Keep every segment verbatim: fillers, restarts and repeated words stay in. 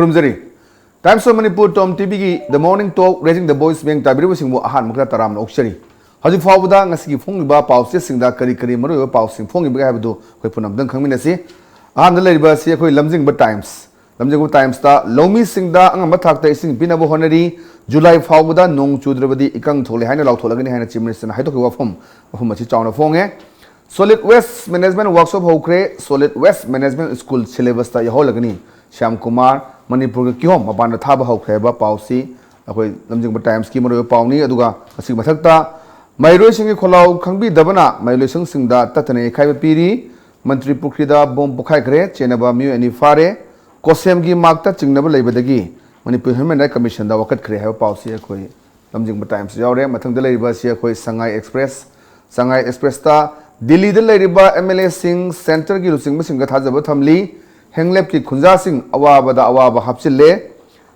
ꯈꯨꯔꯨꯝꯖꯔꯤ꯫ Times of Manipur Tom ꯇꯤꯚꯤꯒꯤ The Morning Talk Raising the Voice ꯃꯤꯌꯦꯡ ꯇꯥꯕꯤꯔꯤꯕꯁꯤꯡꯕꯨ ꯑꯍꯥꯟꯕ ꯈꯔ ꯇꯔꯥꯝꯅ ꯑꯣꯛꯆꯔꯤ꯫ ꯍꯧꯖꯤꯛ ꯐꯥꯎꯕꯗ ꯉꯁꯤꯒꯤ ꯐꯣꯡꯂꯤꯕ ꯄꯥꯎꯆꯦꯁꯤꯡꯗ ꯀꯔꯤ ꯀꯔꯤ ꯃꯔꯨꯑꯣꯏꯕ ꯄꯥꯎꯁꯤꯡ ꯐꯣꯡꯂꯤꯕꯒꯦ ꯍꯥꯏꯕꯗꯨ ꯑꯩꯈꯣꯏ ꯄꯨꯝꯅꯃꯛꯇꯪ ꯈꯪꯃꯤꯟꯅꯁꯤ꯫ ꯑꯍꯥꯟꯕꯗ ꯂꯩꯔꯤꯕ ꯑꯁꯤ ꯑꯩꯈꯣꯏ ꯂꯝꯖꯤꯡꯕ ꯇꯥꯏꯝꯁ꯫ ꯂꯝꯖꯤꯡꯕ ꯇꯥꯏꯝꯁꯇ ꯂꯧꯃꯤꯁꯤꯡꯗ ꯑꯉꯝꯕ ꯊꯥꯛꯇ ꯏꯁꯤꯡ ꯄꯤꯅꯕ ꯍꯣꯠꯅꯔꯤ, ꯖꯨꯂꯥꯏ ꯐꯥꯎꯕꯗ ꯅꯣꯡ ꯆꯨꯗ꯭ꯔꯕꯗꯤ ꯏꯀꯪ ꯊꯣꯛꯂꯦ ꯍꯥꯏꯅ ꯂꯥꯎꯊꯣꯛꯂꯒꯅꯤ ꯍꯥꯏꯅ ꯆꯤꯐ ꯃꯤꯅꯤꯁꯇꯔꯅ ꯍꯥꯏꯗꯣꯛꯈꯤꯕ ꯋꯥꯐꯝ, ꯋꯥꯐꯝ ꯑꯁꯤ ꯆꯥꯎꯅ ꯐꯣꯡꯉꯦ꯫ Solid Waste Management Workshop ꯍꯧꯈ꯭ꯔꯦ, Solid Waste Management School syllabusꯇ ꯌꯥꯎꯍꯜꯂꯒꯅꯤ꯫ Shyam Kumar, ꯃꯅꯤꯄꯨꯔꯒꯤ ꯀꯤꯍꯣꯝ ꯃꯄꯥꯟꯗ ꯊꯥꯕ ꯍꯧꯈ꯭ꯔꯦ ꯍꯥꯏꯕ ꯄꯥꯎꯁꯤ ꯑꯩꯈꯣꯏ ꯂꯝꯖꯤꯡꯕ ꯇꯥꯏꯝꯁꯀꯤ ꯃꯔꯨꯑꯣꯏꯕ ꯄꯥꯎꯅꯤ꯫ ꯑꯗꯨꯒ ꯑꯁꯤꯒꯤ ꯃꯊꯛꯇ ꯃꯍꯩꯔꯣꯏꯁꯤꯡꯒꯤ ꯈꯣꯜꯂꯥꯎ ꯈꯪꯕꯤꯗꯕꯅ ꯃꯍꯩꯂꯣꯏꯁꯪꯁꯤꯡꯗ ꯇꯠꯇꯅ ꯌꯩꯈꯥꯏꯕ ꯄꯤꯔꯤ꯫ ꯃꯟꯇ꯭ꯔꯤ ꯄꯨꯈ꯭ꯔꯤꯗ ꯕꯣꯝ ꯄꯣꯈꯥꯏꯈ꯭ꯔꯦ, ꯆꯦꯟꯅꯕ ꯃꯤꯑꯣꯏ ꯑꯅꯤ ꯐꯥꯔꯦ꯫ ꯀꯣꯁꯦꯝꯒꯤ ꯃꯥꯛꯇ ꯆꯤꯡꯅꯕ ꯂꯩꯕꯗꯒꯤ ꯃꯅꯤꯄꯨꯔ ꯍ꯭ꯌꯨꯃꯦꯟ ꯔꯥꯏꯠ ꯀꯃꯤꯁꯟꯗ ꯋꯥꯀꯠꯈ꯭ꯔꯦ ꯍꯥꯏꯕ ꯄꯥꯎꯁꯤ ꯑꯩꯈꯣꯏ ꯂꯝꯖꯤꯡꯕ ꯇꯥꯏꯝꯁ ꯌꯥꯎꯔꯦ꯫ ꯃꯊꯪꯗ ꯂꯩꯔꯤꯕ ꯑꯁꯤ ꯑꯩꯈꯣꯏ ꯁꯉꯥꯏ ꯑꯦꯛꯁꯄ꯭ꯔꯦꯁ꯫ ꯁꯉꯥꯏ ꯑꯦꯛꯁꯄ꯭ꯔꯦꯁꯇ ꯗꯤꯜꯂꯤꯗ ꯂꯩꯔꯤꯕ ꯑꯦꯝ ꯑꯦꯜ ꯑꯦꯁꯤꯡ, ꯁꯦꯟꯇꯔꯒꯤ ꯂꯨꯆꯤꯡꯕꯁꯤꯡꯗ ꯊꯥꯖꯕ ꯊꯝꯂꯤ꯫ ꯍꯦꯡꯂꯦꯞꯀꯤ ꯈꯨꯟꯖꯥꯁꯤꯡ ꯑꯋꯥꯕꯗ ꯑꯋꯥꯕ ꯍꯥꯞꯆꯤꯜꯂꯦ꯫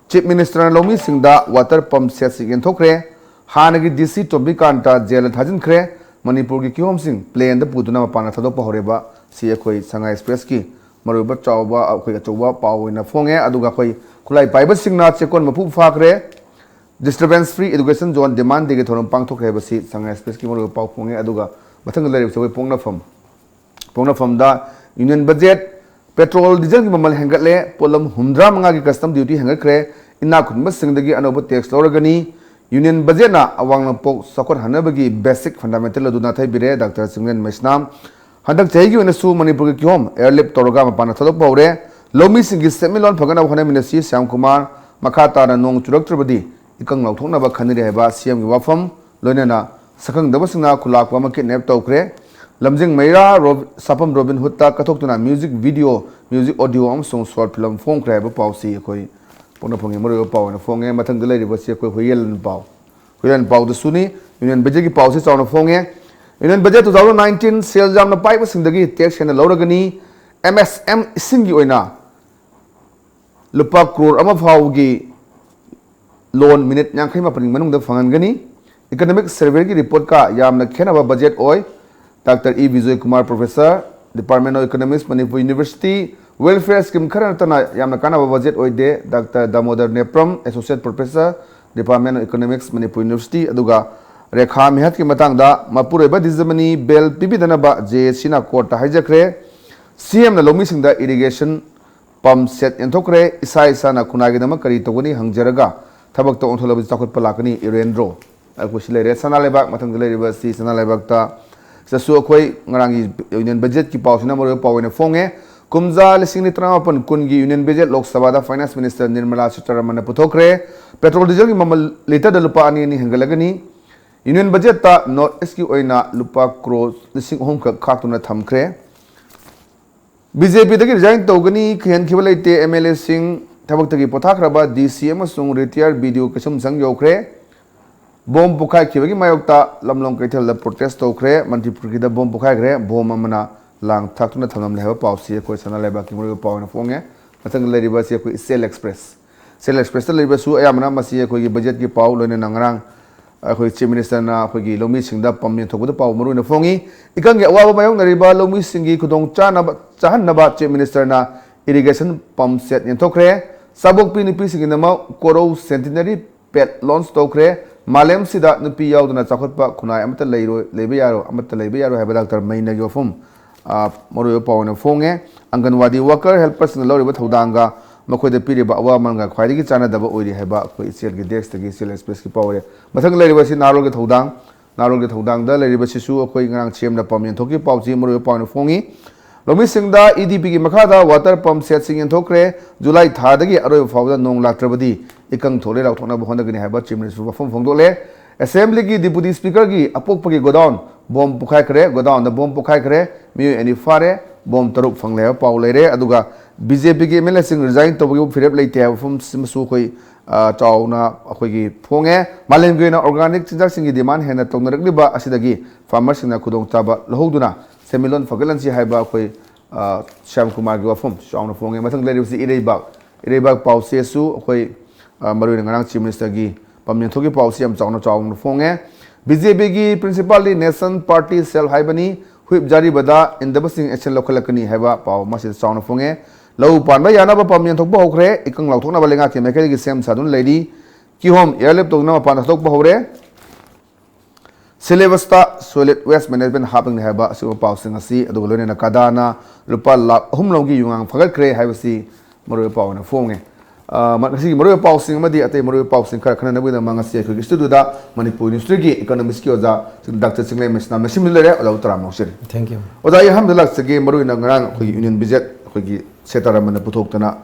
ꯆꯤꯐ ꯃꯤꯅꯤꯁꯇꯔꯅ ꯂꯧꯃꯤꯁꯤꯡꯗ ꯋꯥꯇꯔ ꯄꯝꯞ ꯁꯦꯠꯁꯤꯡ ꯌꯦꯟꯊꯣꯛꯈ꯭ꯔꯦ꯫ ꯍꯥꯟꯅꯒꯤ ꯗꯤ ꯁꯤ ꯇꯣꯝꯕꯤꯀꯥꯟꯇ ꯖꯦꯜꯗ ꯊꯥꯖꯤꯟꯈ꯭ꯔꯦ꯫ ꯃꯅꯤꯄꯨꯔꯒꯤ ꯀꯤꯍꯣꯝꯁꯤꯡ ꯄ꯭ꯂꯦꯟꯗ ꯄꯨꯗꯨꯅ ꯃꯄꯥꯟꯗ ꯊꯥꯗꯣꯛꯄ ꯍꯧꯔꯦꯕ꯫ ꯁꯤ ꯑꯩꯈꯣꯏ ꯁꯉꯥꯏ ꯑꯦꯛꯁꯄ꯭ꯔꯦꯁꯀꯤ ꯃꯔꯨꯑꯣꯏꯕ ꯆꯥꯎꯕ, ꯑꯩꯈꯣꯏ ꯑꯆꯧꯕ ꯄꯥꯎ ꯑꯣꯏꯅ ꯐꯣꯡꯉꯦ꯫ ꯑꯗꯨꯒ ꯑꯩꯈꯣꯏ ꯈꯨꯠꯂꯥꯏ ꯄꯥꯏꯕꯁꯤꯡꯅ ꯆꯦꯛꯀꯣꯟ ꯃꯄꯨ ꯐꯥꯈ꯭ꯔꯦ꯫ Disturbance Free Education Zone demandꯗꯒꯤ ꯊꯧꯔꯝ ꯄꯥꯡꯊꯣꯛꯈ꯭ꯔꯦ ꯍꯥꯏꯕꯁꯤ ꯁꯉꯥꯏ ꯑꯦꯛꯁꯄ꯭ꯔꯦꯁꯀꯤ ꯃꯔꯨꯑꯣꯏꯕ ꯄꯥꯎ ꯐꯣꯡꯉꯦ꯫ ꯑꯗꯨꯒ ꯃꯊꯪꯗ ꯂꯩꯔꯤꯕꯁꯤ ꯑꯩꯈꯣꯏ ꯄꯣꯛꯅꯐꯝ꯫ ꯄꯣꯛꯅꯐꯝꯗ ꯌꯨꯅꯤꯌꯟ ꯕꯖꯦꯠ, ꯄꯦꯇ꯭ꯔꯣꯜ ꯗꯤꯖꯜꯒꯤ ꯃꯃꯜ ꯍꯦꯟꯒꯠꯂꯦ, ꯄꯣꯠꯂꯝ ꯍꯨꯝꯗ꯭ꯔꯥ ꯃꯉꯥꯒꯤ ꯀꯁꯇꯝ ꯗ꯭ꯌꯨꯇꯤ ꯍꯦꯟꯒꯠꯈ꯭ꯔꯦ, ꯏꯅꯥꯛ ꯈꯨꯟꯕꯁꯤꯡꯗꯒꯤ ꯑꯅꯧꯕ ꯇꯦꯛꯁ ꯂꯧꯔꯒꯅꯤ, ꯌꯨꯅꯤꯌꯟ ꯕꯖꯦꯠꯅ ꯑꯋꯥꯡ ꯅꯣꯡꯄꯣꯛ ꯆꯥꯎꯈꯠꯍꯟꯅꯕꯒꯤ ꯕꯦꯁꯤꯛ ꯐꯟꯗꯥꯃꯦꯟꯇꯦꯜ ꯑꯗꯨ ꯅꯥꯊꯩꯕꯤꯔꯦ, ꯗꯥꯛꯇꯔ ꯆꯤꯡꯂꯦꯟ ꯃꯩꯁꯅꯥꯝ꯫ ꯍꯟꯗꯛ ꯆꯍꯤꯒꯤ ꯑꯣꯏꯅꯁꯨ ꯃꯅꯤꯄꯨꯔꯒꯤ ꯀꯤꯍꯣꯝ airlift ꯇꯧꯔꯒ ꯃꯄꯥꯟꯗ ꯊꯥꯗꯣꯛꯄ ꯍꯧꯔꯦ꯫ ꯂꯧꯃꯤꯁꯤꯡꯒꯤ ꯁꯦꯟꯃꯤꯠꯂꯣꯟ ꯐꯒꯠꯅꯕ ꯍꯣꯠꯅꯃꯤꯟꯅꯁꯤ, ꯁ꯭ꯌꯥꯝ ꯀꯨꯃꯥꯔ꯫ ꯃꯈꯥ ꯇꯥꯅ ꯅꯣꯡ ꯆꯨꯔꯛꯇ꯭ꯔꯕꯗꯤ ꯏꯀꯪ ꯂꯥꯎꯊꯣꯛꯅꯕ ꯈꯟꯅꯔꯤ ꯍꯥꯏꯕ ꯁꯤ ꯑꯦꯝꯒꯤ ꯋꯥꯐꯝ, ꯂꯣꯏꯅꯅ ꯁꯛꯈꯪꯗꯕꯁꯤꯡꯅ ꯈꯨꯂꯥꯛꯄ ꯑꯃ ꯀꯤꯗꯅꯦꯞ ꯇꯧꯈ꯭ꯔꯦ꯫ ꯂꯝꯖꯤꯡ ꯃꯩꯔꯥ ꯔꯣ-, ꯁꯥꯐꯝ ꯔꯣꯕꯤꯟ ꯍꯨꯗꯇ ꯀꯠꯊꯣꯛꯇꯨꯅ ꯃ꯭ꯌꯨꯖꯤꯛ ꯚꯤꯗꯤꯑꯣ, ꯃ꯭ꯌꯨꯖꯤꯛ ꯑꯣꯗꯤꯑꯣ ꯑꯃꯁꯨꯡ ꯁꯣꯔꯠ ꯐꯤꯂꯝ ꯐꯣꯡꯈ꯭ꯔꯦ ꯍꯥꯏꯕ ꯄꯥꯎꯁꯤ ꯑꯩꯈꯣꯏ ꯄꯣꯛꯅꯐꯝꯒꯤ ꯃꯔꯨꯑꯣꯏꯕ ꯄꯥꯎ ꯑꯣꯏꯅ ꯐꯣꯡꯉꯦ꯫ ꯃꯊꯪꯗ ꯂꯩꯔꯤꯕꯁꯤ ꯑꯩꯈꯣꯏ ꯍꯨꯏꯌꯦꯟ ꯄꯥꯎ꯫ ꯍꯨꯏꯌꯦꯟ ꯄꯥꯎꯗꯁꯨꯅꯤ꯫ ꯌꯨꯅꯤꯌꯟ ꯕꯖꯦꯠꯀꯤ ꯄꯥꯎꯁꯤ ꯆꯥꯎꯅ ꯐꯣꯡꯉꯦ꯫ Union budget two thousand nineteen ꯁꯦꯜ ꯌꯥꯝꯅ ꯄꯥꯏꯕꯁꯤꯡꯗꯒꯤ ꯇꯦꯛꯁ ꯍꯦꯟꯅ ꯂꯧꯔꯒꯅꯤ꯫ ꯑꯦꯝ ꯑꯦꯁ ꯑꯦꯝ ꯏꯁꯤꯡꯒꯤ ꯑꯣꯏꯅ ꯂꯨꯄꯥ ꯀ꯭ꯔꯣꯔ ꯑꯃ ꯐꯥꯎꯕꯒꯤ ꯂꯣꯟ ꯃꯤꯅꯤꯠ ꯌꯥꯡꯈꯩ ꯃꯥꯄꯟꯒꯤ ꯃꯅꯨꯡꯗ ꯐꯪꯍꯟꯒꯅꯤ꯫ Economic Surveyꯒꯤ ꯔꯤꯄꯣꯔꯠꯀ ꯌꯥꯝꯅ ꯈꯦꯠꯅꯕ ꯕꯖꯦꯠ ꯑꯣꯏ꯫ Doctor E Bijoy Kumar, Professor, Department of Economics, Manipur University, Welfare scheme ꯈꯔ ꯅꯠꯇꯅ ꯌꯥꯝꯅ ꯀꯥꯟꯅꯕ ꯕꯖꯦꯠ ꯑꯣꯏꯗꯦ꯫ Doctor Damodar Nepram, Associate Professor, Department of Economics, Manipur University, ꯑꯗꯨꯒ ꯔꯦꯈꯥ ꯃꯤꯍꯠꯀꯤ ꯃꯇꯥꯡꯗ ꯃꯄꯨꯔꯣꯏꯕ ꯗꯤꯖꯃꯅꯤ ꯕꯦꯜ ꯄꯤꯕꯤꯗꯅꯕ ꯖꯦ ꯑꯦ ꯁꯤꯅ ꯀꯣꯔꯠꯇ ꯍꯥꯏꯖꯈ꯭ꯔꯦ꯫ ꯁꯤ ꯑꯦꯝꯅ ꯂꯧꯃꯤꯁꯤꯡꯗ ꯏꯔꯤꯒꯦꯁꯟ ꯄꯝ ꯁꯦꯠ ꯌꯦꯟꯊꯣꯛꯈ꯭ꯔꯦ꯫ ꯏꯁꯥ ꯏꯁꯥꯅ ꯈꯨꯟꯅꯥꯏꯒꯤꯗꯃꯛ ꯀꯔꯤ ꯇꯧꯒꯅꯤ ꯍꯪꯖꯔꯒ ꯊꯕꯛꯇ ꯑꯣꯟꯊꯣꯛꯂꯕꯗꯤ ꯆꯥꯎꯈꯠꯄ ꯂꯥꯛꯀꯅꯤ꯫ ꯏꯔꯦꯟꯗ꯭ꯔꯣ ꯑꯩꯈꯣꯏ ꯁꯤ ꯂꯩꯔꯦ꯫ ꯁꯅꯥ ꯂꯩꯕꯥꯛ, ꯃꯊꯪꯗ ꯂꯩꯔꯤꯕ ꯑꯁꯤ ꯁꯅꯥ ꯂꯩꯕꯥꯛꯇ ꯁꯤꯗꯁꯨ ꯑꯩꯈꯣꯏ ꯉꯔꯥꯡꯒꯤ ꯌꯨꯅꯤꯌꯟ ꯕꯖꯦꯠꯀꯤ ꯄꯥꯎꯁꯤꯅ ꯃꯔꯨꯑꯣꯏꯕ ꯄꯥꯎ ꯑꯣꯏꯅ ꯐꯣꯡꯉꯦ꯫ ꯀꯨꯝꯖꯥ ꯂꯤꯁꯤꯡ ꯑꯅꯤ ꯇꯔꯥꯃꯥꯄꯟ ꯀꯨꯟꯒꯤ ꯌꯨꯅꯤꯌꯟ ꯕꯖꯦꯠ ꯂꯣꯛ ꯁꯚꯥꯗ ꯐꯥꯏꯅꯥꯟꯁ ꯃꯤꯅꯤꯁꯇꯔ ꯅꯤꯔꯃꯂꯥ ꯁꯤꯇꯥꯔꯥꯃꯟꯅ ꯄꯨꯊꯣꯛꯈ꯭ꯔꯦ꯫ ꯄꯦꯇ꯭ꯔꯣꯜ ꯗꯤꯖꯜꯒꯤ ꯃꯃꯜ ꯂꯤꯇꯔꯗ ꯂꯨꯄꯥ ꯑꯅꯤ ꯑꯅꯤ ꯍꯦꯟꯒꯠꯂꯒꯅꯤ꯫ ꯌꯨꯅꯤꯌꯟ ꯕꯖꯦꯠꯇ ꯅꯣꯔꯠ ꯏꯁꯀꯤ ꯑꯣꯏꯅ ꯂꯨꯄꯥ ꯀ꯭ꯔꯣꯔ ꯂꯤꯁꯤꯡ ꯑꯍꯨꯝ ꯈꯛ ꯈꯥꯛꯇꯨꯅ ꯊꯝꯈ꯭ꯔꯦ꯫ ꯕꯤ ꯖꯦ ꯄꯤꯗꯒꯤ ꯔꯤꯖꯥꯏꯟ ꯇꯧꯒꯅꯤ ꯈꯤꯍꯟꯈꯤꯕ ꯂꯩꯇꯦ꯫ ꯑꯦꯝ ꯑꯦꯜ ꯑꯦꯁꯤꯡ, ꯊꯕꯛꯇꯒꯤ ꯄꯣꯊꯥꯈ꯭ꯔꯕ ꯗꯤ ꯁꯤ ꯑꯃꯁꯨꯡ ꯔꯤꯇꯥꯌꯔ ꯕꯤ ꯗꯤ ꯑꯣ ꯀꯩꯁꯨꯝꯁꯪ ꯌꯧꯈ꯭ꯔꯦ꯫ ꯕꯣꯝ ꯄꯣꯈꯥꯏꯈꯤꯕꯒꯤ ꯃꯥꯌꯣꯛꯇ ꯂꯝꯂꯣꯡ ꯀꯩꯊꯦꯜꯗ ꯄ꯭ꯔꯣꯇꯦꯁ ꯇꯧꯈ꯭ꯔꯦ꯫ ꯃꯟꯇ꯭ꯔꯤꯄꯨꯔꯒꯤꯗ ꯕꯣꯝ ꯄꯣꯈꯥꯏꯈ꯭ꯔꯦ꯫ ꯕꯣꯝ ꯑꯃꯅ ꯂꯥꯡ ꯊꯥꯛꯇꯨꯅ ꯊꯝꯂꯝꯂꯦ ꯍꯥꯏꯕ ꯄꯥꯎꯁꯤ ꯑꯩꯈꯣꯏ ꯁꯅꯥ ꯂꯩꯕꯥꯛꯀꯤ ꯃꯔꯨꯑꯣꯏꯕ ꯄꯥꯎ ꯑꯣꯏꯅ ꯐꯣꯡꯉꯦ꯫ ꯃꯊꯪꯗ ꯂꯩꯔꯤꯕ ꯑꯁꯤ ꯑꯩꯈꯣꯏ ꯏꯆꯦꯜ ꯑꯦꯛꯁꯄ꯭ꯔꯦꯁ꯫ ꯏꯆꯦꯜ ꯑꯦꯛꯁꯄ꯭ꯔꯦꯁꯇ ꯂꯩꯔꯤꯕꯁꯨ ꯑꯌꯥꯝꯕꯅ ꯃꯁꯤ ꯑꯩꯈꯣꯏꯒꯤ ꯕꯖꯦꯠꯀꯤ ꯄꯥꯎ, ꯂꯣꯏꯅꯅ ꯉꯔꯥꯡ ꯑꯩꯈꯣꯏ ꯆꯤꯐ ꯃꯤꯅꯤꯁꯇꯔꯅ ꯑꯩꯈꯣꯏꯒꯤ ꯂꯧꯃꯤꯁꯤꯡꯗ ꯄꯝ ꯌꯦꯟꯊꯣꯛꯄꯗ ꯄꯥꯎ ꯃꯔꯨ ꯑꯣꯏꯅ ꯐꯣꯡꯉꯤ꯫ ꯏꯀꯪꯒꯤ ꯑꯋꯥꯕ ꯃꯥꯌꯣꯛꯅꯔꯤꯕ ꯂꯧꯃꯤꯁꯤꯡꯒꯤ ꯈꯨꯗꯣꯡ ꯆꯥꯅꯕ, ꯆꯥꯍꯟꯅꯕ ꯆꯤꯐ ꯃꯤꯅꯤꯁꯇꯔꯅ ꯏꯔꯤꯒꯦꯁꯟ ꯄꯝ ꯁꯦꯠ ꯌꯦꯟꯊꯣꯛꯈ꯭ꯔꯦ꯫ ꯆꯥꯕꯣꯛꯄꯤ ꯅꯨꯄꯤꯁꯤꯡꯒꯤꯗꯃꯛ ꯀꯣꯔꯧ ꯁꯦꯟꯇꯤꯅꯔꯤ ꯄꯦꯠ ꯂꯣꯟꯆ ꯇꯧꯈ꯭ꯔꯦ꯫ ꯃꯥꯂꯦꯝꯁꯤꯗ ꯅꯨꯄꯤ ꯌꯥꯎꯗꯅ ꯆꯥꯎꯈꯠꯄ ꯈꯨꯟꯅꯥꯏ ꯑꯃꯠꯇ ꯂꯩꯔꯣꯏ, ꯂꯩꯕ ꯌꯥꯔꯣꯏ, ꯑꯃꯠꯇ ꯂꯩꯕ ꯌꯥꯔꯣꯏ ꯍꯥꯏꯕ ꯗꯥꯛꯇꯔ ꯃꯩꯅꯥꯒꯤ ꯋꯥꯐꯝ, ꯑ, ꯃꯔꯨꯑꯣꯏꯕ ꯄꯥꯎ ꯑꯣꯏꯅ ꯐꯣꯡꯉꯦ꯫ ꯑꯪꯒꯟꯋꯥꯗꯤ ꯋꯥꯀꯔ, ꯍꯦꯜꯄꯔꯁꯤꯡꯅ ꯂꯧꯔꯤꯕ ꯊꯧꯗꯥꯡꯒ ꯃꯈꯣꯏꯗ ꯄꯤꯔꯤꯕ ꯑꯋꯥꯃꯟꯒ ꯈ꯭ꯋꯥꯏꯗꯒꯤ ꯆꯥꯟꯅꯗꯕ ꯑꯣꯏꯔꯤ ꯍꯥꯏꯕ ꯑꯩꯈꯣꯏ ꯏꯆꯦꯜꯒꯤ ꯗꯦꯁ꯭ꯛꯇꯒꯤ, ꯏꯆꯦꯜ ꯑꯦꯛꯁꯄ꯭ꯔꯦꯁꯀꯤ ꯄꯥꯎ ꯑꯣꯏꯔꯦ꯫ ꯃꯊꯪ ꯂꯩꯔꯤꯕ ꯑꯁꯤ ꯅꯍꯥꯔꯣꯜꯒꯤ ꯊꯧꯗꯥꯡ꯫ ꯅꯍꯥꯔꯣꯜꯒꯤ ꯊꯧꯗꯥꯡꯗ ꯂꯩꯔꯤꯕꯁꯤꯁꯨ ꯑꯩꯈꯣꯏ ꯉꯔꯥꯡ ꯁꯤ ꯑꯦꯝꯅ ꯄꯝ ꯌꯦꯟꯊꯣꯛꯈꯤꯕ ꯄꯥꯎꯁꯤ ꯃꯔꯨꯑꯣꯏꯕ ꯄꯥꯎ ꯑꯣꯏꯅ ꯐꯣꯡꯉꯤ꯫ ꯂꯧꯃꯤꯁꯤꯡꯗ ꯏ ꯗꯤ ꯄꯤꯒꯤ ꯃꯈꯥꯗ ꯋꯥꯇꯔ ꯄꯝ ꯁꯦꯠꯁꯤꯡ ꯌꯦꯟꯊꯣꯛꯈ꯭ꯔꯦ꯫ ꯖꯨꯂꯥꯏ ꯊꯥꯗꯒꯤ ꯑꯔꯣꯏꯕ ꯐꯥꯎꯕꯗ ꯅꯣꯡ ꯂꯥꯛꯇ꯭ꯔꯕꯗꯤ ꯏꯀꯪ ꯊꯣꯛꯂꯦ ꯂꯥꯎꯊꯣꯛꯅꯕ ꯍꯣꯠꯅꯒꯅꯤ ꯍꯥꯏꯕ ꯆꯤꯐ ꯃꯤꯅꯤꯁꯇꯔ ꯋꯥꯐꯝ ꯐꯣꯡꯗꯣꯛꯂꯦ꯫ ꯑꯦꯁꯦꯝꯕ꯭ꯂꯤꯒꯤ ꯗꯤꯄꯨꯇꯤ ꯁ꯭ꯄꯤꯀꯔꯒꯤ ꯑꯄꯣꯛꯄꯒꯤ ꯒꯣꯗꯥꯎꯟ ꯕꯣꯝ ꯄꯣꯈꯥꯏꯈ꯭ꯔꯦ꯫ ꯒꯣꯗꯥꯎꯟꯗ ꯕꯣꯝ ꯄꯣꯈꯥꯏꯈ꯭ꯔꯦ꯫ ꯃꯤꯑꯣꯏ ꯑꯅꯤ ꯐꯥꯔꯦ꯫ ꯕꯣꯝ ꯇꯔꯨꯛ ꯐꯪꯂꯦ ꯍꯥꯏꯕ ꯄꯥꯎ ꯂꯩꯔꯦ꯫ ꯑꯗꯨꯒ ꯕꯤ ꯖꯦ ꯄꯤꯒꯤ ꯑꯦꯝ ꯑꯦꯜ ꯑꯦꯁꯤꯡ ꯔꯤꯖꯥꯏꯟ ꯇꯧꯕꯒꯤ ꯐꯤꯔꯦꯞ ꯂꯩꯇꯦ ꯍꯥꯏꯕ ꯋꯥꯐꯝꯁꯤꯃꯁꯨ ꯑꯩꯈꯣꯏ, ꯑ, ꯆꯥꯎꯅ ꯑꯩꯈꯣꯏꯒꯤ ꯐꯣꯡꯉꯦ꯫ ꯃꯥꯂꯦꯝꯒꯤ ꯑꯣꯏꯅ ꯑꯣꯔꯒꯥꯅꯤꯛ ꯆꯤꯟꯖꯥꯛꯁꯤꯡꯒꯤ ꯗꯤꯃꯥꯟ ꯍꯦꯟꯅ ꯇꯧꯅꯔꯛꯂꯤꯕ ꯑꯁꯤꯗꯒꯤ ꯐꯥꯔꯃꯔꯁꯤꯡꯅ ꯈꯨꯗꯣꯡꯆꯥꯕ ꯂꯧꯍꯧꯗꯨꯅ ꯁꯦꯟꯃꯤꯠꯂꯣꯟ ꯐꯒꯠꯍꯟꯁꯤ ꯍꯥꯏꯕ ꯑꯩꯈꯣꯏ, ꯑ, ꯁ꯭ꯌꯥꯝ ꯀꯨꯃꯥꯔꯒꯤ ꯋꯥꯐꯝ ꯆꯥꯎꯅ ꯐꯣꯡꯉꯦ꯫ ꯃꯊꯪ ꯂꯩꯔꯤꯕꯁꯤ ꯏꯔꯩꯕꯥꯛ꯫ ꯏꯔꯩꯕꯥꯛ ꯄꯥꯎꯆꯦꯁꯨ ꯑꯩꯈꯣꯏ, ꯑ, ꯃꯔꯨꯑꯣꯏꯅ ꯉꯔꯥꯡ ꯆꯤꯐ ꯃꯤꯅꯤꯁꯇꯔꯒꯤ ꯄꯝ ꯌꯦꯟꯊꯣꯛꯈꯤꯕ ꯄꯥꯎꯁꯤ ꯌꯥꯝ ꯆꯥꯎꯅ ꯆꯥꯎꯅ ꯐꯣꯡꯉꯦ꯫ ꯕꯤ ꯖꯦ ꯄꯤꯒꯤ ꯄ꯭ꯔꯤꯟꯁꯤꯄꯥꯜꯗꯤ ꯅꯦꯁꯟ ꯄꯥꯔꯇꯤ ꯁꯦꯜ ꯍꯥꯏꯕꯅꯤ꯫ ꯍꯨꯏꯞ ꯖꯥꯔꯤꯕꯗ ꯏꯟꯗꯕꯁꯤꯡ action ꯂꯧꯈꯠꯂꯛꯀꯅꯤ ꯍꯥꯏꯕ ꯄꯥꯎ ꯑꯃꯁꯤꯗ ꯆꯥꯎꯅ ꯐꯣꯡꯉꯦ꯫ ꯂꯧ ꯄꯥꯟꯕ ꯌꯥꯅꯕ ꯄꯥꯝ ꯌꯦꯟꯊꯣꯛꯄ ꯍꯧꯈ꯭ꯔꯦ꯫ ꯏꯀꯪ ꯂꯥꯎꯊꯣꯛꯅꯕ ꯂꯩꯉꯥꯛꯀꯤ ꯃꯥꯏꯀꯩꯗꯒꯤ ꯁꯦꯝ ꯁꯥꯗꯨꯅ ꯂꯩꯔꯤ꯫ ꯀꯤꯍꯣꯝ airlift ꯇꯧꯗꯨꯅ ꯃꯄꯥꯟ ꯊꯥꯗꯣꯛꯄ ꯍꯧꯔꯦ꯫ Syllabus ꯇ solid waste management ꯍꯥꯞꯂꯅꯤ ꯍꯥꯏꯕ ꯑꯁꯤꯒꯨꯝꯕ ꯄꯥꯎꯁꯤꯡ ꯑꯁꯤ, ꯑꯗꯨꯒ ꯂꯣꯏꯅꯅ ꯀꯗꯥꯅ ꯂꯨꯄꯥ ꯂꯥꯈ ꯑꯍꯨꯝ ꯂꯣꯝꯒꯤ ꯌꯨꯉꯥꯡ ꯐꯒꯠꯈ꯭ꯔꯦ ꯍꯥꯏꯕꯁꯤ ꯃꯔꯨꯑꯣꯏꯕ ꯄꯥꯎ ꯑꯣꯏꯅ ꯐꯣꯡꯉꯦ꯫ ꯑ, ꯃ-, ꯉꯁꯤꯒꯤ ꯃꯔꯨꯑꯣꯏꯕ ꯄꯥꯎꯁꯤꯡ ꯑꯃꯗꯤ ꯑꯇꯩ ꯃꯔꯨꯑꯣꯏꯕ ꯄꯥꯎꯁꯤꯡ ꯈꯔ ꯈꯟꯅꯅꯕꯒꯤꯗꯃꯛ ꯉꯁꯤ ꯑꯩꯈꯣꯏꯒꯤ studio ꯗ ꯃꯅꯤꯄꯨꯔ University ꯒꯤ Economics ꯀꯤ ꯑꯣꯖꯥ ꯗꯥꯛꯇꯔ ꯆꯤꯡꯂꯦꯝꯕꯝ ꯁꯅꯥ ꯃꯁꯤꯝ ꯂꯩꯔꯦ꯫ ꯑꯣꯖꯥꯕꯨ ꯇꯔꯥꯝꯅ ꯑꯣꯛꯆꯔꯤ꯫ Thank you. ꯑꯣꯖꯥ, ꯑꯩ ꯑꯍꯥꯟꯕꯗ ꯂꯥꯛꯆꯒꯦ, ꯃꯔꯨꯑꯣꯏꯅ ꯉꯔꯥꯡ ꯑꯩꯈꯣꯏꯒꯤ Union Budget ꯑꯩꯈꯣꯏꯒꯤ ꯁꯦꯇꯔ ꯑꯃꯅ ꯄꯨꯊꯣꯛꯇꯅ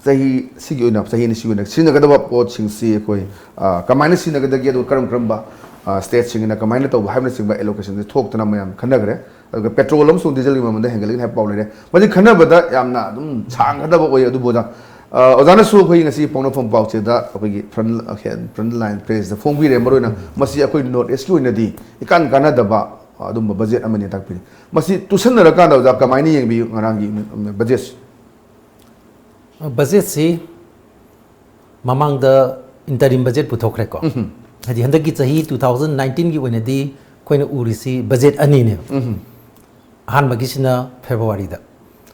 ꯆꯍꯤ ꯁꯤꯒꯤ ꯑꯣꯏꯅ, ꯆꯍꯤ ꯑꯅꯤ ꯁꯤꯒꯤ ꯑꯣꯏꯅ ꯁꯤꯖꯤꯟꯅꯒꯗꯕ ꯄꯣꯠꯁꯤꯡꯁꯤ ꯑꯩꯈꯣꯏ, ꯑ, ꯀꯃꯥꯏꯅ ꯁꯤꯖꯤꯟꯅꯒꯗꯒꯦ, ꯑꯗꯨꯒ ꯀꯔꯝ ꯀꯔꯝꯕ, ꯑ, state ꯁꯤꯡꯒꯤꯅ ꯀꯃꯥꯏꯅ ꯇꯧꯕ ꯍꯥꯏꯕꯅꯆꯤꯡꯕ allocation ꯁꯤ ꯊꯣꯛꯇꯅ ꯃꯌꯥꯝ ꯈꯟꯅꯈ꯭ꯔꯦ꯫ ꯑꯗꯨꯒ petrol ꯑꯃꯁꯨꯡ diesel ꯒꯤ ꯃꯃꯜꯗ ꯍꯦꯟꯒꯠꯂꯛꯀꯅꯤ ꯍꯥꯏꯕ ꯄꯥꯎ ꯂꯩꯔꯦ꯫ ꯃꯁꯤ ꯈꯟꯅꯕꯗ ꯌꯥꯝꯅ ꯑꯗꯨꯝ ꯁꯥꯡꯒꯗꯕ ꯑꯣꯏ꯫ ꯑꯗꯨꯕꯨ ꯑꯣꯖꯥ, ꯑ, ꯑꯣꯖꯥꯅꯁꯨ ꯑꯩꯈꯣꯏ ꯉꯁꯤ ꯄꯥꯎꯅꯐꯝ ꯄꯥꯎꯆꯦꯗ ꯑꯩꯈꯣꯏꯒꯤ front, front line press ꯇ ꯐꯣꯡꯕꯤꯔꯦ꯫ ꯃꯔꯨꯑꯣꯏꯅ ꯃꯁꯤ ꯑꯩꯈꯣꯏ North East ꯀꯤ ꯑꯣꯏꯅꯗꯤ ꯏꯀꯥꯟ ꯀꯥꯟꯅꯗꯕ ꯑꯗꯨꯝꯕ budget ꯑꯃꯅꯤ ꯇꯥꯛꯄꯤꯔꯤ꯫ ꯃꯁꯤ ꯇꯨꯁꯟꯅꯔꯀꯥꯟꯗ ꯑꯣꯖꯥ ꯀꯃꯥꯏꯅ ꯌꯦꯡꯕꯤꯌꯨ ꯉꯔꯥꯡꯒꯤ budget ꯁꯤ? Budget ꯁꯤ ꯃꯃꯥꯡꯗ interim budget ꯄꯨꯊꯣꯛꯈ꯭ꯔꯦꯀꯣ꯫ ꯍꯥꯏꯗꯤ ꯍꯟꯗꯛꯀꯤ ꯆꯍꯤ two thousand nineteen ꯒꯤ ꯑꯣꯏꯅꯗꯤ ꯑꯩꯈꯣꯏꯅ ꯎꯔꯤꯁꯤ budget ꯑꯅꯤꯅꯦꯕ꯫ ꯑꯍꯥꯟꯕꯒꯤꯁꯤꯅ February ꯗ꯫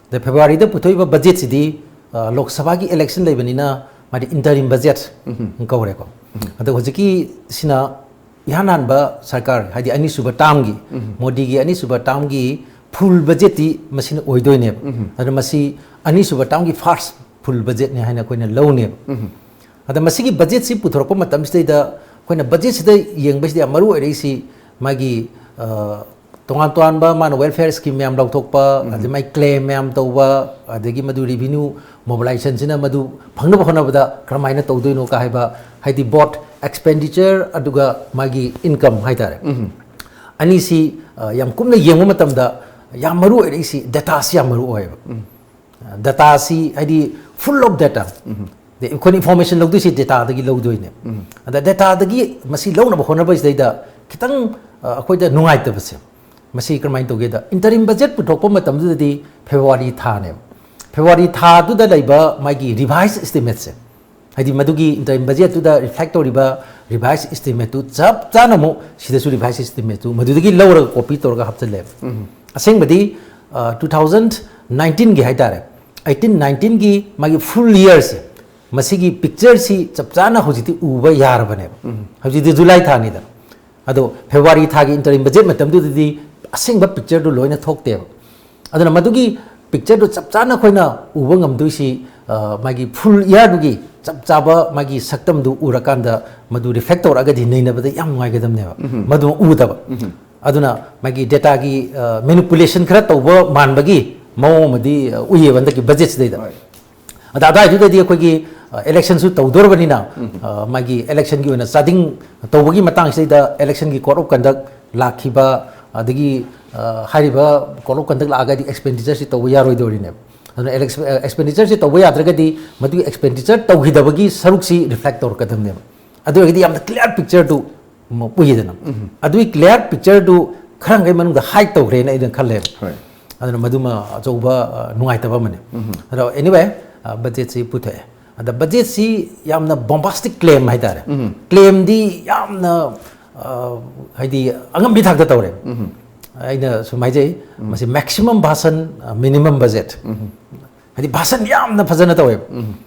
ꯑꯗ February ꯗ ꯄꯨꯊꯣꯛꯏꯕ budget ꯁꯤꯗꯤ, ꯑ, ꯂꯣꯛ ꯁꯚꯥꯒꯤ election ꯂꯩꯕꯅꯤꯅ ꯃꯥꯗꯤ interim budget ꯀꯧꯔꯦꯀꯣ꯫ ꯑꯗꯣ ꯍꯧꯖꯤꯛꯀꯤꯁꯤꯅ ꯏꯍꯥꯟ ꯍꯥꯟꯕ ꯁꯔꯀꯥꯔ, ꯍꯥꯏꯗꯤ ꯑꯅꯤꯁꯨꯕ term ꯒꯤ, ꯃꯣꯗꯤꯒꯤ ꯑꯅꯤꯁꯨꯕ term ꯒꯤ full budget ꯇꯤ ꯃꯁꯤꯅ ꯑꯣꯏꯗꯣꯏꯅꯦꯕ꯫ ꯑꯗꯨꯅ ꯃꯁꯤ ꯑꯅꯤꯁꯨꯕ term ꯒꯤ first full budget ꯅꯤ ꯍꯥꯏꯅ ꯑꯩꯈꯣꯏꯅ ꯂꯧꯅꯦꯕ꯫ ꯑꯗ ꯃꯁꯤꯒꯤ budget ꯁꯤ ꯄꯨꯊꯣꯔꯛꯄ ꯃꯇꯝꯁꯤꯗꯩꯗ ꯑꯩꯈꯣꯏꯅ budget ꯁꯤꯗ ꯌꯦꯡꯕꯁꯤꯗ ꯌꯥꯝ ꯃꯔꯨ ꯑꯣꯏꯔꯛꯏꯁꯤ ꯃꯥꯒꯤ, ꯑ, ꯇꯣꯉꯥꯟ ꯇꯣꯉꯥꯟꯕ ꯃꯥꯅ welfare scheme ꯃꯌꯥꯝ ꯂꯧꯊꯣꯛꯄ, ꯑꯗꯩ ꯃꯥꯒꯤ claim ꯃꯌꯥꯝ ꯇꯧꯕ, ꯑꯗꯒꯤ ꯃꯗꯨ revenue mobilization ꯁꯤꯅ ꯃꯗꯨ ꯐꯪꯅꯕ ꯍꯣꯠꯅꯕꯗ ꯀꯔꯝꯍꯥꯏꯅ ꯇꯧꯗꯣꯏꯅꯣ ꯀ ꯍꯥꯏꯕ, ꯍꯥꯏꯗꯤ both expenditure ꯑꯗꯨꯒ ꯃꯥꯒꯤ income ꯍꯥꯏꯇꯥꯔꯦ꯫ ꯑꯅꯤꯁꯤ, ꯑ, ꯌꯥꯝ ꯀꯨꯞꯅ ꯌꯦꯡꯕ ꯃꯇꯝꯗ ꯌꯥꯝ ꯃꯔꯨ ꯑꯣꯏꯔꯛꯏꯁꯤ data ꯁꯤ ꯌꯥꯝ ꯃꯔꯨ ꯑꯣꯏꯌꯦꯕ꯫ Data ꯁꯤ ꯍꯥꯏꯗꯤ full of data꯫ ꯑꯗꯩ ꯑꯩꯈꯣꯏꯅ information ꯂꯧꯗꯣꯏꯁꯤ data ꯗꯒꯤ ꯂꯧꯗꯣꯏꯅꯦ꯫ ꯑꯗ data ꯗꯒꯤ ꯃꯁꯤ ꯂꯧꯅꯕ ꯍꯣꯠꯅꯕꯁꯤꯗꯩꯗ ꯈꯤꯇꯪ, ꯑ, ꯑꯩꯈꯣꯏꯗ ꯅꯨꯡꯉꯥꯏꯇꯕꯁꯦ, ꯃꯁꯤ ꯀꯔꯝꯍꯥꯏꯅ ꯇꯧꯒꯦꯗ, interim budget ꯄꯨꯊꯣꯛꯄ ꯃꯇꯝꯗꯨꯗꯗꯤ February ꯊꯥꯅꯦꯕ꯫ February ꯊꯥꯗꯨꯗ ꯂꯩꯕ ꯃꯥꯒꯤ revise estimate ꯁꯦ, ꯍꯥꯏꯗꯤ ꯃꯗꯨꯒꯤ interim budget ꯇꯨꯗ reflect ꯇꯧꯔꯤꯕ ꯔꯤꯚꯥꯏꯁ ꯏꯁꯇꯤꯃꯦꯠꯇꯨ ꯆꯞ ꯆꯥꯅ ꯑꯃꯨꯛ ꯁꯤꯗꯁꯨ ꯔꯤꯚꯥꯏꯁ ꯏꯁꯇꯤꯃꯦꯠꯇꯨ ꯃꯗꯨꯗꯒꯤ ꯂꯧꯔꯒ ꯀꯣꯄꯤ ꯇꯧꯔꯒ ꯍꯥꯞꯆꯤꯜꯂꯦꯕ꯫ ꯑꯁꯦꯡꯕꯗꯤ ꯇꯨ ꯊꯥꯎꯖꯟ ꯅꯥꯏꯟꯇꯤꯟꯒꯤ ꯍꯥꯏꯇꯥꯔꯦ, ꯑꯩꯠꯇꯤꯟ ꯅꯥꯏꯟꯇꯤꯟꯒꯤ ꯃꯥꯒꯤ ꯐꯨꯜ ꯌꯔꯁꯦ, ꯃꯁꯤꯒꯤ ꯄꯤꯛꯆꯔꯁꯤ ꯆꯞ ꯆꯥꯅ ꯍꯧꯖꯤꯛꯇꯤ ꯎꯕ ꯌꯥꯔꯕꯅꯦꯕ꯫ ꯍꯧꯖꯤꯛꯇꯤ ꯖꯨꯂꯥꯏ ꯊꯥꯅꯤꯗꯅ, ꯑꯗꯣ ꯐꯦꯕ꯭ꯔꯨꯋꯥꯔꯤ ꯊꯥꯒꯤ ꯏꯟꯇꯔꯤꯝ ꯕꯖꯦꯠ ꯃꯇꯝꯗꯨꯗꯗꯤ ꯑꯁꯦꯡꯕ ꯄꯤꯛꯆꯔꯗꯨ ꯂꯣꯏꯅ ꯊꯣꯛꯇꯦꯕ꯫ ꯑꯗꯨꯅ ꯃꯗꯨꯒꯤ ꯄꯤꯛꯆꯔꯗꯨ ꯆꯞ ꯆꯥꯅ ꯑꯩꯈꯣꯏꯅ ꯎꯕ ꯉꯝꯗꯣꯏꯁꯤ, ꯑ, ꯃꯥꯒꯤ ꯐꯨꯜ ꯏꯌꯥꯔꯗꯨꯒꯤ ꯆꯞ ꯆꯥꯕ ꯃꯥꯒꯤ ꯁꯛꯇꯝꯗꯨ ꯎꯔꯀꯥꯟꯗ ꯃꯗꯨ ꯔꯤꯐ꯭ꯂꯦꯛ ꯇꯧꯔꯛꯑꯒꯗꯤ ꯅꯩꯅꯕꯗ ꯌꯥꯝ ꯅꯨꯡꯉꯥꯏꯒꯗꯕꯅꯦꯕ꯫ ꯃꯗꯨ ꯎꯗꯕ꯫ ꯑꯗꯨꯅ ꯃꯥꯒꯤ ꯗꯦꯇꯥꯒꯤ, ꯑ, ꯃꯦꯅꯤꯄꯨꯂꯦꯁꯟ ꯈꯔ ꯇꯧꯕ ꯃꯥꯟꯕꯒꯤ ꯃꯑꯣꯡ ꯑꯃꯗꯤ, ꯑ, ꯎꯏꯌꯦꯕ ꯍꯟꯗꯛꯀꯤ ꯕꯖꯦꯠꯁꯤꯗꯩꯗ꯫ ꯍꯣꯏ꯫ ꯑꯗ ꯑꯗꯨꯋꯥꯏꯗꯨꯗꯗꯤ ꯑꯩꯈꯣꯏꯒꯤ, ꯑ, ꯏꯂꯦꯛꯁꯟꯁꯨ ꯇꯧꯗꯣꯔꯕꯅꯤꯅ, ꯑ, ꯃꯥꯒꯤ ꯏꯂꯦꯛꯁꯟꯒꯤ ꯑꯣꯏꯅ ꯆꯥꯗꯤꯡ ꯇꯧꯕꯒꯤ ꯃꯇꯥꯡꯁꯤꯗꯩꯗ ꯏꯂꯦꯛꯁꯟꯒꯤ ꯀꯣꯗ ꯑꯣꯐ ꯀꯟꯗꯛ ꯂꯥꯛꯈꯤꯕ, ꯑꯗꯒꯤ, ꯑ, ꯍꯥꯏꯔꯤꯕ ꯀꯣꯗ ꯑꯣꯐ ꯀꯟꯗꯛ ꯂꯥꯛꯑꯒꯗꯤ ꯑꯦꯛꯁꯄꯦꯟꯗꯤꯆꯔꯁꯤ ꯇꯧꯕ ꯌꯥꯔꯣꯏꯗꯧꯔꯤꯅꯦꯕ꯫ ꯑꯗꯨꯅ ꯑꯦꯂꯦꯛꯁ-, ꯑ, ꯑꯦꯛꯁꯄꯦꯟꯗꯤꯆꯔꯁꯤ ꯇꯧꯕ ꯌꯥꯗ꯭ꯔꯒꯗꯤ ꯃꯗꯨꯒꯤ ꯑꯦꯛꯁꯄꯦꯟꯗꯤꯆꯔ ꯇꯧꯈꯤꯗꯕꯒꯤ ꯁꯔꯨꯛꯁꯤ ꯔꯤꯐ꯭ꯂꯦꯛ ꯇꯧꯔꯛꯀꯗꯕꯅꯦꯕ꯫ ꯑꯗꯨ ꯑꯣꯏꯔꯒꯗꯤ ꯌꯥꯝꯅ ꯀ꯭ꯂꯤꯌꯥꯔ ꯄꯤꯛꯆꯔꯗꯨ ꯎꯏꯌꯦꯗꯅ꯫ ꯑꯗꯨꯒꯤ ꯀ꯭ꯂꯤꯌꯥꯔ ꯄꯤꯛꯆꯔꯗꯨ ꯈꯔ ꯃꯈꯩ ꯃꯅꯨꯡꯗ ꯍꯥꯏꯠ ꯇꯧꯈ꯭ꯔꯦꯅ ꯑꯩꯅ ꯈꯜꯂꯦꯕ꯫ ꯍꯣꯏ꯫ ꯑꯗꯨꯅ ꯃꯗꯨꯃ ꯑꯆꯧꯕ, ꯑ, ꯅꯨꯡꯉꯥꯏꯇꯕ ꯑꯃꯅꯤ꯫ ꯑꯗꯣ anyway, ꯑ, ꯕꯖꯦꯠꯁꯤ ꯄꯨꯊꯣꯛꯑꯦ꯫ ꯑꯗ ꯕꯖꯦꯠꯁꯤ ꯌꯥꯝꯅ ꯕꯣꯝꯕꯥꯁꯇꯤꯛ ꯀ꯭ꯂꯦꯝ ꯍꯥꯏꯇꯥꯔꯦ꯫ ꯀ꯭ꯂꯦꯝꯗꯤ ꯌꯥꯝꯅ, ꯑ, ꯍꯥꯏꯗꯤ ꯑꯉꯝꯕꯤ ꯊꯥꯛꯇ ꯇꯧꯔꯦ꯫ ꯑꯩꯅ ꯁꯨꯝ ꯍꯥꯏꯖꯩ, ꯃꯁꯤ ꯃꯦꯛꯁꯤꯃꯝ ꯚꯥꯁꯟ, ꯑ, ꯃꯤꯅꯤꯃꯝ ꯕꯖꯦꯠ꯫ ꯍꯥꯏꯗꯤ ꯚꯥꯁꯟ ꯌꯥꯝꯅ ꯐꯖꯅ ꯇꯧꯋꯦꯕ꯫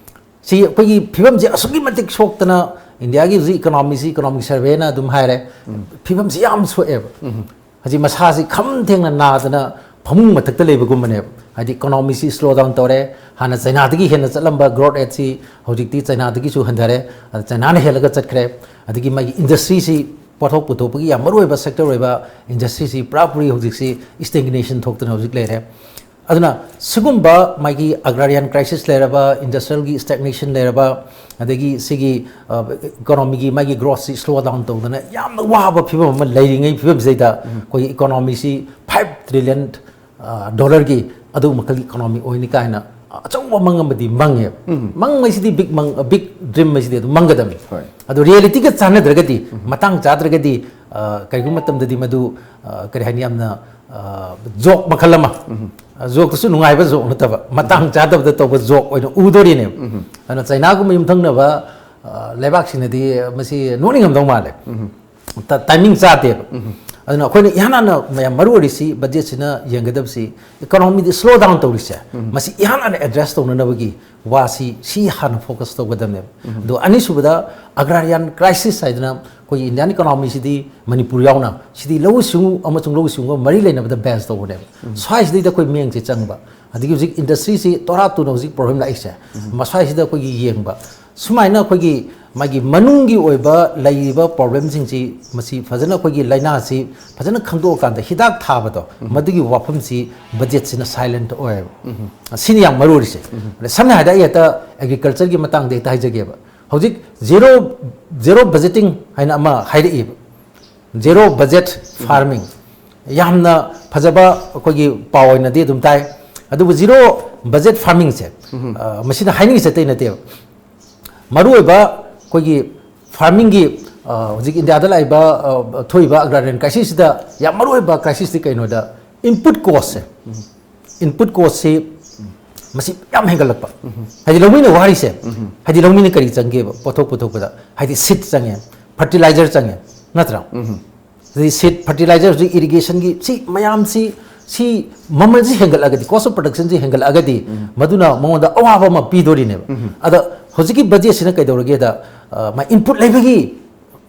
ꯁꯤ ꯑꯩꯈꯣꯏꯒꯤ ꯐꯤꯕꯝꯁꯦ ꯑꯁꯨꯛꯀꯤ ꯃꯇꯤꯛ ꯁꯣꯛꯇꯅ, ꯏꯟꯗꯤꯌꯥꯒꯤ ꯍꯧꯖꯤꯛ ꯏꯀꯣꯅꯣꯃꯤꯁꯤ, ꯏꯀꯣꯅꯣꯃꯤꯛ ꯁꯔꯚꯦꯅ ꯑꯗꯨꯝ ꯍꯥꯏꯔꯦ, ꯐꯤꯕꯝꯁꯤ ꯌꯥꯝ ꯁꯣꯛꯑꯦꯕ꯫ ꯍꯧꯖꯤꯛ ꯃꯁꯥꯁꯤ ꯈꯝ ꯊꯦꯡꯅ ꯅꯥꯗꯅ ꯐꯃꯨꯡ ꯃꯊꯛꯇ ꯂꯩꯕꯒꯨꯝꯕꯅꯦꯕ꯫ ꯍꯥꯏꯗꯤ ꯏꯀꯣꯅꯣꯃꯤꯁꯤ ꯁ꯭ꯂꯣ ꯗꯥꯎꯟ ꯇꯧꯔꯦ꯫ ꯍꯥꯟꯅ ꯆꯩꯅꯥꯗꯒꯤ ꯍꯦꯟꯅ ꯆꯠꯂꯝꯕ ꯒ꯭ꯔꯣꯠ ꯔꯦꯠꯁꯤ ꯍꯧꯖꯤꯛꯇꯤ ꯆꯩꯅꯥꯗꯒꯤꯁꯨ ꯍꯟꯊꯔꯦ꯫ ꯑꯗ ꯆꯩꯅꯥꯅ ꯍꯦꯜꯂꯒ ꯆꯠꯈ꯭ꯔꯦ꯫ ꯑꯗꯒꯤ ꯃꯥꯒꯤ ꯏꯟꯗꯁꯇ꯭ꯔꯤꯁꯤ, ꯄꯣꯠꯊꯣꯛ ꯄꯨꯊꯣꯛꯄꯒꯤ ꯌꯥꯝ ꯃꯔꯨꯑꯣꯏꯕ ꯁꯦꯛꯇꯔ ꯑꯣꯏꯕ ꯏꯟꯗꯁꯇ꯭ꯔꯤꯁꯤ ꯄꯨꯔꯥ ꯄꯨꯔꯤ ꯍꯧꯖꯤꯛꯁꯤ ꯁ꯭ꯇꯦꯒꯅꯦꯁꯟ ꯊꯣꯛꯇꯅ ꯍꯧꯖꯤꯛ ꯂꯩꯔꯦ꯫ ꯑꯗꯨꯅ ꯁꯤꯒꯨꯝꯕ ꯃꯥꯒꯤ ꯑꯒ꯭ꯔꯥꯔꯤꯌꯥꯟ ꯀ꯭ꯔꯥꯏꯁꯤꯁ ꯂꯩꯔꯕ, ꯏꯟꯗꯁꯇ꯭ꯔꯤꯌꯦꯜꯒꯤ ꯁ꯭ꯇꯦꯒꯅꯦꯁꯟ ꯂꯩꯔꯕ, ꯑꯗꯒꯤ ꯁꯤꯒꯤ, ꯑ, ꯏꯀꯣꯅꯣꯃꯤꯒꯤ ꯃꯥꯒꯤ ꯒ꯭ꯔꯣꯠꯁꯤ ꯁ꯭ꯂꯣ ꯗꯥꯎꯟ ꯇꯧꯗꯅ ꯌꯥꯝꯅ ꯋꯥꯕ ꯐꯤꯕꯝ ꯑꯃ ꯂꯩꯔꯤꯉꯩ ꯐꯤꯕꯝꯁꯤꯗꯩꯗ ꯑꯩꯈꯣꯏꯒꯤ ꯏꯀꯣꯅꯣꯃꯤꯁꯤ ꯐꯥꯏꯚ ꯇ꯭ꯔꯤꯂꯤꯌꯟ, ꯑ, ꯗꯣꯂꯔꯒꯤ ꯑꯗꯨꯒꯨꯝꯕ ꯃꯈꯜꯒꯤ ꯏꯀꯣꯅꯣꯃꯤ ꯑꯣꯏꯅꯤ ꯀꯥꯏꯅ ꯑꯆꯧꯕ ꯃꯪ ꯑꯃꯗꯤ ꯃꯪꯉꯦꯕ꯫ ꯃꯪ ꯍꯥꯏꯁꯤꯗꯤ ꯕꯤꯛ ꯃꯪ, ꯕꯤꯛ ꯗ꯭ꯔꯤꯝ ꯍꯥꯏꯁꯤꯗꯤ ꯑꯗꯨꯝ ꯃꯪꯒꯗꯕꯅꯤ꯫ ꯍꯣꯏ꯫ ꯑꯗꯣ ꯔꯤꯌꯦꯂꯤꯇꯤꯒ ꯆꯥꯟꯅꯗ꯭ꯔꯒꯗꯤ, ꯃꯇꯥꯡ ꯆꯥꯗ꯭ꯔꯒꯗꯤ, ꯑ, ꯀꯔꯤꯒꯨꯝꯕ ꯃꯇꯝꯗꯗꯤ ꯃꯗꯨ, ꯑ, ꯀꯔꯤ ꯍꯥꯏꯅꯤ, ꯌꯥꯝꯅ, ꯑ, ꯖꯣꯛ ꯃꯈꯜ ꯑꯃ, ꯑ, ꯖꯣꯛꯇꯨꯁꯨ ꯅꯨꯡꯉꯥꯏꯕ ꯖꯣꯛ ꯅꯠꯇꯕ, ꯃꯇꯥꯡ ꯆꯥꯗꯕꯗ ꯇꯧꯕ ꯖꯣꯛ ꯑꯣꯏꯅ ꯎꯗꯣꯔꯤꯅꯦꯕ꯫ ꯑꯗꯨꯅ ꯆꯩꯅꯥꯒꯨꯝꯕ ꯌꯨꯝꯊꯪꯅꯕ, ꯑ, ꯂꯩꯕꯥꯛꯁꯤꯡꯅꯗꯤ ꯃꯁꯤ ꯅꯣꯛꯅꯤꯡꯉꯝꯗꯧ ꯃꯥꯜꯂꯦ꯫ ꯇꯥꯏꯃꯤꯡ ꯆꯥꯗꯦꯕ꯫ ꯑꯗꯨꯅ ꯑꯩꯈꯣꯏꯅ ꯏꯍꯥꯟ ꯍꯥꯟꯅ ꯃꯌꯥꯝ ꯃꯔꯨ ꯑꯣꯏꯔꯤꯁꯤ, ꯕꯖꯦꯠꯁꯤꯅ ꯌꯦꯡꯒꯗꯕꯁꯤ ꯏꯀꯣꯅꯣꯃꯤꯗꯤ ꯁ꯭ꯂꯣ ꯗꯥꯎꯟ ꯇꯧꯔꯤꯁꯦ, ꯃꯁꯤ ꯏꯍꯥꯟ ꯍꯥꯟꯅ ꯑꯦꯗ꯭ꯔꯦꯁ ꯇꯧꯅꯅꯕꯒꯤ ꯋꯥꯁꯤ, ꯁꯤ ꯍꯥꯟꯅ ꯐꯣꯀꯁ ꯇꯧꯒꯗꯕꯅꯦꯕ꯫ ꯑꯗꯣ ꯑꯅꯤꯁꯨꯕꯗ, ꯑꯒ꯭ꯔꯥꯔꯤꯌꯥꯟ ꯀ꯭ꯔꯥꯏꯁꯤꯁ ꯍꯥꯏꯗꯅ ꯑꯩꯈꯣꯏꯒꯤ ꯏꯟꯗꯤꯌꯥꯟ ꯏꯀꯣꯅꯣꯃꯤꯁꯤꯗꯤ, ꯃꯅꯤꯄꯨꯔ ꯌꯥꯎꯅ, ꯁꯤꯗꯤ ꯂꯧꯎ ꯁꯤꯡꯎ ꯑꯃꯁꯨꯡ ꯂꯧꯎ ꯁꯤꯡꯎꯒ ꯃꯔꯤ ꯂꯩꯅꯕꯗ ꯕꯦꯁ ꯇꯧꯕꯅꯦꯕ꯫ ꯁ꯭ꯋꯥꯏꯁꯤꯗꯩꯗ ꯑꯩꯈꯣꯏ ꯃꯤꯠꯌꯦꯡꯁꯦ ꯆꯪꯕ, ꯑꯗꯒꯤ ꯍꯧꯖꯤꯛ ꯏꯟꯗꯁꯇ꯭ꯔꯤꯁꯤ ꯇꯣꯔꯥ ꯇꯨꯅ ꯍꯧꯖꯤꯛ ꯄ꯭ꯔꯣꯕ꯭ꯂꯦꯝ ꯂꯥꯛꯏꯁꯦ, ꯃꯁ꯭ꯋꯥꯏꯁꯤꯗ ꯑꯩꯈꯣꯏꯒꯤ ꯌꯦꯡꯕ, ꯁꯨꯃꯥꯏꯅ ꯑꯩꯈꯣꯏꯒꯤ ꯃꯥꯒꯤ ꯃꯅꯨꯡꯒꯤ ꯑꯣꯏꯕ ꯂꯩꯔꯤꯕ ꯄ꯭ꯔꯣꯕ꯭ꯂꯦꯝꯁꯤꯡꯁꯤ, ꯃꯁꯤ ꯐꯖꯅ ꯑꯩꯈꯣꯏꯒꯤ ꯂꯥꯏꯅꯥꯁꯤ ꯐꯖꯅ ꯈꯪꯗꯣꯛꯑꯀꯥꯟꯗ ꯍꯤꯗꯥꯛ ꯊꯥꯕꯗꯣ, ꯃꯗꯨꯒꯤ ꯋꯥꯐꯝꯁꯤ ꯕꯖꯦꯠꯁꯤꯅ ꯁꯥꯏꯂꯦꯟꯠ ꯑꯣꯏꯌꯦꯕ꯫ ꯁꯤꯅꯤ ꯌꯥꯝ ꯃꯔꯨ ꯑꯣꯏꯔꯤꯁꯦ꯫ ꯑꯗ ꯁꯝꯅ ꯍꯥꯏꯔꯕꯗ ꯑꯩ ꯍꯦꯛꯇ ꯑꯦꯒ꯭ꯔꯤꯀꯜꯆꯔꯒꯤ ꯃꯇꯥꯡꯗ ꯍꯦꯛꯇ ꯍꯥꯏꯖꯒꯦꯕ꯫ ꯍꯧꯖꯤꯛ ꯖꯦꯔꯣ, ꯖꯦꯔꯣ ꯕꯖꯦꯇꯤꯡ ꯍꯥꯏꯅ ꯑꯃ ꯍꯥꯏꯔꯛꯏꯕ, ꯖꯦꯔꯣ ꯕꯖꯦꯠ ꯐꯥꯔꯃꯤꯡ꯫ ꯌꯥꯝꯅ ꯐꯖꯕ ꯑꯩꯈꯣꯏꯒꯤ ꯄꯥꯎ ꯑꯣꯏꯅꯗꯤ ꯑꯗꯨꯝ ꯇꯥꯏ꯫ ꯑꯗꯨꯕꯨ ꯖꯤꯔꯣ ꯕꯖꯦꯠ ꯐꯥꯔꯃꯤꯡꯁꯦ, ꯑ, ꯃꯁꯤꯅ ꯍꯥꯏꯅꯤꯡꯉꯤꯁꯦ ꯑꯇꯩ ꯅꯠꯇꯦꯕ꯫ ꯃꯔꯨꯑꯣꯏꯕ ꯑꯩꯈꯣꯏꯒꯤ ꯐꯥꯔꯃꯤꯡꯒꯤ, ꯑ, ꯍꯧꯖꯤꯛ ꯏꯟꯗꯤꯌꯥꯗ ꯂꯥꯛꯏꯕ, ꯑ, ꯊꯣꯛꯏꯕ ꯑꯒ꯭ꯔꯥꯔꯤꯌꯟ ꯀ꯭ꯔꯥꯏꯁꯤꯁꯁꯤꯗ ꯌꯥꯝ ꯃꯔꯨꯑꯣꯏꯕ ꯀ꯭ꯔꯥꯏꯁꯤꯁꯇꯤ ꯀꯩꯅꯣꯗ, ꯏꯟꯄꯨꯠ ꯀꯣꯁꯁꯦ꯫ ꯏꯟꯄꯨꯠ ꯀꯣꯁꯁꯤ ꯃꯁꯤ ꯌꯥꯝ ꯍꯦꯟꯒꯠꯂꯛꯄ꯫ ꯍꯥꯏꯗꯤ ꯂꯧꯃꯤꯅ ꯋꯥꯔꯤꯁꯦ, ꯍꯥꯏꯗꯤ ꯂꯧꯃꯤꯅ ꯀꯔꯤ ꯆꯪꯒꯦꯕ ꯄꯣꯠꯊꯣꯛ ꯄꯨꯊꯣꯛꯄꯗ? ꯍꯥꯏꯗꯤ ꯁꯤꯠ ꯆꯪꯉꯦ, ꯐꯔꯇꯤꯂꯥꯏꯖꯔ ꯆꯪꯉꯦ, ꯅꯠꯇ꯭ꯔꯥ? ꯑꯗꯩ ꯁꯤꯠ, ꯐꯔꯇꯤꯂꯥꯏꯖꯔ, ꯍꯧꯖꯤꯛ ꯏꯔꯤꯒꯦꯁꯟꯒꯤ, ꯁꯤ ꯃꯌꯥꯝꯁꯤ, ꯁꯤ ꯃꯃꯜꯁꯤ ꯍꯦꯟꯒꯠꯂꯒꯗꯤ, ꯀꯣꯁ ꯑꯣꯐ ꯄ꯭ꯔꯗꯛꯁꯟꯁꯤ ꯍꯦꯟꯒꯠꯂꯛꯑꯒꯗꯤ, ꯃꯗꯨꯅ ꯃꯉꯣꯟꯗ ꯑꯋꯥꯕ ꯑꯃ ꯄꯤꯗꯣꯔꯤꯅꯦꯕ꯫ ꯑꯗ ꯍꯧꯖꯤꯛꯀꯤ ꯕꯖꯦꯠꯁꯤꯅ ꯀꯩꯗꯧꯔꯒꯦꯗ, ꯑ, ꯃꯥ ꯏꯟꯄꯨꯠ ꯂꯩꯕꯒꯤ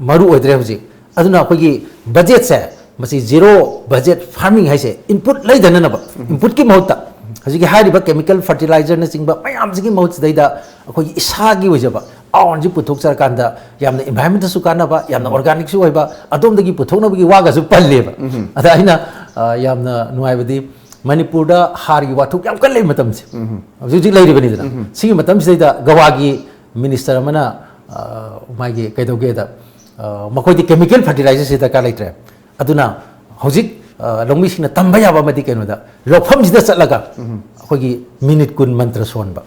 ꯃꯔꯨ ꯑꯣꯏꯗ꯭ꯔꯦ ꯍꯧꯖꯤꯛ꯫ ꯑꯗꯨꯅ ꯑꯩꯈꯣꯏꯒꯤ ꯕꯖꯦꯠꯁꯦ, ꯃꯁꯤ ꯖꯤꯔꯣ ꯕꯖꯦꯠ ꯐꯥꯔꯃꯤꯡ ꯍꯥꯏꯁꯦ, ꯏꯟꯄꯨꯠ ꯂꯩꯗꯅꯅꯕ, ꯏꯟꯄꯨꯠꯀꯤ ꯃꯍꯨꯠꯇ ꯍꯧꯖꯤꯛꯀꯤ ꯍꯥꯏꯔꯤꯕ ꯀꯦꯃꯤꯀꯦꯜ ꯐꯔꯇꯤꯂꯥꯏꯖꯔꯅꯆꯤꯡꯕ ꯃꯌꯥꯝꯁꯤꯒꯤ ꯃꯍꯨꯠꯁꯤꯗꯩꯗ ꯑꯩꯈꯣꯏꯒꯤ ꯏꯁꯥꯒꯤ ꯑꯣꯏꯖꯕ ꯑꯥꯔꯟꯁꯤ ꯄꯨꯊꯣꯛꯆꯔꯀꯥꯟꯗ ꯌꯥꯝꯅ ꯏꯟꯚꯥꯏꯔꯟꯃꯦꯟꯇꯁꯨ ꯀꯥꯟꯅꯕ, ꯌꯥꯝꯅ ꯑꯣꯔꯒꯥꯅꯤꯛꯁꯨ ꯑꯣꯏꯕ, ꯑꯗꯣꯝꯗꯒꯤ ꯄꯨꯊꯣꯛꯅꯕꯒꯤ ꯋꯥꯒꯁꯨ ꯄꯜꯂꯦꯕ꯫ ꯑꯗ ꯑꯩꯅ, ꯑ, ꯌꯥꯝꯅ ꯅꯨꯡꯉꯥꯏꯕꯗꯤ, ꯃꯅꯤꯄꯨꯔꯗ ꯍꯥꯔꯒꯤ ꯋꯥꯊꯣꯛ ꯌꯥꯝ ꯀꯟꯅ ꯂꯩꯕ ꯃꯇꯝꯁꯦ ꯍꯧꯖꯤꯛ ꯍꯧꯖꯤꯛ ꯂꯩꯔꯤꯕꯅꯤꯗꯅ꯫ ꯁꯤꯒꯤ ꯃꯇꯝꯁꯤꯗꯩꯗ ꯒꯋꯥꯒꯤ ꯃꯤꯅꯤꯁꯇꯔ ꯑꯃꯅ, ꯑ, ꯃꯥꯒꯤ ꯀꯩꯗꯧꯒꯦꯗ, ꯑ, ꯃꯈꯣꯏꯗꯤ ꯀꯦꯃꯤꯀꯦꯜ ꯐꯔꯇꯤꯂꯥꯏꯖꯔꯁꯤ ꯗꯔꯀꯥꯔ ꯂꯩꯇ꯭ꯔꯦ꯫ ꯑꯗꯨꯅ ꯍꯧꯖꯤꯛ, ꯑ, ꯂꯧꯃꯤꯁꯤꯡꯅ ꯇꯝꯕ ꯌꯥꯕ ꯑꯃꯗꯤ ꯀꯩꯅꯣꯗ, ꯂꯧꯐꯝꯁꯤꯗ ꯆꯠꯂꯒ ꯑꯩꯈꯣꯏꯒꯤ ꯃꯤꯅꯤꯠ ꯀꯨꯟ ꯃꯟꯇ꯭ꯔ ꯁꯣꯟꯕ꯫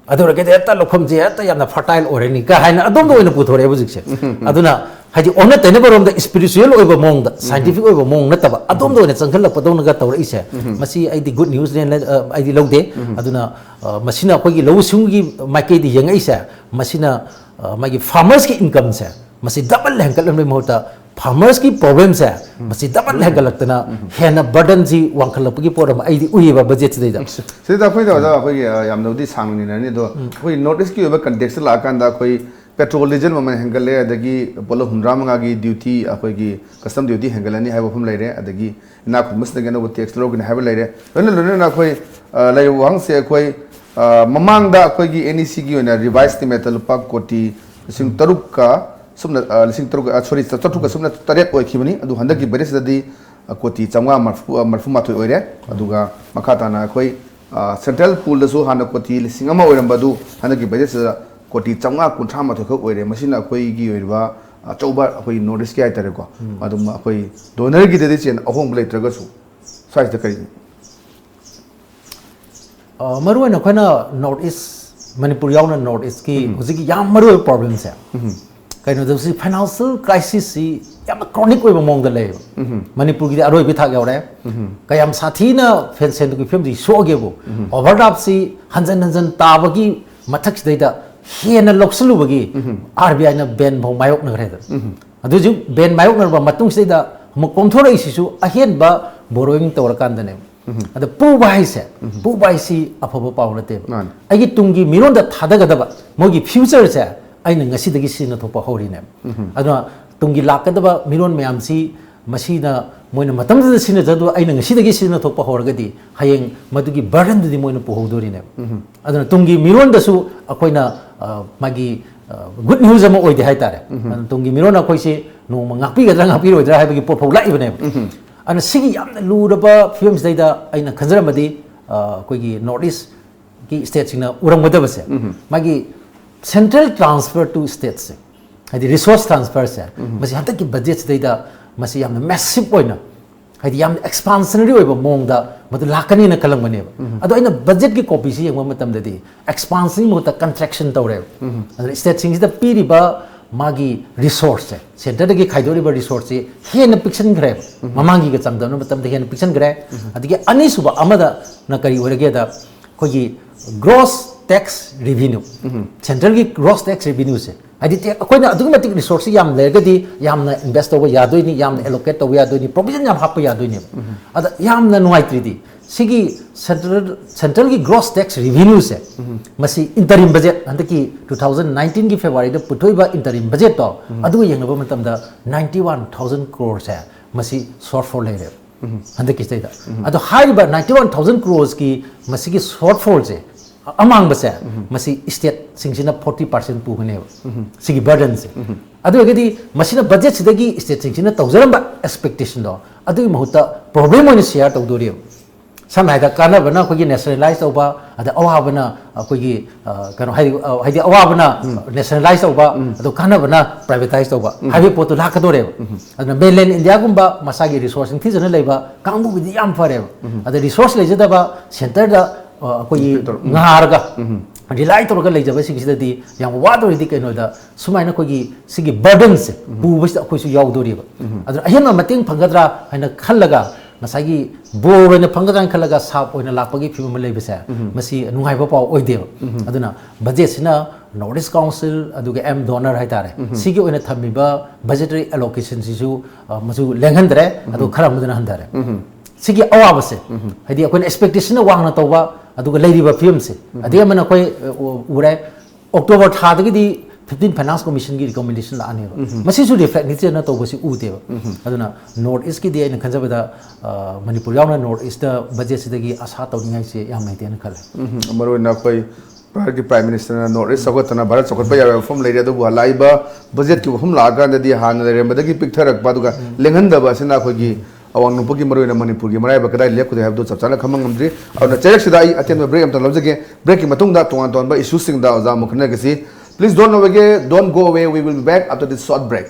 ꯑꯗꯨ ꯑꯣꯏꯔꯒꯗꯤ ꯍꯦꯛꯇ ꯂꯧꯐꯝꯁꯦ ꯍꯦꯛꯇ ꯌꯥꯝꯅ ꯐꯔꯇꯥꯏꯜ ꯑꯣꯏꯔꯅꯤ ꯀ ꯍꯥꯏꯅ ꯑꯗꯣꯝꯗ ꯑꯣꯏꯅ ꯄꯨꯊꯣꯔꯛꯑꯦ ꯍꯧꯖꯤꯛꯁꯦ꯫ ꯑꯗꯨꯅ ꯍꯥꯏꯗꯤ ꯑꯣꯟꯅ ꯇꯩꯅꯕꯔꯣꯝꯗ ꯏꯁꯄꯤꯔꯤꯆꯨꯋꯦꯜ ꯑꯣꯏꯕ ꯃꯑꯣꯡꯗ, ꯁꯥꯏꯟꯇꯤꯐꯤꯛ ꯑꯣꯏꯕ ꯃꯑꯣꯡ ꯅꯠꯇꯕ, ꯑꯗꯣꯝꯗ ꯑꯣꯏꯅ ꯆꯪꯁꯤꯜꯂꯛꯄꯗꯧꯅꯒ ꯇꯧꯔꯛꯏꯁꯦ, ꯃꯁꯤ ꯑꯩꯗꯤ ꯒꯨꯗ ꯅ꯭ꯌꯨꯁꯅꯦꯅ, ꯑ, ꯑꯩꯗꯤ ꯂꯧꯗꯦ꯫ ꯑꯗꯨꯅ, ꯑ, ꯃꯁꯤꯅ ꯑꯩꯈꯣꯏꯒꯤ ꯂꯧꯎ ꯁꯤꯡꯎꯒꯤ ꯃꯥꯏꯀꯩꯗ ꯌꯦꯡꯉꯛꯏꯁꯦ, ꯃꯁꯤꯅ ꯑ, ꯃꯥꯒꯤ farmers ꯀꯤ income ꯁꯦ ꯃꯁꯤ double ꯍꯦꯟꯒꯠꯍꯟꯕꯒꯤ ꯃꯍꯨꯠꯇ farmers ꯀꯤ problem ꯁꯦ ꯃꯁꯤ double ꯍꯦꯟꯒꯠꯂꯛꯇꯅ ꯍꯦꯟꯅ burden ꯁꯤ ꯋꯥꯡꯈꯠꯂꯛꯄꯒꯤ ꯄꯣꯠ ꯑꯃ ꯑꯩꯗꯤ ꯎꯏꯌꯦꯕ budget ꯁꯤꯗꯩꯗ꯫ ꯁꯤꯗ ꯑꯩꯈꯣꯏꯗ ꯑꯣꯖꯥ ꯑꯩꯈꯣꯏꯒꯤ ꯑ, ꯌꯥꯝꯅꯕꯨꯗꯤ ꯁꯥꯡꯅ ꯅꯩꯅꯔꯅꯤ ꯑꯗꯣ ꯑꯩꯈꯣꯏ North East ꯀꯤ ꯑꯣꯏꯕ context ꯇ ꯂꯥꯛꯑꯀꯥꯟꯗ ꯑꯩꯈꯣꯏ petrol diesel ꯃꯃꯜ ꯍꯦꯟꯒꯠꯂꯦ, ꯑꯗꯒꯤ ꯄꯣꯠꯂꯝ ꯍꯨꯝꯗ꯭ꯔꯥ ꯃꯉꯥꯒꯤ duty, ꯑꯩꯈꯣꯏꯒꯤ custom duty ꯍꯦꯟꯒꯠꯂꯅꯤ ꯍꯥꯏꯕ ꯋꯥꯐꯝ ꯂꯩꯔꯦ, ꯑꯗꯒꯤ ꯏꯅꯥꯛ ꯈꯨꯟꯕꯁꯤꯡꯗꯒꯤ ꯑꯅꯧꯕ tax ꯂꯧꯔꯒꯅꯤ ꯍꯥꯏꯕ ꯂꯩꯔꯦ꯫ ꯂꯣꯏꯅ ꯂꯣꯏꯅꯅ ꯑꯩꯈꯣꯏ ꯑ, ꯂꯩꯔꯤꯕ ꯋꯥꯍꯪꯁꯦ ꯑꯩꯈꯣꯏ ꯑ, ꯃꯃꯥꯡꯗ ꯑꯩꯈꯣꯏꯒꯤ N E C ꯒꯤ ꯑꯣꯏꯅ revise estimate ꯇ ꯂꯨꯄꯥ ꯀꯣꯇꯤ ꯂꯤꯁꯤꯡ ꯇꯔꯨꯛꯀ ꯁꯨꯞꯅ ꯑ, ꯂꯤꯁꯤꯡ ꯇꯔꯨꯛ ꯑ, sorry, ꯆꯥꯇ꯭ꯔꯨꯛꯀ ꯁꯨꯞꯅ ꯇꯔꯦꯠ ꯑꯣꯏꯈꯤꯕꯅꯤ꯫ ꯑꯗꯨ ꯍꯟꯗꯛꯀꯤ budget ꯁꯤꯗꯗꯤ ꯑ, ꯀꯣꯇꯤ ꯆꯥꯝꯃꯉꯥ ꯃꯔꯐꯨ ꯑ, ꯃꯔꯐꯨ ꯃꯥꯊꯣꯏ ꯑꯣꯏꯔꯦ꯫ ꯑꯗꯨꯒ ꯃꯈꯥ ꯇꯥꯅ ꯑꯩꯈꯣꯏ ꯑ, central pool ꯗꯁꯨ ꯍꯥꯟꯅ ꯀꯣꯇꯤ ꯂꯤꯁꯤꯡ ꯑꯃ ꯑꯣꯏꯔꯝꯕ ꯑꯗꯨ ꯍꯟꯗꯛꯀꯤ budget ꯁꯤꯗ ꯀꯣꯇꯤ ꯆꯥꯝꯃꯉꯥ ꯀꯨꯟꯊ꯭ꯔꯥ ꯃꯥꯊꯣꯏ ꯈꯛ ꯑꯣꯏꯔꯦ꯫ ꯃꯁꯤꯅ ꯑꯩꯈꯣꯏꯒꯤ ꯑꯣꯏꯔꯤꯕ ꯑꯆꯧꯕ ꯑꯩꯈꯣꯏ North East ꯀꯤ ꯍꯥꯏꯇꯥꯔꯦꯀꯣ, ꯑꯗꯨꯝ ꯑꯩꯈꯣꯏ donor ꯒꯤꯗꯗꯤ ꯆꯦꯟ ꯑꯍꯣꯡꯕ ꯂꯩꯇ꯭ꯔꯒꯁꯨ ꯁ꯭ꯋꯥꯏꯁꯤꯗ ꯀꯔꯤ ꯑ, ꯃꯔꯨꯑꯣꯏꯅ ꯑꯩꯈꯣꯏꯅ North East, ꯃꯅꯤꯄꯨꯔ ꯌꯥꯎꯅ North East ꯀꯤ ꯍꯧꯖꯤꯛꯀꯤ ꯌꯥꯝ ꯃꯔꯨꯑꯣꯏꯕ problem ꯁꯦ ꯀꯩꯅꯣꯗ ꯁꯤ financial crisis ꯁꯤ ꯌꯥꯝꯅ chronic ꯑꯣꯏꯕ ꯃꯑꯣꯡꯗ ꯂꯩꯌꯦꯕ꯫ ꯃꯅꯤꯄꯨꯔꯒꯤꯗꯤ ꯑꯔꯣꯏꯕ ꯊꯥꯛ ꯌꯧꯔꯦ꯫ ꯀꯌꯥꯝ ꯁꯥꯊꯤꯅ ꯐꯦꯟ ꯁꯦꯟꯗꯨꯒꯤ ꯐꯤꯕꯝꯁꯤ ꯁꯣꯛꯑꯒꯦꯕꯨ, overdraft ꯁꯤ ꯍꯟꯖꯟ ꯍꯟꯖꯟ ꯇꯥꯕꯒꯤ ꯃꯊꯛꯁꯤꯗꯩꯗ ꯍꯦꯟꯅ ꯂꯧꯁꯤꯜꯂꯨꯕꯒꯤ R B I ꯅ ban ꯐꯥꯎ ꯃꯥꯌꯣꯛꯅꯈ꯭ꯔꯦꯗ꯫ ꯑꯗꯨ ꯍꯧꯖꯤꯛ ban ꯃꯥꯌꯣꯛꯅꯔꯕ ꯃꯇꯨꯡꯁꯤꯗꯩꯗ ꯑꯃꯨꯛ ꯀꯣꯝꯊꯣꯔꯛꯏꯁꯤꯁꯨ ꯑꯍꯦꯟꯕ borrowing ꯇꯧꯔꯀꯥꯟꯗꯅꯦꯕ꯫ ꯑꯗ ꯄꯨꯕ ꯍꯥꯏꯁꯦ, ꯄꯨꯕ ꯍꯥꯏꯁꯤ ꯑꯐꯕ ꯄꯥꯎ ꯅꯠꯇꯦꯕ꯫ ꯃꯥꯅꯤ꯫ ꯑꯩꯒꯤ ꯇꯨꯡꯒꯤ ꯃꯤꯔꯣꯟꯗ ꯊꯥꯗꯒꯗꯕ ꯃꯣꯏꯒꯤ future ꯁꯦ ꯑꯩꯅ ꯉꯁꯤꯗꯒꯤ ꯁꯤꯖꯤꯟꯅ ꯊꯣꯛꯄ ꯍꯧꯔꯤꯅꯦꯕ꯫ ꯑꯗꯨꯅ ꯇꯨꯡꯒꯤ ꯂꯥꯛꯀꯗꯕ ꯃꯤꯔꯣꯟ ꯃꯌꯥꯝꯁꯤ ꯃꯁꯤꯅ ꯃꯣꯏꯅ ꯃꯇꯝꯗꯨꯗ ꯁꯤꯖꯤꯟꯅꯖꯗꯨ ꯑꯩꯅ ꯉꯁꯤꯗꯒꯤ ꯁꯤꯖꯤꯟꯅ ꯊꯣꯛꯄ ꯍꯧꯔꯒꯗꯤ ꯍꯌꯦꯡ ꯃꯗꯨꯒꯤ burden ꯗꯨꯗꯤ ꯃꯣꯏꯅ ꯄꯨꯍꯧꯗꯣꯔꯤꯅꯦꯕ꯫ ꯑꯗꯨꯅ ꯇꯨꯡꯒꯤ ꯃꯤꯔꯣꯟꯗꯁꯨ ꯑꯩꯈꯣꯏꯅ, ꯑ, ꯃꯥꯒꯤ, ꯑ, good news ꯑꯃ ꯑꯣꯏꯗꯦ ꯍꯥꯏꯇꯥꯔꯦ꯫ ꯑꯗꯨꯅ ꯇꯨꯡꯒꯤ ꯃꯤꯔꯣꯟ ꯑꯩꯈꯣꯏꯁꯤ ꯅꯣꯡꯃ ꯉꯥꯛꯄꯤꯒꯗ꯭ꯔꯥ ꯉꯥꯛꯄꯤꯔꯣꯏꯗ꯭ꯔꯥ ꯍꯥꯏꯕꯒꯤ ꯄꯣꯠ ꯐꯥꯎ ꯂꯥꯛꯏꯕꯅꯦꯕ꯫ ꯑꯗꯨꯅ ꯁꯤꯒꯤ ꯌꯥꯝꯅ ꯂꯨꯔꯕ ꯐꯤꯕꯝꯁꯤꯗꯩꯗ ꯑꯩꯅ ꯈꯟꯖꯔꯝꯕꯗꯤ, ꯑ, ꯑꯩꯈꯣꯏꯒꯤ North East ꯀꯤ state ꯁꯤꯡꯅ ꯎꯔꯝꯒꯗꯕꯁꯦ, ꯃꯥꯒꯤ central transfer to state ꯁꯦ, ꯍꯥꯏꯗꯤ resource transfer ꯁꯦ, ꯃꯁꯤ ꯍꯟꯗꯛꯀꯤ budget ꯁꯤꯗꯩꯗ ꯃꯁꯤ ꯌꯥꯝꯅ massive ꯑꯣꯏꯅ, ꯍꯥꯏꯗꯤ ꯌꯥꯝꯅ expansionary ꯑꯣꯏꯕ ꯃꯑꯣꯡꯗ ꯃꯗꯨ ꯂꯥꯛꯀꯅꯤꯅ ꯈꯜꯂꯝꯕꯅꯦꯕ꯫ ꯑꯗꯣ ꯑꯩꯅ budget ꯀꯤ copy ꯁꯤ ꯌꯦꯡꯕ ꯃꯇꯝꯗꯗꯤ expansion ꯒꯤ ꯃꯍꯨꯠꯇ contraction ꯇꯧꯔꯦꯕ꯫ ꯑꯗꯨꯅ state ꯁꯤꯡꯁꯤꯗ ꯄꯤꯔꯤꯕ ꯃꯥꯒꯤ resource ꯁꯦ, centre ꯗꯒꯤ ꯈꯥꯏꯗꯣꯛꯂꯤꯕ resource ꯁꯤ ꯍꯦꯟꯅ ꯄꯤꯛꯁꯟꯈ꯭ꯔꯦꯕ꯫ ꯃꯃꯥꯡꯒꯤꯒ ꯆꯥꯡꯗꯝꯅꯕ ꯃꯇꯝꯗ ꯍꯦꯟꯅ ꯄꯤꯛꯁꯟꯈ꯭ꯔꯦ꯫ ꯑꯗꯒꯤ ꯑꯅꯤꯁꯨꯕ ꯑꯃꯗꯅ ꯀꯔꯤ ꯑꯣꯏꯔꯒꯦꯗ, ꯑꯩꯈꯣꯏꯒꯤ gross tax revenue, centralꯒꯤ gross tax revenueꯁꯦ, ꯍꯥꯏꯗꯤ ꯇꯦ- ꯑꯩꯈꯣꯏꯅ ꯑꯗꯨꯛꯀꯤ ꯃꯇꯤꯛ resourceꯁꯤ ꯌꯥꯝ ꯂꯩꯔꯒꯗꯤ ꯌꯥꯝꯅ invest ꯇꯧꯕ ꯌꯥꯗꯣꯏꯅꯤ, ꯌꯥꯝꯅ allocate ꯇꯧꯕ ꯌꯥꯗꯣꯏꯅꯤ, provision ꯌꯥꯝ ꯍꯥꯞꯄ ꯌꯥꯗꯣꯏꯅꯦꯕ꯫ ꯑꯗ ꯌꯥꯝꯅ ꯅꯨꯡꯉꯥꯏꯇ꯭ꯔꯤꯗꯤ ꯁꯤꯒꯤ central centralꯒꯤ gross tax revenueꯁꯦ, ꯃꯁꯤ interim budget, ꯍꯟꯗꯛꯀꯤ two thousand nineteenꯒꯤ Februaryꯗ ꯄꯨꯊꯣꯛꯏꯕ interim budgetꯇꯣ, ꯑꯗꯨꯒ ꯌꯦꯡꯅꯕ ꯃꯇꯝꯗ ninety one thousand croreꯁꯦ ꯃꯁꯤ shortfall ꯂꯩꯔꯦꯕ ꯍꯟꯗꯛꯀꯤꯁꯤꯗꯩꯗ꯫ ꯑꯗꯣ ꯍꯥꯏꯔꯤꯕ ninety one thousand croresꯀꯤ ꯃꯁꯤꯒꯤ shortfallꯁꯦ, ꯑꯃꯥꯡꯕꯁꯦ, ꯃꯁꯤ stateꯁꯤꯡꯁꯤꯅ forty percent ꯄꯨꯒꯅꯦꯕ ꯁꯤꯒꯤ burdenꯁꯦ꯫ ꯑꯗꯨ ꯑꯣꯏꯔꯒꯗꯤ ꯃꯁꯤꯅ budgetꯁꯤꯗꯒꯤ stateꯁꯤꯡꯁꯤꯅ ꯇꯧꯖꯔꯝꯕ expectationꯗꯣ, ꯑꯗꯨꯒꯤ ꯃꯍꯨꯠꯇ problem ꯑꯣꯏꯅ share ꯇꯧꯗꯣꯔꯤꯕ꯫ ꯁꯝꯅ ꯍꯥꯏꯔꯕꯗ, ꯀꯥꯟꯅꯕꯅ ꯑꯩꯈꯣꯏꯒꯤ nationalize ꯇꯧꯕ, ꯑꯗ ꯑꯋꯥꯕꯅ ꯑꯩꯈꯣꯏꯒꯤ, ꯑ, ꯀꯩꯅꯣ, ꯍꯥꯏꯗꯤ, ꯑ, ꯍꯥꯏꯗꯤ ꯑꯋꯥꯕꯅ nationalize ꯇꯧꯕ, ꯑꯗꯣ ꯀꯥꯟꯅꯕꯅ privatize ꯇꯧꯕ ꯍꯥꯏꯕꯒꯤ ꯄꯣꯠꯇꯣ ꯂꯥꯛꯀꯗꯣꯔꯦꯕ꯫ ꯑꯗꯨꯅ mainland Indiaꯒꯨꯝꯕ ꯃꯁꯥꯒꯤ resource ꯅꯤꯡꯊꯤꯖꯅ ꯂꯩꯕ ꯀꯥꯡꯕꯨꯒꯤꯗꯤ ꯌꯥꯝ ꯐꯔꯦꯕ꯫ ꯑꯗ resource ꯂꯩꯖꯗꯕ centreꯗ, ꯑ, ꯑꯩꯈꯣꯏꯒꯤ ꯉꯥꯔꯒ rely ꯇꯧꯔꯒ ꯂꯩꯖꯕꯁꯤꯡꯁꯤꯗꯗꯤ ꯌꯥꯝ ꯋꯥꯗꯧꯔꯤꯗꯤ ꯀꯩꯅꯣꯗ, ꯁꯨꯃꯥꯏꯅ ꯑꯩꯈꯣꯏꯒꯤ ꯁꯤꯒꯤ burdenꯁꯦ ꯄꯨꯕꯁꯤꯗ ꯑꯩꯈꯣꯏꯁꯨ ꯌꯥꯎꯗꯣꯔꯤꯕ꯫ ꯑꯗꯨꯅ ꯑꯍꯦꯟꯕ ꯃꯇꯦꯡ ꯐꯪꯒꯗ꯭ꯔꯥ ꯍꯥꯏꯅ ꯈꯜꯂꯒ, ꯉꯁꯥꯏꯒꯤ bore ꯑꯣꯏꯅ ꯐꯪꯒꯗ꯭ꯔꯥ ꯍꯥꯏꯅ ꯈꯜꯂꯒ sharp ꯑꯣꯏꯅ ꯂꯥꯛꯄꯒꯤ ꯐꯤꯕꯝ ꯑꯃ ꯂꯩꯕꯁꯦ, ꯃꯁꯤ ꯅꯨꯡꯉꯥꯏꯕ ꯄꯥꯎ ꯑꯣꯏꯗꯦꯕ꯫ ꯑꯗꯨꯅ budgetꯁꯤꯅ North East Council ꯑꯗꯨꯒ M DoNER ꯍꯥꯏꯇꯥꯔꯦ, ꯁꯤꯒꯤ ꯑꯣꯏꯅ ꯊꯝꯃꯤꯕ budgetary allocationꯁꯤꯁꯨ, ꯑ, ꯃꯁꯨ ꯂꯦꯡꯍꯟꯗ꯭ꯔꯦ, ꯑꯗꯨꯒ ꯈꯔ ꯑꯃꯗꯨꯅ ꯍꯟꯊꯔꯦ꯫ ꯁꯤꯒꯤ ꯑꯋꯥꯕꯁꯦ, ꯍꯥꯏꯗꯤ ꯑꯩꯈꯣꯏꯅ expectationꯅ ꯋꯥꯡꯅ ꯇꯧꯕ, ꯑꯗꯨꯒ ꯂꯩꯔꯤꯕ ꯐꯤꯕꯝꯁꯦ, ꯑꯗꯩ ꯑꯃꯅ ꯑꯩꯈꯣꯏ, ꯑ, ꯎ-, ꯎꯔꯦ, October ꯊꯥꯗꯒꯤꯗꯤ fifteen Finance Commissionꯒꯤ recommendation ꯂꯥꯛꯑꯅꯦꯕ꯫ ꯃꯁꯤꯁꯨ reflect ꯅꯤꯡꯊꯤꯖꯅ ꯇꯧꯕꯁꯤ ꯎꯗꯦꯕ꯫ ꯑꯗꯨꯅ North Eastꯀꯤꯗꯤ ꯑꯩꯅ ꯈꯟꯖꯕꯗ, ꯑ, ꯃꯅꯤꯄꯨꯔ ꯌꯥꯎꯅ North Eastꯇ budgetꯁꯤꯗꯒꯤ ꯑꯁꯥ ꯇꯧꯅꯤꯡꯉꯥꯏꯁꯦ ꯌꯥꯝ ꯂꯩꯇꯦꯅ ꯈꯜꯂꯦ꯫ ꯃꯔꯨꯑꯣꯏꯅ ꯑꯩꯈꯣꯏ ꯚꯥꯔꯠꯀꯤ Prime Ministerꯅ North East ꯆꯥꯎꯈꯠꯇꯅ ꯚꯥꯔꯠ ꯆꯥꯎꯈꯠꯄ ꯌꯥꯕꯒꯤ ꯋꯥꯐꯝ ꯂꯩꯔꯤ, ꯑꯗꯨꯕꯨ ꯂꯥꯛꯏꯕ budgetꯀꯤ ꯋꯥꯐꯝ ꯂꯥꯛꯑꯀꯥꯟꯗꯗꯤ ꯍꯥꯟꯅ ꯂꯩꯔꯝꯕꯗꯒꯤ ꯄꯤꯛꯊꯔꯛꯄ, ꯑꯗꯨꯒ ꯂꯦꯡꯍꯟꯗꯕ ꯑꯁꯤꯅ ꯑꯩꯈꯣꯏꯒꯤ ꯑꯋꯥꯡ ꯅꯣꯡꯄꯣꯛꯀꯤ, ꯃꯔꯨꯑꯣꯏꯅ ꯃꯅꯤꯄꯨꯔꯒꯤ ꯃꯔꯥꯏꯕꯛ ꯀꯗꯥꯏ ꯂꯦꯞꯀꯗꯣꯏ ꯍꯥꯏꯕꯗꯨ ꯆꯞ ꯆꯥꯅ ꯈꯪꯕ ꯉꯝꯗ꯭ꯔꯤ꯫ ꯑꯗꯨꯅ ꯆꯩꯔꯛꯁꯤꯗ ꯑꯩ ꯑꯇꯦꯟꯕ break ꯑꯃꯇ ꯂꯧꯖꯒꯦ꯫ Breakꯀꯤ ꯃꯇꯨꯡꯗ ꯇꯣꯉꯥꯟ ꯇꯣꯉꯥꯟꯕ issueꯁꯤꯡꯗ ꯑꯣꯖꯥ ꯑꯃꯨꯛ ꯈꯟꯅꯒꯁꯤ꯫ Please don't away, don't go away, we will be back after this short break.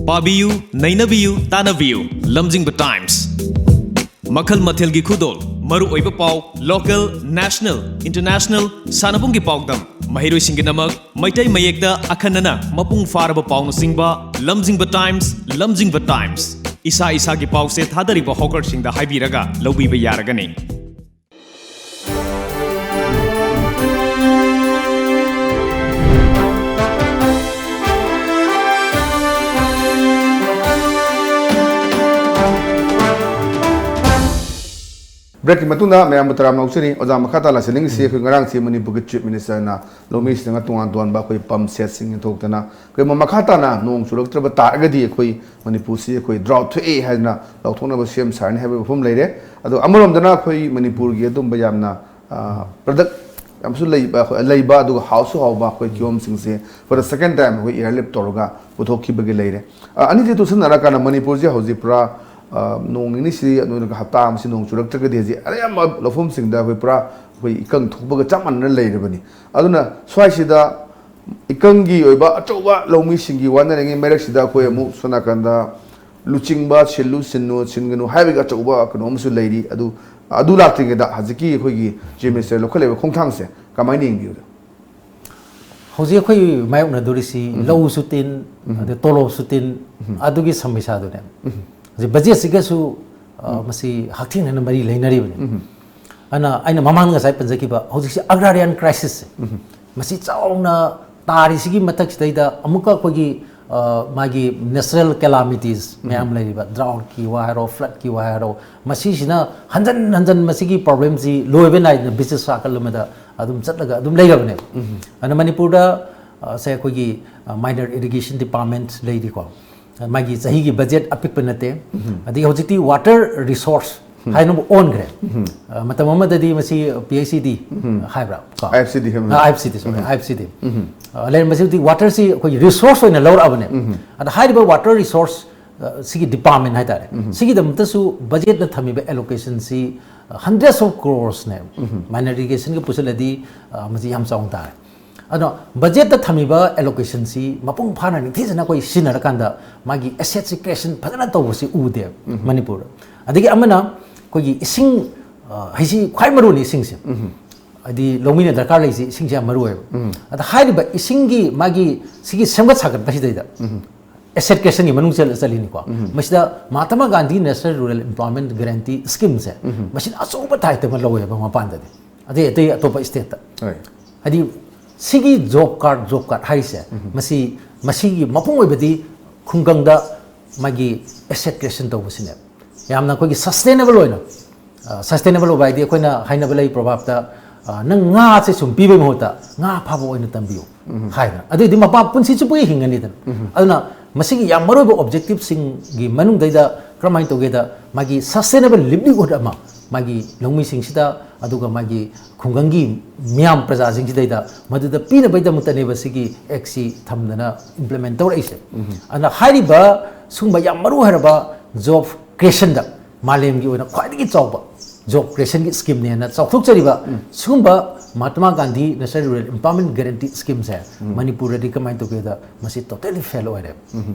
ꯄꯥꯕꯤꯌꯨ, ꯅꯩꯅꯕꯤꯌꯨ, ꯇꯥꯟꯅꯕꯤꯌꯨ꯫ ꯂꯝꯖꯤꯡꯕ Times꯫ ꯃꯈꯜ ꯃꯊꯦꯜꯒꯤ ꯈꯨꯗꯣꯜ, ꯃꯔꯨꯑꯣꯏꯕ ꯄꯥꯎ, local, national, international, ꯁꯥꯟꯅꯕꯨꯡꯒꯤ ꯄꯥꯎꯗꯝ, ꯃꯍꯩꯔꯣꯏꯁꯤꯡꯒꯤꯗꯃꯛ ꯃꯩꯇꯩ ꯃꯌꯦꯛꯇ ꯑꯈꯟꯅꯅ ꯃꯄꯨꯡ ꯐꯥꯔꯕ ꯄꯥꯎꯅꯆꯤꯡꯕ, ꯂꯝꯖꯤꯡꯕ Times, ꯂꯝꯖꯤꯡꯕ Times꯫ ꯏꯁꯥ ꯏꯁꯥꯒꯤ ꯄꯥꯎꯁꯦ ꯊꯥꯗꯔꯤꯕ ꯍꯣꯀꯔꯁꯤꯡꯗ ꯍꯥꯏꯕꯤꯔꯒ ꯂꯧꯕꯤꯕ ꯌꯥꯔꯒꯅꯤ꯫ ꯕ꯭ꯔꯦꯛꯀꯤ ꯃꯇꯨꯡꯗ ꯃꯌꯥꯝꯕꯨ ꯇꯔꯥꯝꯅ ꯑꯣꯛꯆꯔꯤ꯫ ꯑꯣꯖꯥ, ꯃꯈꯥ ꯇꯥꯅ ꯁꯤꯂꯤꯡꯁꯤ ꯑꯩꯈꯣꯏ ꯉꯔꯥꯡꯁꯤ ꯃꯅꯤꯄꯨꯔꯒꯤ ꯆꯤꯐ ꯃꯤꯅꯤꯁꯇꯔꯅ ꯂꯧꯃꯤꯁꯤꯡꯅ ꯇꯣꯉꯥꯟ ꯇꯣꯉꯥꯟꯕ ꯑꯩꯈꯣꯏ ꯄꯝ ꯁꯦꯠꯁꯤꯡ ꯌꯦꯟꯊꯣꯛꯇꯅ ꯑꯩꯈꯣꯏ ꯃꯈꯥ ꯇꯥꯅ ꯅꯣꯡ ꯆꯨꯔꯛꯇ꯭ꯔꯕ ꯇꯥꯔꯒꯗꯤ ꯑꯩꯈꯣꯏ ꯃꯅꯤꯄꯨꯔꯁꯤ ꯑꯩꯈꯣꯏ ꯗ꯭ꯔꯥꯎꯠ ꯊꯣꯛꯑꯦ ꯍꯥꯏꯗꯅ ꯂꯥꯎꯊꯣꯛꯅꯕ ꯁꯦꯝ ꯁꯥꯔꯅꯤ ꯍꯥꯏꯕ ꯋꯥꯐꯝ ꯂꯩꯔꯦ꯫ ꯑꯗꯣ ꯑꯃꯔꯣꯝꯗꯅ ꯑꯩꯈꯣꯏ ꯃꯅꯤꯄꯨꯔꯒꯤ ꯑꯗꯨꯝꯕ ꯌꯥꯝꯅ ꯄ꯭ꯔꯗꯛ ꯌꯥꯝꯁꯨ ꯂꯩꯕ, ꯂꯩꯕ ꯑꯗꯨꯒ ꯍꯥꯎꯁꯨ ꯍꯥꯎꯕ ꯑꯩꯈꯣꯏ ꯀꯤꯍꯣꯝꯁꯤꯡꯁꯦ for the second time ꯑꯩꯈꯣꯏ airlift ꯇꯧꯔꯒ ꯄꯨꯊꯣꯛꯈꯤꯕꯒꯤ ꯂꯩꯔꯦ꯫ ꯑ, ꯑꯅꯤꯁꯤ ꯇꯣꯠꯁꯤꯟꯅꯔꯀꯥꯟꯗ ꯃꯅꯤꯄꯨꯔꯁꯤ ꯍꯧꯖꯤꯛ ꯄꯨꯔꯥ, ꯑ, ꯅꯣꯡ ꯅꯤꯅꯤꯁꯤ ꯅꯠꯇ꯭ꯔꯒ ꯍꯞꯇꯥ ꯑꯃꯁꯤ ꯅꯣꯡ ꯆꯨꯔꯛꯇ꯭ꯔꯒꯗꯤ ꯍꯧꯖꯤꯛ ꯑꯌꯥꯝꯕ ꯂꯧꯐꯝꯁꯤꯡꯗ ꯑꯩꯈꯣꯏ ꯄꯨꯔꯥ ꯑꯩꯈꯣꯏ ꯏꯀꯪ ꯊꯣꯛꯄꯒ ꯆꯞ ꯃꯥꯟꯅꯅ ꯂꯩꯔꯕꯅꯤ꯫ ꯑꯗꯨꯅ ꯁ꯭ꯋꯥꯏꯁꯤꯗ ꯏꯀꯪꯒꯤ ꯑꯣꯏꯕ ꯑꯆꯧꯕ ꯂꯧꯃꯤꯁꯤꯡꯒꯤ ꯋꯥꯅꯔꯤꯉꯩ ꯃꯔꯛꯁꯤꯗ ꯑꯩꯈꯣꯏ ꯑꯃꯨꯛ ꯁꯣꯝ ꯅꯥꯀꯟꯗ ꯂꯨꯆꯤꯡꯕ, ꯁꯤꯜꯂꯨ ꯁꯤꯟꯅꯨ, ꯁꯤꯟꯒꯅꯨ ꯍꯥꯏꯕꯒꯤ ꯑꯆꯧꯕ ꯀꯩꯅꯣ ꯑꯃꯁꯨ ꯂꯩꯔꯤ꯫ ꯑꯗꯨ, ꯑꯗꯨ ꯂꯥꯛꯇ꯭ꯔꯤꯉꯩꯗ ꯍꯧꯖꯤꯛꯀꯤ ꯑꯩꯈꯣꯏꯒꯤ ꯆꯤꯐ ꯃꯤꯅꯤꯁꯇꯔ ꯂꯧꯈꯠꯂꯤꯕ ꯈꯣꯡꯊꯥꯡꯁꯦ ꯀꯃꯥꯏꯅ ꯌꯦꯡꯕꯤꯕꯗ? ꯍꯧꯖꯤꯛ ꯑꯩꯈꯣꯏ ꯃꯥꯌꯣꯛꯅꯗꯣꯔꯤꯁꯤ ꯂꯧꯁꯨ ꯇꯤꯟ, ꯑꯗꯩ ꯇꯣꯂꯣꯞꯁꯨ ꯇꯤꯟ, ꯑꯗꯨꯒꯤ ꯁꯃꯁ꯭ꯌꯥꯗꯨꯅꯦ꯫ ꯍꯧꯖꯤꯛ ꯕꯖꯦꯠꯁꯤꯒꯁꯨ, ꯑ, ꯃꯁꯤ ꯍꯛꯊꯦꯡꯅꯅ ꯃꯔꯤ ꯂꯩꯅꯔꯤꯕꯅꯤ꯫ ꯑꯗꯨꯅ ꯑꯩꯅ ꯃꯃꯥꯡꯗ ꯉꯁꯥꯏ ꯄꯟꯖꯈꯤꯕ ꯍꯧꯖꯤꯛꯁꯤ agrarian crisis ꯁꯦ, ꯃꯁꯤ ꯆꯥꯎꯅ ꯇꯥꯔꯤꯁꯤꯒꯤ ꯃꯊꯛꯁꯤꯗꯩꯗ ꯑꯃꯨꯛꯀ ꯑꯩꯈꯣꯏꯒꯤ, ꯑ, ꯃꯥꯒꯤ natural calamities ꯃꯌꯥꯝ ꯂꯩꯔꯤꯕ, drought ꯀꯤ ꯋꯥ ꯍꯥꯏꯔꯣ, flood ꯀꯤ ꯋꯥ ꯍꯥꯏꯔꯣ, ꯃꯁꯤꯁꯤꯅ ꯍꯟꯖꯟ ꯍꯟꯖꯟ ꯃꯁꯤꯒꯤ problem ꯁꯤ ꯂꯣꯏꯕ ꯅꯥꯏꯗꯅ business circle ꯑꯃꯗ ꯑꯗꯨꯝ ꯆꯠꯂꯒ ꯑꯗꯨꯝ ꯂꯩꯔꯕꯅꯦꯕ꯫ ꯑꯗꯨꯅ ꯃꯅꯤꯄꯨꯔꯗ, ꯑ, ꯁꯦ ꯑꯩꯈꯣꯏꯒꯤ, ꯑ, minor irrigation department ꯂꯩꯔꯤꯀꯣ, ꯃꯥꯒꯤ ꯆꯍꯤꯒꯤ ꯕꯖꯦꯠ ꯑꯄꯤꯛꯄ ꯅꯠꯇꯦ꯫ ꯑꯗꯒꯤ ꯍꯧꯖꯤꯛꯇꯤ water resource ꯍꯥꯏꯅꯕꯨ ꯑꯣꯟꯈ꯭ꯔꯦ꯫ ꯑ, ꯃꯇꯝ ꯑꯃꯗꯗꯤ ꯃꯁꯤ ꯄꯤ ꯑꯩꯆ ꯏ ꯗꯤ ꯍꯥꯏꯕ꯭ꯔꯥ? ꯀꯣ? ꯑꯥꯏ ꯑꯦꯐ ꯁꯤ ꯗꯤ ꯍꯥꯏꯕ ꯑꯥꯏ ꯑꯦꯐ ꯁꯤ ꯗꯤ, ꯁꯣꯔꯤ, ꯑꯥꯏ ꯑꯦꯐ ꯁꯤ ꯗꯤ꯫ ꯑ, ꯂꯩꯔꯝꯕꯁꯤ ꯍꯧꯖꯤꯛ water ꯁꯤ ꯑꯩꯈꯣꯏꯒꯤ resource ꯑꯣꯏꯅ ꯂꯧꯔꯛꯑꯕꯅꯦ꯫ ꯑꯗ ꯍꯥꯏꯔꯤꯕ water resource, ꯑ, ꯁꯤꯒꯤ department ꯍꯥꯏꯇꯥꯔꯦ, ꯁꯤꯒꯤꯗꯃꯛꯇꯁꯨ ꯕꯖꯦꯠꯅ ꯊꯝꯃꯤꯕ allocation ꯁꯤ, ꯑ, hundreds of crores ꯅꯦ꯫ Minor irrigation ꯒ ꯄꯨꯁꯤꯜꯂꯗꯤ, ꯑ, ꯃꯁꯤ ꯌꯥꯝ ꯆꯥꯎꯅ ꯇꯥꯔꯦ꯫ ꯑꯗꯣ ꯕꯖꯦꯠꯇ ꯊꯝꯃꯤꯕ allocation ꯁꯤ ꯃꯄꯨꯡ ꯐꯥꯅ ꯅꯤꯡꯊꯤꯖꯅ ꯑꯩꯈꯣꯏ ꯁꯤꯖꯤꯟꯅꯔꯀꯥꯟꯗ ꯃꯥꯒꯤ asset ꯁꯤ creation ꯐꯖꯅ ꯇꯧꯕꯁꯤ ꯎꯗꯦ ꯃꯅꯤꯄꯨꯔꯗ꯫ ꯑꯗꯒꯤ ꯑꯃꯅ ꯑꯩꯈꯣꯏꯒꯤ ꯏꯁꯤꯡ, ꯍꯥꯏꯁꯤ ꯈ꯭ꯋꯥꯏ ꯃꯔꯨꯅꯤ ꯏꯁꯤꯡꯁꯦ꯫ ꯍꯥꯏꯗꯤ ꯂꯧꯃꯤꯅ ꯗꯔꯀꯥꯔ ꯂꯩꯁꯤ ꯏꯁꯤꯡꯁꯦ ꯌꯥꯝ ꯃꯔꯨ ꯑꯣꯏꯌꯦꯕ꯫ ꯑꯗ ꯍꯥꯏꯔꯤꯕ ꯏꯁꯤꯡꯒꯤ ꯃꯥꯒꯤ ꯁꯤꯒꯤ ꯁꯦꯝꯒꯠ ꯁꯥꯒꯠꯄꯁꯤꯗꯩꯗ ꯑꯦꯁꯦꯠ ꯀ꯭ꯔꯤꯌꯦꯁꯟꯒꯤ ꯃꯅꯨꯡ ꯆꯜ- ꯆꯜꯂꯤꯅꯤꯀꯣ꯫ ꯃꯁꯤꯗ Mahatma Gandhi national rural employment guarantee ꯁ꯭ꯀꯤꯝꯁꯦ ꯃꯁꯤꯅ ꯑꯆꯧꯕ ꯊꯥꯛꯇ ꯑꯃ ꯂꯧꯋꯦꯕ ꯃꯄꯥꯟꯗꯗꯤ, ꯑꯇꯩ ꯑꯇꯩ ꯑꯇꯣꯞꯄ ꯁ꯭ꯇꯦꯠꯇ꯫ ꯍꯣꯏ꯫ ꯍꯥꯏꯗꯤ ꯁꯤꯒꯤ ꯖꯣꯕ ꯀꯥꯔꯗ ꯖꯣꯕ ꯀꯥꯔꯗ ꯍꯥꯏꯔꯤꯁꯦ ꯃꯁꯤ ꯃꯁꯤꯒꯤ ꯃꯄꯨꯡ ꯑꯣꯏꯕꯗꯤ ꯈꯨꯡꯒꯪꯗ ꯃꯥꯒꯤ ꯑꯦꯁꯦꯠ ꯀ꯭ꯔꯤꯌꯦꯁꯟ ꯇꯧꯕꯁꯤꯅꯦꯕ꯫ ꯌꯥꯝꯅ ꯑꯩꯈꯣꯏꯒꯤ ꯁꯁꯇꯦꯅꯦꯕꯜ ꯑꯣꯏꯅ, ꯁꯁꯇꯦꯅꯦꯕꯜ ꯑꯣꯏꯕ ꯍꯥꯏꯗꯤ ꯑꯩꯈꯣꯏꯅ ꯍꯥꯏꯅꯕ ꯂꯩ ꯄ꯭ꯔꯣꯚꯥꯞꯇ, "ꯅꯪ ꯉꯥꯁꯦ ꯁꯨꯝ ꯄꯤꯕꯩ ꯃꯍꯨꯠꯇ ꯉꯥ ꯐꯥꯕ ꯑꯣꯏꯅ ꯇꯝꯕꯤꯌꯨ" ꯍꯥꯏꯗꯅ꯫ ꯑꯗꯨꯑꯣꯏꯗꯤ ꯃꯄꯥ ꯄꯨꯟꯁꯤ ꯆꯨꯞꯄꯒꯤ ꯍꯤꯡꯒꯅꯤꯗꯅ꯫ ꯑꯗꯨꯅ ꯃꯁꯤꯒꯤ ꯌꯥꯝ ꯃꯔꯨꯑꯣꯏꯕ ꯑꯣꯕꯖꯦꯛꯇꯤꯚꯁꯤꯡꯒꯤ ꯃꯅꯨꯡꯗꯩꯗ ꯀꯔꯝꯍꯥꯏꯅ ꯇꯧꯒꯦꯗ, ꯃꯥꯒꯤ ꯁꯁꯇꯦꯅꯦꯕꯜ ꯂꯤꯚꯂꯤꯍꯨꯗ ꯑꯃ ꯃꯥꯒꯤ ꯂꯧꯃꯤꯁꯤꯡꯁꯤꯗ ꯑꯗꯨꯒ ꯃꯥꯒꯤ ꯈꯨꯡꯒꯪꯒꯤ ꯃꯤꯌꯥꯝ ꯄ꯭ꯔꯖꯥꯁꯤꯡꯁꯤꯗꯩꯗ ꯃꯗꯨꯗ ꯄꯤꯅꯕꯒꯤꯗꯃꯛꯇꯅꯦꯕ ꯁꯤꯒꯤ ꯑꯦꯛꯁꯤ ꯊꯝꯗꯅ ꯏꯝꯄ꯭ꯂꯤꯃꯦꯟ ꯇꯧꯔꯛꯏꯁꯦ꯫ ꯑꯗꯨꯅ ꯍꯥꯏꯔꯤꯕ ꯁꯨꯝꯕ ꯌꯥꯝ ꯃꯔꯨ ꯑꯣꯏꯔꯕ ꯖꯣꯕ ꯀ꯭ꯔꯤꯌꯦꯁꯟꯗ ꯃꯥꯂꯦꯝꯒꯤ ꯑꯣꯏꯅ ꯈ꯭ꯋꯥꯏꯗꯒꯤ ꯆꯥꯎꯕ ꯖꯣꯕ ꯀ꯭ꯔꯤꯌꯦꯁꯟꯒꯤ ꯁ꯭ꯀꯤꯝꯅꯦꯅ ꯆꯥꯎꯊꯣꯛꯆꯔꯤꯕ ꯁꯤꯒꯨꯝꯕ ꯃꯍꯥꯇꯃꯥ ꯒꯥꯟꯙꯤ ꯅꯦꯁꯅꯦꯜ ꯔꯨꯔꯦꯜ ꯏꯝꯄꯥꯋꯔꯃꯦꯟ ꯒꯦꯔꯦꯟꯇꯤ ꯁ꯭ꯀꯤꯝꯁꯦ ꯃꯅꯤꯄꯨꯔꯗꯗꯤ ꯀꯃꯥꯏꯅ ꯇꯧꯒꯦꯗ, ꯃꯁꯤ ꯇꯣꯇꯦꯂꯤ ꯐꯦꯜ ꯑꯣꯏꯔꯦ꯫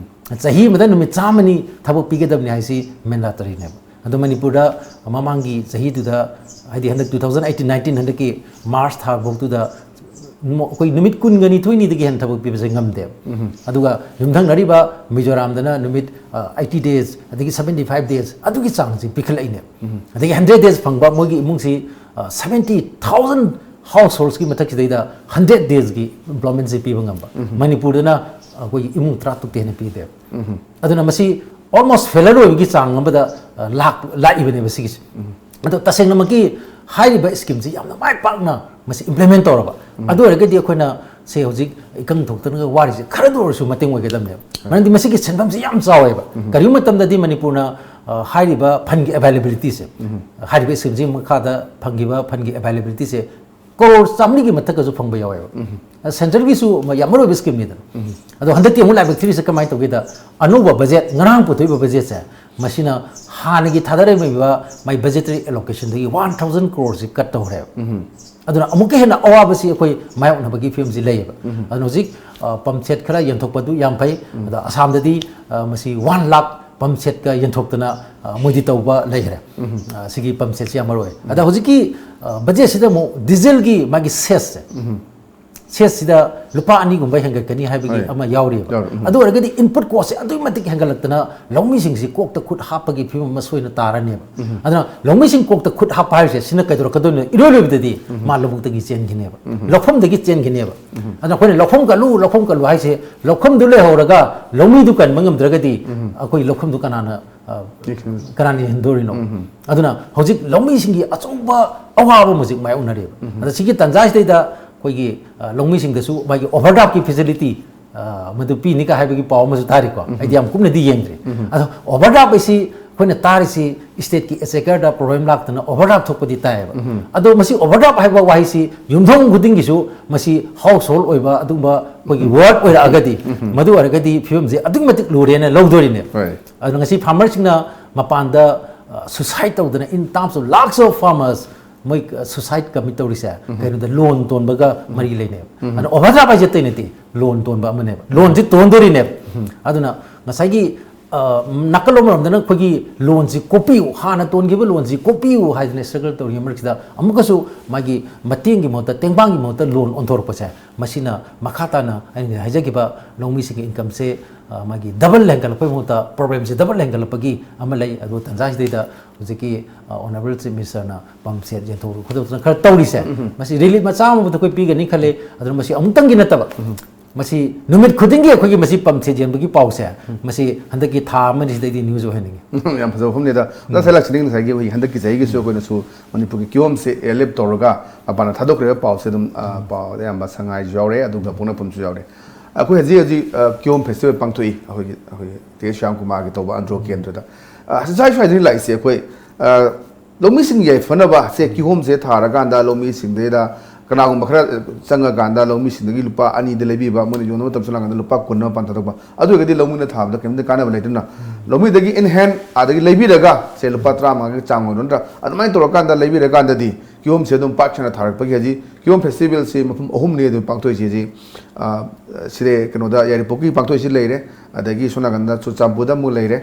ꯆꯍꯤ ꯑꯃꯗ ꯅꯨꯃꯤꯠ ꯆꯥꯝꯃꯅꯤ ꯊꯕꯛ ꯄꯤꯒꯗꯕꯅꯤ ꯍꯥꯏꯁꯤ ꯃꯦꯟꯗꯥꯇꯔꯤꯅꯦꯕ꯫ ꯑꯗꯣ ꯃꯅꯤꯄꯨꯔꯗ ꯃꯃꯥꯡꯒꯤ ꯆꯍꯤꯗꯨꯗ, ꯍꯥꯏꯗꯤ ꯍꯟꯗꯛ two thousand eighteen nineteen, ꯍꯟꯗꯛꯀꯤ ꯃꯥꯔꯆ ꯊꯥ ꯐꯥꯎꯗꯨꯗ ꯅꯣ-, ꯑꯩꯈꯣꯏ ꯅꯨꯃꯤꯠ ꯀꯨꯟꯒ ꯅꯤꯊꯣꯏꯅꯤꯗꯒꯤ ꯍꯦꯟꯅ ꯊꯕꯛ ꯄꯤꯕꯁꯦ ꯉꯝꯗꯦꯕ꯫ ꯑꯗꯨꯒ ꯌꯨꯝꯊꯪꯅꯔꯤꯕ ꯃꯤꯖꯣꯔꯥꯝꯗꯅ ꯅꯨꯃꯤꯠ, ꯑ, eighty days, ꯑꯗꯒꯤ seventy five days, ꯑꯗꯨꯒꯤ ꯆꯥꯡꯁꯤ ꯄꯤꯈꯠꯂꯛꯏꯅꯦꯕ꯫ ꯑꯗꯒꯤ hundred days ꯐꯪꯕ ꯃꯣꯏꯒꯤ ꯏꯃꯨꯡꯁꯤ, ꯑ, seventy thousand householdsꯀꯤ ꯃꯊꯛꯁꯤꯗꯩꯗ hundred daysꯀꯤ employmentꯁꯤ ꯄꯤꯕ ꯉꯝꯕ꯫ ꯃꯅꯤꯄꯨꯔꯗꯅ ꯑꯩꯈꯣꯏꯒꯤ ꯏꯃꯨꯡ ꯇꯔꯥꯇꯔꯨꯛꯇꯩ ꯍꯦꯟꯅ ꯄꯤꯗꯦꯕ꯫ ꯑꯗꯨꯅ ꯃꯁꯤ almost failure ꯑꯣꯏꯕꯒꯤ ꯆꯥꯡ ꯑꯃꯗ, ꯑ, ꯂꯥꯛ-, ꯂꯥꯛꯏꯕꯅꯦꯕ ꯁꯤꯒꯤꯁꯦ꯫ ꯑꯗꯣ ꯇꯁꯦꯡꯅꯃꯛꯀꯤ ꯍꯥꯏꯔꯤꯕ ꯁ꯭ꯀꯤꯝꯁꯤ ꯌꯥꯝꯅ ꯃꯥꯏ ꯄꯥꯛꯅ ꯃꯁꯤ ꯏꯝꯄ꯭ꯂꯤꯃꯦꯟ ꯇꯧꯔꯕ, ꯑꯗꯨ ꯑꯣꯏꯔꯒꯗꯤ ꯑꯩꯈꯣꯏꯅ ꯁꯦ ꯍꯧꯖꯤꯛ ꯏꯀꯪ ꯊꯣꯛꯇꯅꯒ ꯋꯥꯔꯤꯁꯦ ꯈꯔꯗ ꯑꯣꯏꯔꯁꯨ ꯃꯇꯦꯡ ꯑꯣꯏꯒꯗꯕꯅꯦꯕ꯫ ꯃꯔꯝꯗꯤ ꯃꯁꯤꯒꯤ ꯁꯦꯟꯐꯝꯁꯤ ꯌꯥꯝ ꯆꯥꯎꯋꯦꯕ꯫ ꯀꯔꯤꯒꯨꯝꯕ ꯃꯇꯝꯗꯗꯤ ꯃꯅꯤꯄꯨꯔꯅ, ꯑ, ꯍꯥꯏꯔꯤꯕ ꯐꯟꯒꯤ ꯑꯦꯚꯥꯏꯂꯦꯕꯤꯂꯤꯇꯤꯁꯦ, ꯍꯥꯏꯔꯤꯕ ꯁ꯭ꯀꯤꯝꯁꯤꯒꯤ ꯃꯈꯥꯗ ꯐꯪꯈꯤꯕ ꯐꯟꯒꯤ ꯑꯦꯚꯥꯏꯂꯦꯕꯤꯂꯤꯇꯤꯁꯦ ꯀꯔꯣꯔ ꯆꯥꯃꯔꯤꯒꯤ ꯃꯊꯛꯀꯁꯨ ꯐꯪꯕ ꯌꯥꯎꯋꯦꯕ꯫ ꯁꯦꯟꯇ꯭ꯔꯦꯜꯒꯤꯁꯨ ꯌꯥꯝ ꯃꯔꯨ ꯑꯣꯏꯕ ꯁ꯭ꯀꯤꯝꯅꯤꯗꯅ꯫ ꯑꯗꯣ ꯍꯟꯗꯛꯇꯤ ꯑꯃꯨꯛ ꯂꯥꯏꯕꯛ ꯊꯤꯔꯤꯁꯦ ꯀꯃꯥꯏꯅ ꯇꯧꯒꯦꯗ, ꯑꯅꯧꯕ ꯕꯖꯦꯠ, ꯉꯔꯥꯡ ꯄꯨꯊꯣꯛꯏꯕ ꯕꯖꯦꯠꯁꯦ, ꯃꯁꯤꯅ ꯍꯥꯟꯅꯒꯤ ꯊꯥꯗꯔꯝꯃꯤꯕ ꯃꯥꯏ ꯕꯖꯦꯇꯔꯤ ꯑꯦꯂꯣꯀꯦꯁꯟꯗꯒꯤ one thousand crore ꯀꯠ ꯇꯧꯈ꯭ꯔꯦꯕ꯫ ꯑꯗꯨꯅ ꯑꯃꯨꯛꯀ ꯍꯦꯟꯅ ꯑꯋꯥꯕꯁꯤ ꯑꯩꯈꯣꯏ ꯃꯥꯌꯣꯛꯅꯕꯒꯤ ꯐꯤꯕꯝꯁꯤ ꯂꯩꯌꯦꯕ꯫ ꯑꯗꯨꯅ ꯍꯧꯖꯤꯛ, ꯑ, ꯄꯝ ꯁꯦꯠ ꯈꯔ ꯌꯦꯟꯊꯣꯛꯄꯗꯨ ꯌꯥꯝ ꯐꯩ꯫ ꯑꯗꯣ ꯑꯁꯥꯝꯗꯗꯤ, ꯑ, ꯃꯁꯤ one lakh ꯄꯝ ꯁꯦꯠꯀ ꯌꯦꯟꯊꯣꯛꯇꯅ, ꯑ, ꯃꯣꯏꯗꯤ ꯇꯧꯕ ꯂꯩꯈ꯭ꯔꯦ꯫ ꯑ, ꯁꯤꯒꯤ ꯄꯝ ꯁꯦꯠꯁꯤ ꯌꯥꯝ ꯃꯔꯨ ꯑꯣꯏ꯫ ꯑꯗ ꯍꯧꯖꯤꯛꯀꯤ, ꯑ, ꯕꯖꯦꯠꯁꯤꯗ ꯑꯃꯨꯛ ꯗꯤꯖꯜꯒꯤ ꯃꯥꯒꯤ ꯁꯦꯁꯁꯦ, ꯁꯦꯁꯁꯤꯗ ꯂꯨꯄꯥ ꯑꯅꯤꯒꯨꯝꯕ ꯍꯦꯟꯒꯠꯀꯅꯤ ꯍꯥꯏꯕꯒꯤ ꯍꯣꯏ꯫ ꯑꯃ ꯌꯥꯎꯔꯤꯕ꯫ ꯌꯥꯎꯔꯤ, ꯎꯝ꯫ ꯑꯗꯨ ꯑꯣꯏꯔꯒꯗꯤ ꯏꯟꯄꯨꯠ ꯀꯣꯁꯁꯦ ꯑꯗꯨꯛꯀꯤ ꯃꯇꯤꯛ ꯍꯦꯟꯒꯠꯂꯛꯇꯅ ꯂꯧꯃꯤꯁꯤꯡꯁꯤ ꯀꯣꯛꯇ ꯈꯨꯠ ꯍꯥꯞꯄꯒꯤ ꯐꯤꯕꯝ ꯑꯃ ꯁꯣꯏꯅ ꯇꯥꯔꯅꯦꯕ꯫ ꯑꯗꯨꯅ ꯂꯧꯃꯤꯁꯤꯡ ꯀꯣꯛꯇ ꯈꯨꯠ ꯍꯥꯞꯄ ꯍꯥꯏꯔꯤꯁꯦ ꯁꯤꯅ ꯀꯩꯗꯧꯔꯛꯀꯗꯣꯏꯅꯣ? ꯏꯔꯣꯏ ꯂꯣꯏꯕꯗꯗꯤ ꯃꯥ ꯂꯧꯕꯨꯛꯇꯒꯤ ꯆꯦꯟꯈꯤꯅꯦꯕ꯫ ꯂꯧꯐꯝꯗꯒꯤ ꯆꯦꯟꯈꯤꯅꯦꯕ꯫ ꯑꯗꯨꯅ ꯑꯩꯈꯣꯏꯅ ꯂꯧꯐꯝ ꯀꯜꯂꯨ, ꯂꯧꯐꯝ ꯀꯜꯂꯨ ꯍꯥꯏꯁꯦ ꯂꯧꯐꯝꯗꯨ ꯂꯩꯍꯧꯔꯒ ꯂꯧꯃꯤꯗꯨ ꯀꯟꯕ ꯉꯝꯗ꯭ꯔꯒꯗꯤ ꯑꯩꯈꯣꯏ ꯂꯧꯐꯝꯗꯨ ꯀꯅꯥꯅ, ꯑ, ꯀꯅꯥꯅ ꯌꯦꯡꯍꯟꯗꯣꯔꯤꯅꯣ? ꯑꯗꯨꯅ ꯍꯧꯖꯤꯛ ꯂꯧꯃꯤꯁꯤꯡꯒꯤ ꯑꯆꯧꯕ ꯑꯋꯥꯕ ꯑꯃ ꯍꯧꯖꯤꯛ ꯃꯥꯌꯣꯛꯅꯔꯤꯕ꯫ ꯑꯗ ꯁꯤꯒꯤ ꯇꯥꯟꯖꯥꯁꯤꯗꯩꯗ ꯑꯩꯈꯣꯏꯒꯤ, ꯑ, ꯂꯧꯃꯤꯁꯤꯡꯗꯁꯨ ꯃꯥꯒꯤ ꯑꯣꯚꯔꯗ꯭ꯔꯥꯐꯀꯤ ꯐꯦꯁꯤꯂꯤꯇꯤ, ꯑ, ꯃꯗꯨ ꯄꯤꯅꯤ ꯀꯥ ꯍꯥꯏꯕꯒꯤ ꯄꯥꯎ ꯑꯃꯁꯨ ꯇꯥꯔꯤꯀꯣ꯫ ꯑꯩꯗꯤ ꯌꯥꯝ ꯀꯨꯞꯅꯗꯤ ꯌꯦꯡꯗ꯭ꯔꯤ꯫ ꯑꯗꯣ ꯑꯣꯚꯔꯗ꯭ꯔꯥꯐ ꯍꯥꯏꯁꯤ ꯑꯩꯈꯣꯏꯅ ꯇꯥꯔꯤꯁꯤ stateꯀꯤ ꯑꯦꯛꯆꯦꯀꯔꯗ ꯄ꯭ꯔꯣꯕ꯭ꯂꯦꯝ ꯂꯥꯛꯇꯅ ꯑꯣꯚꯔꯗ꯭ꯔꯥꯐ ꯊꯣꯛꯄꯗꯤ ꯇꯥꯏꯌꯦꯕ꯫ ꯑꯗꯣ ꯃꯁꯤ ꯑꯣꯚꯔꯗ꯭ꯔꯥꯐ ꯍꯥꯏꯕ ꯋꯥꯍꯩꯁꯤ ꯌꯨꯝꯊꯣꯡ ꯈꯨꯗꯤꯡꯒꯤꯁꯨ ꯃꯁꯤ ꯍꯥꯎꯁ ꯍꯣꯜ ꯑꯣꯏꯕ ꯑꯗꯨꯒꯨꯝꯕ ꯑꯩꯈꯣꯏꯒꯤ ꯋꯥꯔꯗ ꯑꯣꯏꯔꯛꯑꯒꯗꯤ, ꯃꯗꯨ ꯑꯣꯏꯔꯒꯗꯤ ꯐꯤꯕꯝꯁꯦ ꯑꯗꯨꯛꯀꯤ ꯃꯇꯤꯛ ꯂꯨꯔꯦꯅ ꯂꯧꯗꯣꯔꯤꯅꯦꯕ꯫ ꯍꯣꯏ꯫ ꯑꯗꯨꯅ ꯉꯁꯤ ꯐꯥꯔꯃꯔꯁꯤꯡꯅ ꯃꯄꯥꯟꯗ, ꯑ, suicide ꯇꯧꯗꯅ, in terms of lakhs of farmers, ꯃꯣꯏ, ꯑ, suicide commit ꯇꯧꯔꯤꯁꯦ ꯀꯩꯅꯣꯗ, ꯂꯣꯟ ꯇꯣꯟꯕꯒ ꯃꯔꯤ ꯂꯩꯅꯩꯕ꯫ ꯑꯗꯨꯅ ꯑꯣꯚꯔꯗ꯭ꯔꯥꯐ ꯍꯥꯏꯁꯦ ꯑꯇꯩ ꯅꯠꯇꯦ, ꯂꯣꯟ ꯇꯣꯟꯕ ꯑꯃꯅꯦꯕ꯫ ꯂꯣꯟꯁꯤ ꯇꯣꯟꯗꯣꯔꯤꯅꯦꯕ꯫ ꯑꯗꯨꯅ ꯉꯁꯥꯏꯒꯤ, ꯑ, ꯅꯥꯀꯜ ꯑꯃꯔꯣꯝꯗꯅ ꯑꯩꯈꯣꯏꯒꯤ ꯂꯣꯟꯁꯤ ꯀꯣꯛꯄꯤꯌꯨ, ꯍꯥꯟꯅ ꯇꯣꯟꯈꯤꯕ ꯂꯣꯟꯁꯤ ꯀꯣꯛꯄꯤꯌꯨ ꯍꯥꯏꯗꯅ struggle ꯇꯧꯔꯤꯉꯩ ꯃꯔꯛꯁꯤꯗ ꯑꯃꯨꯛꯀꯁꯨ ꯃꯥꯒꯤ ꯃꯇꯦꯡꯒꯤ ꯃꯍꯨꯠꯇ, ꯇꯦꯡꯕꯥꯡꯒꯤ ꯃꯍꯨꯠꯇ ꯂꯣꯟ ꯑꯣꯟꯊꯣꯔꯛꯄꯁꯦ, ꯃꯁꯤꯅ ꯃꯈꯥ ꯇꯥꯅ ꯑꯩꯅ ꯍꯥꯏꯖꯈꯤꯕ ꯂꯧꯃꯤꯁꯤꯡꯒꯤ incomeꯁꯦ, ꯑ, ꯃꯥꯒꯤ double ꯍꯦꯟꯒꯠꯂꯛꯄꯒꯤ ꯃꯍꯨꯠꯇ problemꯁꯦ double ꯍꯦꯟꯒꯠꯂꯛꯄꯒꯤ ꯑꯃ ꯂꯩ꯫ ꯑꯗꯨ ꯇꯥꯟꯖꯥꯁꯤꯗꯩꯗ ꯍꯧꯖꯤꯛꯀꯤ, ꯑ, Honourable Chief Ministerꯅ ꯄꯝ ꯁꯦꯠ ꯌꯦꯟꯊꯣꯛ ꯈꯣꯠꯇꯣꯛꯇꯅ ꯈꯔ ꯇꯧꯔꯤꯁꯦ, ꯃꯁꯤ relief ꯃꯆꯥ ꯑꯃꯕꯨꯗꯤ ꯑꯩꯈꯣꯏ ꯄꯤꯒꯅꯤ ꯈꯜꯂꯤ꯫ ꯑꯗꯨꯅ ꯃꯁꯤ ꯑꯃꯨꯛꯇꯪꯒꯤ ꯅꯠꯇꯕ, ꯃꯁꯤ ꯅꯨꯃꯤꯠ ꯈꯨꯗꯤꯡꯒꯤ ꯑꯩꯈꯣꯏꯒꯤ ꯃꯁꯤ ꯄꯝ ꯁꯦꯠ ꯌꯦꯟꯕꯒꯤ ꯄꯥꯎꯁꯦ, ꯃꯁꯤ ꯍꯟꯗꯛꯀꯤ ꯊꯥ ꯑꯃ ꯑꯅꯤꯁꯤꯗꯩꯗꯤ news ꯑꯣꯏꯍꯟꯅꯤꯡꯉꯤ꯫ ꯌꯥꯝ ꯐꯖꯕ ꯋꯥꯐꯝꯅꯤꯗ꯫ ꯑꯣꯖꯥ ꯁꯥꯏꯂꯥꯛꯁꯤꯅꯤ, ꯉꯁꯥꯏꯒꯤ ꯑꯩꯈꯣꯏꯒꯤ ꯍꯟꯗꯛꯀꯤ ꯆꯍꯤꯒꯤꯁꯨ ꯑꯩꯈꯣꯏꯅꯁꯨ ꯃꯅꯤꯄꯨꯔꯒꯤ ꯀꯤꯍꯣꯝꯁꯦ ꯂꯦꯞ ꯇꯧꯔꯒ ꯃꯄꯥꯟꯗ ꯊꯥꯗꯣꯛꯈ꯭ꯔꯦꯕ ꯄꯥꯎꯁꯦ ꯑꯗꯨꯝ, ꯑ, ꯄꯥꯎꯗ ꯑꯌꯥꯝꯕ ꯁꯉꯥꯏꯁꯨ ꯌꯥꯎꯔꯦ, ꯑꯗꯨꯒ ꯄꯣꯛꯅꯐꯝꯁꯨ ꯌꯥꯎꯔꯦ꯫ ꯑꯩꯈꯣꯏ ꯍꯧꯖꯤꯛ ꯍꯧꯖꯤꯛ, ꯑ, ꯀꯤꯍꯣꯝ festival ꯄꯥꯡꯊꯣꯛꯏ, ꯑꯩꯈꯣꯏꯒꯤ, ꯑꯩꯈꯣꯏꯒꯤ ꯇꯦ ꯁ꯭ꯌꯥꯝꯀꯨꯃꯥꯔꯒꯤ ꯇꯧꯕ ꯑꯟꯗ꯭ꯔꯣ ꯀꯦꯟꯗ꯭ꯔꯗ꯫ ꯑ, ꯁ꯭ꯋꯥꯏ ꯁ꯭ꯋꯥꯏꯗꯒꯤ ꯂꯥꯛꯏꯁꯦ ꯑꯩꯈꯣꯏ, ꯑ, ꯂꯧꯃꯤꯁꯤꯡ ꯌꯥꯏꯐꯅꯕ ꯁꯦ ꯀꯤꯍꯣꯝꯁꯦ ꯊꯥꯔꯀꯥꯟꯗ ꯂꯧꯃꯤꯁꯤꯡꯗꯩꯗ, ꯀꯅꯥꯒꯨꯝꯕ ꯈꯔ ꯆꯪꯉꯀꯥꯟꯗ ꯂꯧꯃꯤꯁꯤꯡꯗꯒꯤ ꯂꯨꯄꯥ ꯑꯅꯤꯗ ꯂꯩꯕꯤꯕ, ꯃꯣꯏꯅ ꯌꯣꯟꯕ ꯃꯇꯝ ꯆꯪꯂꯀꯥꯟꯗ ꯂꯨꯄꯥ ꯀꯨꯟ ꯑꯃ ꯃꯄꯥꯟ ꯊꯥꯗꯣꯛꯄ, ꯑꯗꯨ ꯑꯣꯏꯔꯒꯗꯤ ꯂꯧꯃꯤꯅ ꯊꯥꯕꯗ ꯀꯩꯝꯇ ꯀꯥꯟꯅꯕ ꯂꯩꯇꯅ, ꯂꯧꯃꯤꯗꯒꯤ in hand ꯑꯗꯒꯤ ꯂꯩꯕꯤꯔꯒ ꯁꯦ ꯂꯨꯄꯥ ꯇꯔꯥꯃꯉꯥꯒꯤ ꯆꯥꯡ ꯑꯣꯏꯔꯣ, ꯅꯠꯇ꯭ꯔꯥ ꯑꯗꯨꯃꯥꯏꯅ ꯇꯧꯔꯀꯥꯟꯗ ꯂꯩꯕꯤꯔꯀꯥꯟꯗꯗꯤ ꯀꯤꯍꯣꯝꯁꯦ ꯑꯗꯨꯝ ꯄꯥꯛ ꯁꯟꯅ ꯊꯥꯔꯛꯄꯒꯤ ꯍꯧꯖꯤꯛ ꯀꯤꯍꯣꯝ ꯐꯦꯁꯇꯤꯚꯦꯜꯁꯤ ꯃꯐꯝ ꯑꯍꯨꯝꯅꯤ ꯑꯗꯨꯝ ꯄꯥꯡꯊꯣꯛꯏꯁꯤ꯫ ꯍꯧꯖꯤꯛ, ꯑ, ꯁꯤꯗ ꯀꯩꯅꯣꯗ ꯌꯥꯏꯔꯤꯄꯣꯛꯀꯤ ꯄꯥꯡꯊꯣꯛꯏꯁꯤ ꯂꯩꯔꯦ, ꯑꯗꯒꯤ ꯁꯣꯝ ꯅꯥꯀꯟꯗ ꯆꯨꯔꯆꯥꯟꯄꯨꯔꯗ ꯑꯃꯨꯛ ꯂꯩꯔꯦ,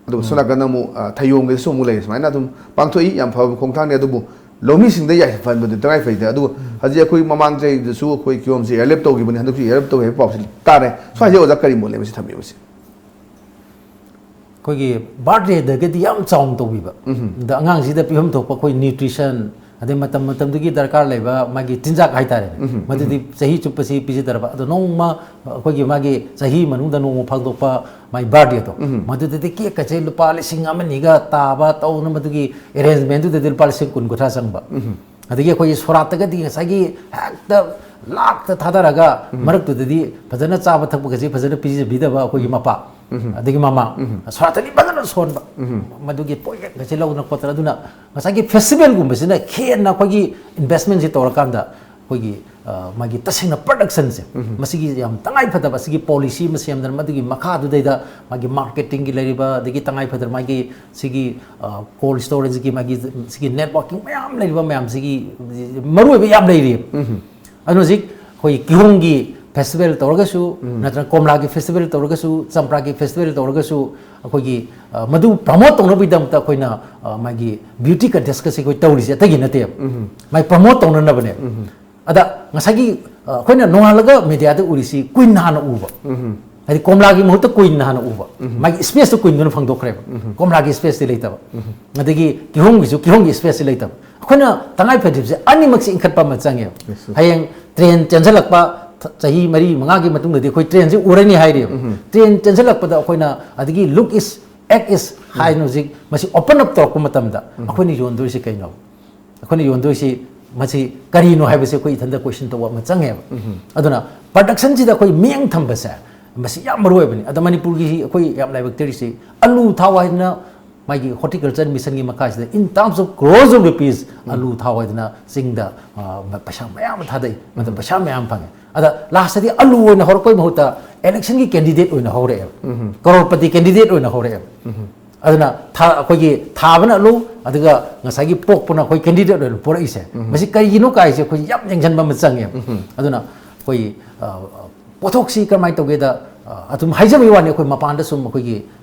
ꯑꯗꯨꯒ ꯁꯣꯝ ꯅꯥꯀꯟꯗ ꯑꯃꯨꯛ, ꯑ, ꯊꯌꯣꯝꯒꯤꯗꯁꯨ ꯑꯃꯨꯛ ꯂꯩꯔꯦ꯫ ꯁꯨꯃꯥꯏꯅ ꯑꯗꯨꯝ ꯄꯥꯡꯊꯣꯛꯏ, ꯌꯥꯝ ꯐꯕ ꯈꯣꯡꯊꯥꯡꯅꯤ꯫ ꯑꯗꯨꯕꯨ ꯂꯧꯃꯤꯁꯤꯡꯗ ꯌꯥꯏꯐꯍꯟꯕꯗꯨ ꯇꯉꯥꯏ ꯐꯩꯗ꯫ ꯑꯗꯨꯒ ꯍꯧꯖꯤꯛ ꯑꯩꯈꯣꯏ ꯃꯃꯥꯡ ꯆꯍꯤꯗꯁꯨ ꯑꯩꯈꯣꯏ ꯀꯤꯍꯣꯝꯁꯦ ꯏꯌꯥꯔꯂꯦꯞ ꯇꯧꯈꯤꯕꯅꯤ, ꯍꯟꯗꯛꯁꯨ ꯏꯌꯥꯔꯂꯦꯞ ꯇꯧꯏ ꯍꯥꯏꯕ ꯄꯥꯎꯁꯤ ꯇꯥꯔꯦ꯫ ꯁ꯭ꯋꯥꯏꯁꯦ ꯑꯣꯖꯥ ꯀꯔꯤ ꯃꯣꯠ ꯂꯩ ꯃꯁꯤ ꯊꯝꯕꯤꯕꯁꯦ? ꯑꯩꯈꯣꯏꯒꯤ ꯕꯥꯔꯠꯗꯦꯗꯒꯤꯗꯤ ꯌꯥꯝ ꯆꯥꯎꯅ ꯇꯧꯕꯤꯕ, ꯑꯗ ꯑꯉꯥꯡꯁꯤꯗ ꯄꯤꯐꯝ ꯊꯣꯛꯄ ꯑꯩꯈꯣꯏ ꯅ꯭ꯌꯨꯇ꯭ꯔꯤꯁꯟ, ꯑꯗꯩ ꯃꯇꯝ ꯃꯇꯝꯗꯨꯒꯤ ꯗꯔꯀꯥꯔ ꯂꯩꯕ ꯃꯥꯒꯤ ꯆꯤꯟꯖꯥꯛ ꯍꯥꯏꯇꯥꯔꯦꯅꯦ, ꯃꯗꯨꯗꯤ ꯆꯍꯤ ꯆꯨꯞꯄꯁꯤ ꯄꯤꯖꯗ꯭ꯔꯕ꯫ ꯑꯗꯣ ꯅꯣꯡꯃ ꯑꯩꯈꯣꯏꯒꯤ ꯃꯥꯒꯤ ꯆꯍꯤ ꯃꯅꯨꯡꯗ ꯅꯣꯡꯃ ꯐꯥꯡꯗꯣꯛꯄ ꯃꯥꯒꯤ ꯕꯥꯔꯠꯗꯦꯗꯣ, ꯃꯗꯨꯗꯗꯤ ꯀꯦꯛꯀꯁꯦ ꯂꯨꯄꯥ ꯂꯤꯁꯤꯡ ꯑꯃ ꯑꯅꯤꯒ ꯇꯥꯕ ꯇꯧꯅ, ꯃꯗꯨꯒꯤ ꯑꯦꯔꯦꯟꯖꯃꯦꯟꯗꯨꯗꯗꯤ ꯂꯨꯄꯥ ꯂꯤꯁꯤꯡ ꯀꯨꯟ ꯀꯨꯟꯊ꯭ꯔꯥ ꯆꯪꯕ꯫ ꯑꯗꯒꯤ ꯑꯩꯈꯣꯏꯒꯤ ꯁꯣꯔꯥꯠꯇꯒꯗꯤ ꯉꯁꯥꯏꯒꯤ ꯍꯦꯛꯇ ꯂꯥꯛꯇ ꯊꯥꯗꯔꯒ, ꯃꯔꯛꯇꯨꯗꯗꯤ ꯐꯖꯅ ꯆꯥꯕ ꯊꯛꯄꯒꯁꯦ ꯐꯖꯅ ꯄꯤꯖꯕꯤꯗꯕ ꯑꯩꯈꯣꯏꯒꯤ ꯃꯄꯥ, ꯑꯗꯒꯤ ꯃꯃꯥ, ꯁꯣꯔꯥꯠꯇꯗꯤ ꯐꯖꯅ ꯁꯣꯟꯕ꯫ ꯃꯗꯨꯒꯤ ꯄꯣꯠꯌꯦꯛꯀꯁꯦ ꯂꯧꯗꯅ ꯈꯣꯠꯇꯅ꯫ ꯑꯗꯨꯅ ꯉꯁꯥꯏꯒꯤ ꯐꯦꯁꯇꯤꯚꯦꯜꯒꯨꯝꯕꯁꯤꯅ ꯍꯦꯟꯅ ꯑꯩꯈꯣꯏꯒꯤ ꯏꯟꯚꯦꯁꯃꯦꯟꯁꯦ ꯇꯧꯔꯀꯥꯟꯗ ꯑꯩꯈꯣꯏꯒꯤ, ꯑ, ꯃꯥꯒꯤ ꯇꯁꯦꯡꯅ ꯄ꯭ꯔꯗꯛꯁꯟꯁꯦ, ꯃꯁꯤꯒꯤ ꯌꯥꯝ ꯇꯉꯥꯏ ꯐꯗꯕ, ꯁꯤꯒꯤ ꯄꯣꯂꯤꯁꯤ ꯑꯃ ꯁꯦꯝꯗꯅ, ꯃꯗꯨꯒꯤ ꯃꯈꯥꯗꯨꯗꯩꯗ ꯃꯥꯒꯤ ꯃꯥꯔꯀꯦꯇꯤꯡꯒꯤ ꯂꯩꯔꯤꯕ, ꯑꯗꯒꯤ ꯇꯉꯥꯏ ꯐꯗꯅ ꯃꯥꯒꯤ ꯁꯤꯒꯤ, ꯑ, ꯀꯣꯜ ꯁ꯭ꯇꯣꯔꯦꯖꯀꯤ ꯃꯥꯒꯤ ꯁꯤꯒꯤ ꯅꯦꯠꯋꯥꯔꯀꯤꯡ ꯃꯌꯥꯝ ꯂꯩꯔꯤꯕ ꯃꯌꯥꯝꯁꯤꯒꯤ ꯃꯔꯨꯑꯣꯏꯕ ꯌꯥꯝ ꯂꯩꯔꯤꯕ꯫ ꯑꯗꯨꯅ ꯍꯧꯖꯤꯛ ꯑꯩꯈꯣꯏ ꯀꯤꯍꯣꯝꯒꯤ ꯐꯦꯁꯇꯤꯚꯦꯜ ꯇꯧꯔꯒꯁꯨ, ꯅꯠꯇ꯭ꯔꯒ ꯀꯣꯝꯂꯥꯒꯤ ꯐꯦꯁꯇꯤꯚꯦꯜ ꯇꯧꯔꯒꯁꯨ, ꯆꯝꯄ꯭ꯔꯥꯒꯤ ꯐꯦꯁꯇꯤꯚꯦꯜ ꯇꯧꯔꯒꯁꯨ, ꯑꯩꯈꯣꯏꯒꯤ, ꯑ, ꯃꯗꯨ ꯄ꯭ꯔꯃꯣꯠ ꯇꯧꯅꯕꯒꯤꯗꯃꯛꯇ ꯑꯩꯈꯣꯏꯅ, ꯑ, ꯃꯥꯒꯤ ꯕ꯭ꯌꯨꯇꯤ ꯀꯟꯇꯦꯁꯀꯁꯦ ꯑꯩꯈꯣꯏ ꯇꯧꯔꯤꯁꯦ ꯑꯇꯩꯒꯤ ꯅꯠꯇꯦꯕ꯫ ꯃꯥꯏ ꯄ꯭ꯔꯃꯣꯠ ꯇꯧꯅꯅꯕꯅꯦꯕ꯫ ꯑꯗ ꯉꯁꯥꯏꯒꯤ, ꯑ, ꯑꯩꯈꯣꯏꯅ ꯅꯣꯡꯉꯥꯜꯂꯒ ꯃꯦꯗꯤꯌꯥꯗ ꯎꯔꯤꯁꯤ ꯀꯨꯏꯟ ꯍꯥꯟꯅ ꯎꯕ꯫ ꯍꯥꯏꯗꯤ ꯀꯣꯝꯂꯥꯒꯤ ꯃꯍꯨꯠꯇ ꯀꯨꯏꯟ ꯍꯥꯟꯅ ꯎꯕ꯫ ꯃꯥꯒꯤ ꯁ꯭ꯄꯦꯁꯇꯨ ꯀꯨꯏꯟꯗꯨꯅ ꯐꯪꯗꯣꯛꯈ꯭ꯔꯦꯕ꯫ ꯀꯣꯝꯂꯥꯒꯤ ꯁ꯭ꯄꯦꯁꯇꯤ ꯂꯩꯇꯕ꯫ ꯑꯗꯒꯤ ꯀꯤꯍꯣꯝꯒꯤꯁꯨ ꯀꯤꯍꯣꯝꯒꯤ ꯁ꯭ꯄꯦꯁꯇꯤ ꯂꯩꯇꯕ꯫ ꯑꯩꯈꯣꯏꯅ ꯇꯉꯥꯏ ꯐꯗ꯭ꯔꯤꯕꯁꯦ ꯑꯅꯤꯃꯛꯁꯦ ꯏꯟꯈꯠꯄ ꯑꯃ ꯆꯪꯉꯦꯕ꯫ ꯍꯌꯦꯡ ꯇ꯭ꯔꯦꯟ ꯆꯦꯟꯁꯤꯜꯂꯛꯄ, ꯆ-, ꯆꯍꯤ ꯃꯔꯤ ꯃꯉꯥꯒꯤ ꯃꯇꯨꯡꯗꯗꯤ ꯑꯩꯈꯣꯏ ꯇ꯭ꯔꯦꯟꯁꯦ ꯎꯔꯅꯤ ꯍꯥꯏꯔꯤꯕ꯫ ꯇ꯭ꯔꯦꯟ ꯆꯦꯟꯁꯤꯜꯂꯛꯄꯗ ꯑꯩꯈꯣꯏꯅ ꯑꯗꯒꯤ look is, act is ꯍꯥꯏꯅ ꯍꯧꯖꯤꯛ ꯃꯁꯤ open up ꯇꯧꯔꯛꯄ ꯃꯇꯝꯗ ꯑꯩꯈꯣꯏꯅ ꯌꯣꯟꯗꯣꯏꯁꯦ ꯀꯩꯅꯣ? ꯑꯩꯈꯣꯏꯅ ꯌꯣꯟꯗꯣꯏꯁꯤ ꯃꯁꯤ ꯀꯔꯤꯅꯣ ꯍꯥꯏꯕꯁꯤ ꯑꯩꯈꯣꯏ ꯏꯊꯟꯇ question ꯇꯧꯕ ꯑꯃ ꯆꯪꯉꯦꯕ꯫ ꯑꯗꯨꯅ ꯄ꯭ꯔꯗꯛꯁꯟꯁꯤꯗ ꯑꯩꯈꯣꯏ ꯃꯤꯠꯌꯦꯡ ꯊꯝꯕꯁꯦ ꯃꯁꯤ ꯌꯥꯝ ꯃꯔꯨ ꯑꯣꯏꯕꯅꯤ꯫ ꯑꯗ ꯃꯅꯤꯄꯨꯔꯒꯤ ꯑꯩꯈꯣꯏ ꯌꯥꯝ ꯂꯥꯏꯕꯛ ꯊꯤꯔꯤꯁꯤ ꯑꯂꯨ ꯊꯥꯎ ꯍꯥꯏꯗꯅ ꯃꯥꯒꯤ horticulture missionꯒꯤ ꯃꯈꯥꯁꯤꯗ in terms of crores of rupees ꯑꯂꯨ ꯊꯥꯎ ꯍꯥꯏꯗꯅ ꯆꯤꯡꯗ, ꯑ, ꯄꯩꯁꯥ ꯃꯌꯥꯝ ꯑꯃ ꯊꯥꯗꯩ, ꯃꯗꯨ ꯄꯩꯁꯥ ꯃꯌꯥꯝ ꯐꯪꯉꯦ꯫ ꯑꯗ lastꯇꯗꯤ ꯑꯂꯨ ꯑꯣꯏꯅ ꯍꯧꯔꯛꯄꯩ ꯃꯍꯨꯠꯇ electionꯒꯤ candidate ꯑꯣꯏꯅ ꯍꯧꯔꯛꯑꯦꯕ꯫ ꯀꯔꯣꯔꯄꯇꯤ candidate ꯑꯣꯏꯅ ꯍꯧꯔꯛꯑꯦꯕ꯫ ꯑꯗꯨꯅ ꯊꯥ-, ꯑꯩꯈꯣꯏꯒꯤ ꯊꯥꯕꯅ ꯑꯂꯨ, ꯑꯗꯨꯒ ꯉꯁꯥꯏꯒꯤ ꯄꯣꯛꯄꯅ ꯑꯩꯈꯣꯏ candidate ꯑꯣꯏꯅ ꯄꯨꯔꯛꯏꯁꯦ꯫ ꯃꯁꯤ ꯀꯔꯤꯒꯤꯅꯣ ꯀꯥꯏꯁꯦ ꯑꯩꯈꯣꯏ ꯌꯥꯝ ꯌꯦꯡꯁꯤꯟꯕ ꯑꯃ ꯆꯪꯉꯦꯕ꯫ ꯑꯗꯨꯅ ꯑꯩꯈꯣꯏꯒꯤ, ꯑ, ꯄꯣꯠꯊꯣꯛꯁꯤ ꯀꯔꯝꯍꯥꯏꯅ ꯇꯧꯒꯦꯗ, ꯑ, ꯑꯗꯨꯝ ꯍꯥꯏꯖꯕꯒꯤ ꯋꯥꯅꯤ, ꯑꯩꯈꯣꯏ ꯃꯄꯥꯟꯗ ꯁꯨꯝ ꯑꯩꯈꯣꯏꯒꯤ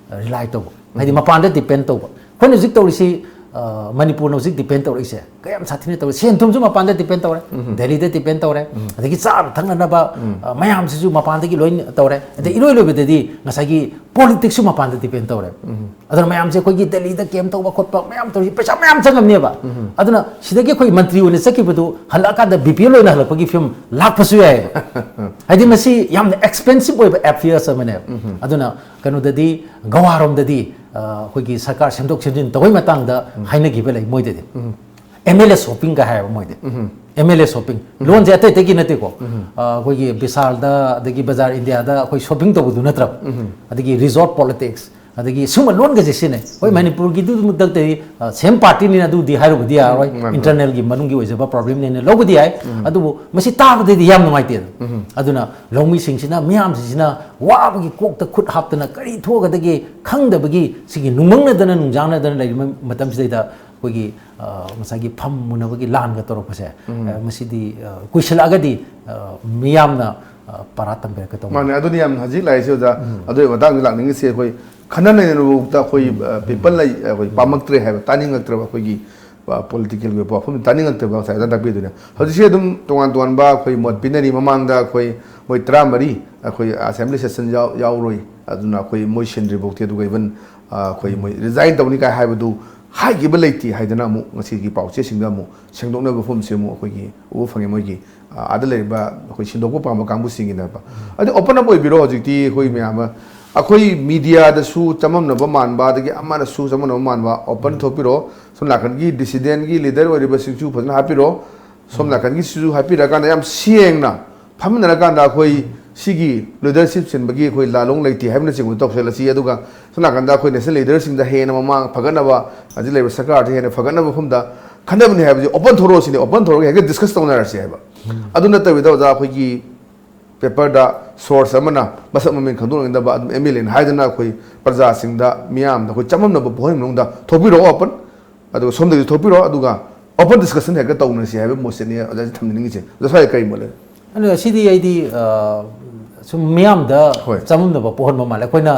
rely ꯇꯧꯕ, ꯍꯥꯏꯗꯤ ꯃꯄꯥꯟꯗ depend ꯇꯧꯕ꯫ ꯑꯩꯈꯣꯏꯅ ꯍꯧꯖꯤꯛ ꯇꯧꯔꯤꯁꯤ, ꯑ, ꯃꯅꯤꯄꯨꯔꯅ ꯍꯧꯖꯤꯛ depend ꯇꯧꯔꯛꯏꯁꯦ ꯀꯌꯥꯝ ꯁꯥꯊꯤꯅ ꯇꯧꯔꯦ꯫ ꯁꯦꯟ ꯊꯨꯝꯁꯨ ꯃꯄꯥꯟꯗ depend ꯇꯧꯔꯦ, ꯗꯦꯜꯂꯤꯗ depend ꯇꯧꯔꯦ, ꯑꯗꯒꯤ ꯆꯥꯕ ꯊꯛꯅꯅꯕ, ꯑ, ꯃꯌꯥꯝꯁꯤꯁꯨ ꯃꯄꯥꯟꯗꯒꯤ ꯂꯣꯏ ꯇꯧꯔꯦ꯫ ꯑꯗꯩ ꯏꯔꯣꯏ ꯂꯣꯏꯕꯗꯗꯤ ꯉꯁꯥꯏꯒꯤ politicsꯁꯨ ꯃꯄꯥꯟꯗ depend ꯇꯧꯔꯦ꯫ ꯑꯗꯨꯅ ꯃꯌꯥꯝꯁꯦ ꯑꯩꯈꯣꯏꯒꯤ ꯗꯦꯜꯂꯤꯗ camp ꯇꯧꯕ ꯈꯣꯠꯄ ꯃꯌꯥꯝ ꯇꯧꯔꯤꯁꯤ ꯄꯩꯁꯥ ꯃꯌꯥꯝ ꯆꯪꯉꯝꯅꯦꯕ꯫ ꯑꯗꯨꯅ ꯁꯤꯗꯒꯤ ꯑꯩꯈꯣꯏ ꯃꯟꯇ꯭ꯔꯤ ꯑꯣꯏꯅ ꯆꯠꯈꯤꯕꯗꯨ ꯍꯜꯂꯛꯑꯀꯥꯟꯗ BPL ꯑꯣꯏꯅ ꯍꯜꯂꯛꯄꯒꯤ ꯐꯤꯕꯝ ꯂꯥꯛꯄꯁꯨ ꯌꯥꯏꯌꯦꯕ꯫ ꯍꯥꯏꯗꯤ ꯃꯁꯤ ꯌꯥꯝꯅ expensive ꯑꯣꯏꯕ affairs ꯑꯃꯅꯦꯕ꯫ ꯑꯗꯨꯅ ꯀꯩꯅꯣꯗꯗꯤ, ꯒꯋꯥꯔꯣꯝꯗꯗꯤ, ꯑ, ꯑꯩꯈꯣꯏꯒꯤ ꯁꯔꯀꯥꯔ ꯁꯦꯝꯗꯣꯛ ꯁꯦꯝꯖꯤꯟ ꯇꯧꯕꯩ ꯃꯇꯥꯡꯗ ꯍꯥꯏꯅꯈꯤꯕ ꯂꯩ ꯃꯣꯏꯗꯗꯤ꯫ MLA shoppingꯒ ꯍꯥꯏꯌꯦꯕ ꯃꯣꯏꯗꯤ꯫ MLA shopping꯫ ꯂꯣꯟꯁꯦ ꯑꯇꯩ ꯑꯇꯩꯒꯤ ꯅꯠꯇꯦꯀꯣ꯫ ꯑ, ꯑꯩꯈꯣꯏꯒꯤ ꯕꯤꯁꯥꯜꯗ, ꯑꯗꯒꯤ ꯕꯖꯥꯔ ꯏꯟꯗꯤꯌꯥꯗ ꯑꯩꯈꯣꯏ shopping ꯇꯧꯕꯗꯨ ꯅꯠꯇ꯭ꯔꯕ꯫ ꯑꯗꯒꯤ resort politics, ꯑꯗꯒꯤ ꯁꯨꯝꯕ ꯂꯣꯟꯒꯁꯦ ꯁꯤꯖꯤꯟꯅꯩ꯫ ꯍꯣꯏ, ꯃꯅꯤꯄꯨꯔꯒꯤꯗꯨꯃꯛꯇꯗꯤ, ꯑ, same partyꯅꯤꯅ ꯑꯗꯨꯗꯤ ꯍꯥꯏꯔꯨꯕꯗꯤ ꯌꯥꯔꯣꯏ꯫ ꯎꯝ, ꯃꯥꯅꯤ, ꯃꯥꯅꯤ꯫ Internalꯒꯤ ꯃꯅꯨꯡꯒꯤ ꯑꯣꯏꯖꯕ problemꯅꯦꯅ ꯂꯧꯕꯗꯤ ꯌꯥꯏ꯫ ꯑꯗꯨꯕꯨ ꯃꯁꯤ ꯇꯥꯕꯗꯗꯤ ꯌꯥꯝ ꯅꯨꯡꯉꯥꯏꯇꯦꯗꯅ꯫ ꯑꯗꯨꯅ ꯂꯧꯃꯤꯁꯤꯡꯁꯤꯅ, ꯃꯤꯌꯥꯝꯁꯤꯡꯁꯤꯅ ꯋꯥꯕꯒꯤ ꯀꯣꯛꯇ ꯈꯨꯠ ꯍꯥꯞꯇꯅ ꯀꯔꯤ ꯊꯣꯛꯑꯒꯗꯒꯦ ꯈꯪꯗꯕꯒꯤ ꯁꯤꯒꯤ ꯅꯨꯡꯃꯪꯅꯗꯅ ꯅꯨꯡꯖꯥꯡꯅꯗꯅ ꯂꯩꯔꯤꯕ ꯃꯇꯝꯁꯤꯗꯩꯗ ꯑꯩꯈꯣꯏꯒꯤ, ꯑ, ꯉꯁꯥꯏꯒꯤ ꯐꯝ ꯃꯨꯅꯕꯒꯤ ꯂꯥꯟꯒ ꯇꯧꯔꯛꯄꯁꯦ, ꯑ, ꯃꯁꯤꯗꯤ, ꯑ, ꯀꯨꯏꯁꯜꯂꯛꯑꯒꯗꯤ, ꯑ, ꯃꯤꯌꯥꯝꯅ, ꯑ, ꯄꯔꯥ ꯇꯝꯕꯤꯔꯛꯀꯗꯧꯕ꯫ ꯃꯥꯅꯦ, ꯑꯗꯨꯅꯤ ꯌꯥꯝ ꯍꯧꯖꯤꯛ ꯂꯥꯛꯏꯁꯦ ꯑꯣꯖꯥ꯫ ꯑꯗꯨꯒꯤ ꯃꯇꯥꯡꯗ ꯂꯥꯛꯅꯤꯡꯉꯤꯁꯦ ꯑꯩꯈꯣꯏ ꯈꯟꯅ ꯅꯩꯅꯕꯐꯥꯎꯗ ꯑꯩꯈꯣꯏ, ꯑ, people ꯂꯩ, ꯑꯩꯈꯣꯏ ꯄꯥꯝꯃꯛꯇ꯭ꯔꯦ ꯍꯥꯏꯕ, ꯇꯥꯅꯤꯡꯉꯛꯇ꯭ꯔꯕ ꯑꯩꯈꯣꯏꯒꯤ, ꯑ, politicalꯒꯤ ꯑꯣꯏꯕ ꯋꯥꯐꯝ ꯇꯥꯅꯤꯡꯉꯛꯇ꯭ꯔꯕ ꯉꯁꯥꯏ ꯑꯣꯖꯥ ꯇꯥꯛꯄꯤꯗꯨꯅ꯫ ꯍꯧꯖꯤꯛꯁꯦ ꯑꯗꯨꯝ ꯇꯣꯉꯥꯟ ꯇꯣꯉꯥꯟꯕ ꯑꯩꯈꯣꯏ ꯃꯣꯠ ꯄꯤꯅꯔꯤ꯫ ꯃꯃꯥꯡꯗ ꯑꯩꯈꯣꯏ ꯃꯣꯏ ꯇꯔꯥꯃꯔꯤ ꯑꯩꯈꯣꯏ assembly session ꯌꯥꯎ-, ꯌꯥꯎꯔꯣꯏ, ꯑꯗꯨꯅ ꯑꯩꯈꯣꯏ ꯃꯣꯏ ꯁꯤꯟꯗ꯭ꯔꯤꯐꯥꯎꯗꯤ, ꯑꯗꯨꯒ even, ꯑ, ꯑꯩꯈꯣꯏ ꯃꯣꯏ resign ꯇꯧꯅꯤ ꯀꯥꯏ ꯍꯥꯏꯕꯗꯨ ꯍꯥꯏꯈꯤꯕ ꯂꯩꯇꯦ ꯍꯥꯏꯗꯅ ꯑꯃꯨꯛ ꯉꯁꯤꯒꯤ ꯄꯥꯎꯆꯦꯁꯤꯡꯗ ꯑꯃꯨꯛ ꯁꯦꯡꯗꯣꯛꯅꯕ ꯐꯣꯝꯁꯦ ꯑꯃꯨꯛ ꯑꯩꯈꯣꯏꯒꯤ ꯎꯕ ꯐꯪꯉꯦ꯫ ꯃꯣꯏꯒꯤ, ꯑ, ꯑꯥꯗ ꯂꯩꯔꯤꯕ ꯑꯩꯈꯣꯏ ꯁꯤꯟꯗꯣꯛꯄ ꯄꯥꯝꯕ ꯀꯥꯡꯕꯨꯁꯤꯡꯒꯤꯅꯦꯕ꯫ ꯑꯗꯨ open up ꯑꯣꯏꯕꯤꯔꯣ ꯍꯧꯖꯤꯛꯇꯤ ꯑꯩꯈꯣꯏ ꯃꯌꯥꯝ ꯑꯃ꯫ ꯑꯩꯈꯣꯏ mediaꯗꯁꯨ ꯆꯃꯝꯅꯕ ꯃꯥꯟꯕ, ꯑꯗꯒꯤ ꯑꯃꯅꯁꯨ ꯆꯃꯝꯅꯕ ꯃꯥꯟꯕ open ꯊꯣꯛꯄꯤꯔꯣ꯫ ꯁꯣꯝ ꯅꯥꯀꯟꯒꯤ dissidentꯒꯤ leader ꯑꯣꯏꯔꯤꯕꯁꯤꯡꯁꯨ ꯐꯖꯅ ꯍꯥꯞꯄꯤꯔꯣ꯫ ꯁꯣꯝ ꯅꯥꯀꯟꯒꯤꯁꯤꯁꯨ ꯍꯥꯞꯄꯤꯔꯀꯥꯟꯗ ꯌꯥꯝ ꯁꯦꯡꯅ ꯐꯝꯃꯤꯟꯅꯔꯀꯥꯟꯗ ꯑꯩꯈꯣꯏ ꯁꯤꯒꯤ ꯂꯤꯗꯔꯁꯤꯞ ꯁꯤꯟꯕꯒꯤ ꯑꯩꯈꯣꯏ ꯂꯥꯂꯣꯡ ꯂꯩꯇꯦ ꯍꯥꯏꯕꯅꯆꯤꯡꯕꯗ ꯇꯧꯁꯤꯜꯂꯁꯤ꯫ ꯑꯗꯨꯒ ꯁꯣꯝ ꯅꯥꯀꯟꯗ ꯑꯩꯈꯣꯏ ꯅꯦꯁꯅꯦꯜ ꯂꯤꯗꯔꯁꯤꯡꯗ ꯍꯦꯟꯅ ꯃꯃꯥꯡ ꯐꯒꯠꯅꯕ, ꯍꯧꯖꯤꯛ ꯂꯩꯔꯤꯕ ꯁꯔꯀꯥꯔꯁꯤ ꯍꯦꯟꯅ ꯐꯒꯠꯅꯕ ꯃꯐꯝꯗ ꯈꯟꯅꯕꯅꯤ ꯍꯥꯏꯕꯁꯤ ꯑꯣꯄꯟ ꯊꯣꯔꯛꯑꯁꯤꯅꯦ, ꯑꯣꯄꯟ ꯊꯣꯔꯛꯑꯒ ꯍꯦꯛꯇ ꯗꯤꯁꯀꯁ ꯇꯧꯅꯔꯁꯤ ꯍꯥꯏꯕ꯫ ꯑꯗꯨ ꯅꯠꯇꯕꯤꯗ ꯑꯣꯖꯥ, ꯑꯩꯈꯣꯏꯒꯤ ꯄꯦꯄꯔꯗ ꯁꯣꯔꯁ ꯑꯃꯅ ꯃꯁꯛ ꯃꯃꯤꯡ ꯈꯪꯗꯣꯛꯅꯤꯡꯗꯕ ꯑꯗꯨꯝ ꯑꯦꯝ ꯑꯦꯜ ꯑꯦꯅ ꯍꯥꯏꯗꯅ ꯑꯩꯈꯣꯏ ꯄ꯭ꯔꯖꯥꯁꯤꯡꯗ, ꯃꯤꯌꯥꯝꯗ ꯑꯩꯈꯣꯏ ꯆꯃꯝꯅꯕ ꯄꯣꯛꯍꯟꯕ ꯃꯅꯨꯡꯗ ꯊꯣꯛꯄꯤꯔꯛꯑꯣ ꯑꯣꯄꯟ, ꯑꯗꯨꯒ ꯁꯣꯝꯗꯒꯤꯁꯨ ꯊꯣꯛꯄꯤꯔꯛꯑꯣ, ꯑꯗꯨꯒ ꯑꯣꯄꯟ ꯗꯤꯁꯀꯁꯟ ꯍꯦꯛꯇ ꯇꯧꯅꯁꯤ ꯍꯥꯏꯕ ꯃꯣꯠꯁꯤꯅꯤ ꯑꯣꯖꯥꯁꯤ ꯊꯝꯖꯅꯤꯡꯉꯤꯁꯦ꯫ ꯑꯣꯖꯥ ꯁ꯭ꯋꯥꯏꯗ ꯀꯔꯤ ꯃꯣꯠ ꯂꯩ? ꯑꯗꯣ ꯁꯤꯗꯤ ꯑꯩꯗꯤ, ꯑ, ꯁꯨꯝ ꯃꯤꯌꯥꯝꯗ ꯍꯣꯏ꯫ ꯆꯃꯝꯅꯕ ꯄꯣꯛꯍꯟꯕ ꯃꯥꯜꯂꯦ꯫ ꯑꯩꯈꯣꯏꯅ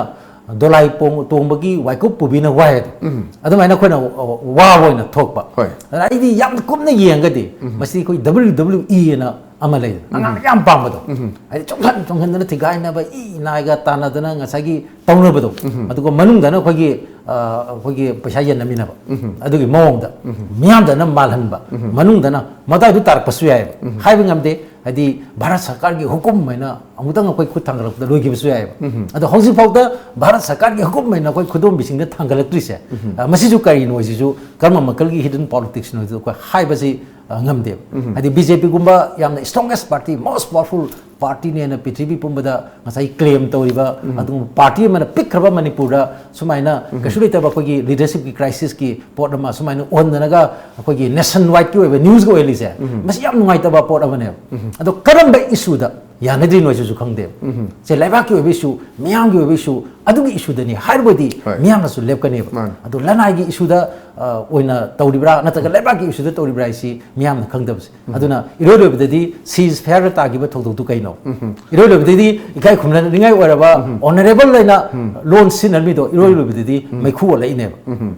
ꯗꯣꯂꯥꯏ ꯄꯣꯡ-, ꯇꯣꯡꯕꯒꯤ ꯋꯥꯏꯀꯨꯞ ꯄꯨꯕꯤꯅ ꯋꯥꯏ ꯑꯗꯣ꯫ ꯎꯝ꯫ ꯑꯗꯨꯃꯥꯏꯅ ꯑꯩꯈꯣꯏꯅ, ꯑ, ꯋꯥꯕ ꯑꯣꯏꯅ ꯊꯣꯛꯄ꯫ ꯍꯣꯏ꯫ ꯑꯗꯨꯅ ꯑꯩꯗꯤ ꯌꯥꯝ ꯀꯨꯞꯅ ꯌꯦꯡꯉꯒꯗꯤ ꯎꯝ꯫ ꯃꯁꯤ ꯑꯩꯈꯣꯏ W W E ꯑꯅ ꯑꯃ ꯂꯩꯗꯅ, ꯑꯉꯥꯡ ꯎꯝ꯫ ꯌꯥꯝ ꯄꯥꯝꯕꯗꯣ꯫ ꯎꯝ꯫ ꯍꯥꯏꯗꯤ ꯆꯣꯡꯍꯟ ꯆꯣꯡꯍꯟꯗꯅ ꯊꯤꯒꯥꯏꯅꯕ, ꯏ ꯅꯥꯏꯒ ꯇꯥꯟꯅꯗꯅ ꯉꯁꯥꯏꯒꯤ ꯇꯧꯅꯕꯗꯣ꯫ ꯎꯝ꯫ ꯑꯗꯨꯒ ꯃꯅꯨꯡꯗꯅ ꯑꯩꯈꯣꯏꯒꯤ, ꯑ, ꯑꯩꯈꯣꯏꯒꯤ ꯄꯩꯁꯥ ꯌꯦꯟꯅꯃꯤꯟꯅꯕ꯫ ꯎꯝ꯫ ꯑꯗꯨꯒꯤ ꯃꯑꯣꯡꯗ ꯎꯝ꯫ ꯃꯤꯌꯥꯝꯗꯅ ꯃꯥꯜꯍꯟꯕ, ꯎꯝ꯫ ꯃꯅꯨꯡꯗꯅ ꯃꯗꯥꯏꯗꯨ ꯇꯥꯔꯛꯄꯁꯨ ꯌꯥꯏꯑꯕ꯫ ꯎꯝ꯫ ꯍꯥꯏꯕ ꯉꯝꯗꯦ꯫ ꯍꯥꯏꯗꯤ ꯚꯥꯔꯠ ꯁꯔꯀꯥꯔꯒꯤ ꯍꯨꯀꯨꯝ ꯍꯥꯏꯅ ꯑꯃꯨꯛꯇꯪ ꯑꯩꯈꯣꯏ ꯈꯨꯠ ꯊꯥꯡꯒꯠꯂꯛꯄꯗ ꯂꯣꯏꯈꯤꯕꯁꯨ ꯌꯥꯏꯑꯕ꯫ ꯎꯝ꯫ ꯑꯗꯣ ꯍꯧꯖꯤꯛꯐꯥꯎꯗ ꯚꯥꯔꯠ ꯁꯔꯀꯥꯔꯒꯤ ꯍꯨꯀꯨꯝ ꯍꯥꯏꯅ ꯑꯩꯈꯣꯏ ꯈꯨꯗꯣꯝꯕꯤꯁꯤꯡꯗ ꯊꯥꯡꯒꯠꯂꯛꯇ꯭ꯔꯤꯁꯦ, ꯎꯝ꯫ ꯑ, ꯃꯁꯤꯁꯨ ꯀꯔꯤꯅꯣ ꯍꯥꯏꯁꯤꯁꯨ ꯀꯔꯝꯕ ꯃꯈꯜꯒꯤ ꯍꯤꯗꯟ ꯄꯣꯂꯤꯇꯤꯛꯁꯅꯣ ꯍꯥꯏꯗꯣ ꯑꯩꯈꯣꯏ ꯍꯥꯏꯕꯁꯤ, ꯑ, ꯉꯝꯗꯦꯕ꯫ ꯎꯝ꯫ ꯍꯥꯏꯗꯤ ꯕꯤ ꯖꯦ ꯄꯤꯒꯨꯝꯕ ꯌꯥꯝꯅ strongest party, most powerful partyꯅꯦꯅ ꯄ꯭ꯔꯤꯊꯤꯕꯤ ꯄꯨꯝꯕꯗ ꯉꯁꯥꯏ claim ꯇꯧꯔꯤꯕ ꯎꯝ꯫ ꯑꯗꯨꯒꯨꯝꯕ party ꯑꯃꯅ ꯄꯤꯛꯈ꯭ꯔꯕ ꯃꯅꯤꯄꯨꯔꯗ ꯁꯨꯃꯥꯏꯅ ꯎꯝ꯫ ꯀꯩꯁꯨ ꯂꯩꯇꯕ ꯑꯩꯈꯣꯏꯒꯤ leadershipꯀꯤ crisisꯀꯤ ꯄꯣꯠ ꯑꯃ ꯁꯨꯃꯥꯏꯅ ꯎꯍꯟꯗꯅꯒ ꯑꯩꯈꯣꯏꯒꯤ nationwideꯀꯤ ꯑꯣꯏꯕ newsꯀ ꯑꯣꯏꯍꯜꯂꯤꯁꯦ, ꯎꯝ꯫ ꯃꯁꯤ ꯌꯥꯝ ꯅꯨꯡꯉꯥꯏꯇꯕ ꯄꯣꯠ ꯑꯃꯅꯦꯕ꯫ ꯎꯝ꯫ ꯑꯗꯣ ꯀꯔꯝꯕ issueꯗ ꯌꯥꯅꯗ꯭ꯔꯤꯅꯣ ꯍꯥꯏꯁꯤꯁꯨ ꯈꯪꯗꯦꯕ꯫ ꯎꯝ꯫ ꯁꯦ, ꯂꯩꯕꯥꯛꯀꯤ ꯑꯣꯏꯕ issue, ꯃꯤꯌꯥꯝꯒꯤ ꯑꯣꯏꯕ issue, ꯑꯗꯨꯒꯤ issueꯗꯅꯤ ꯍꯥꯏꯔꯕꯗꯤ ꯍꯣꯏ꯫ ꯃꯤꯌꯥꯝꯅꯁꯨ ꯂꯦꯞꯀꯅꯦꯕ꯫ ꯃꯥꯅꯤ꯫ ꯑꯗꯣ ꯂꯅꯥꯏꯒꯤ issueꯗ, ꯑ, ꯑꯣꯏꯅ ꯇꯧꯔꯤꯕ꯭ꯔꯥ ꯅꯠꯇ꯭ꯔꯒ ꯂꯩꯕꯥꯛꯀꯤ issueꯗ ꯇꯧꯔꯤꯕ꯭ꯔꯥ ꯍꯥꯏꯁꯤ ꯃꯤꯌꯥꯝꯅ ꯈꯪꯗꯕꯁꯦ꯫ ꯎꯝ꯫ ꯑꯗꯨꯅ ꯏꯔꯣꯏ ꯂꯣꯏꯕꯗꯗꯤ ceasefire ꯇꯥꯈꯤꯕ ꯊꯧꯗꯣꯛꯇꯨ ꯀꯩꯅꯣ? ꯎꯝ꯫ ꯏꯔꯣꯏ ꯂꯣꯏꯕꯗꯗꯤ ꯏꯀꯥꯏ ꯈꯨꯝꯅꯅꯤꯡꯉꯥꯏ ꯑꯣꯏꯔꯕ ꯎꯝ꯫ Honourable ꯂꯩꯅ ꯎꯝ꯫ ꯂꯣꯟ ꯁꯤꯖꯤꯟꯅꯔꯝꯃꯤꯗꯣ ꯏꯔꯣꯏ ꯎꯝ꯫ ꯂꯣꯏꯕꯗꯗꯤ ꯎꯝ꯫ ꯃꯩꯈꯨ ꯑꯣꯜꯂꯛꯏꯅꯦꯕ꯫ ꯎꯝ꯫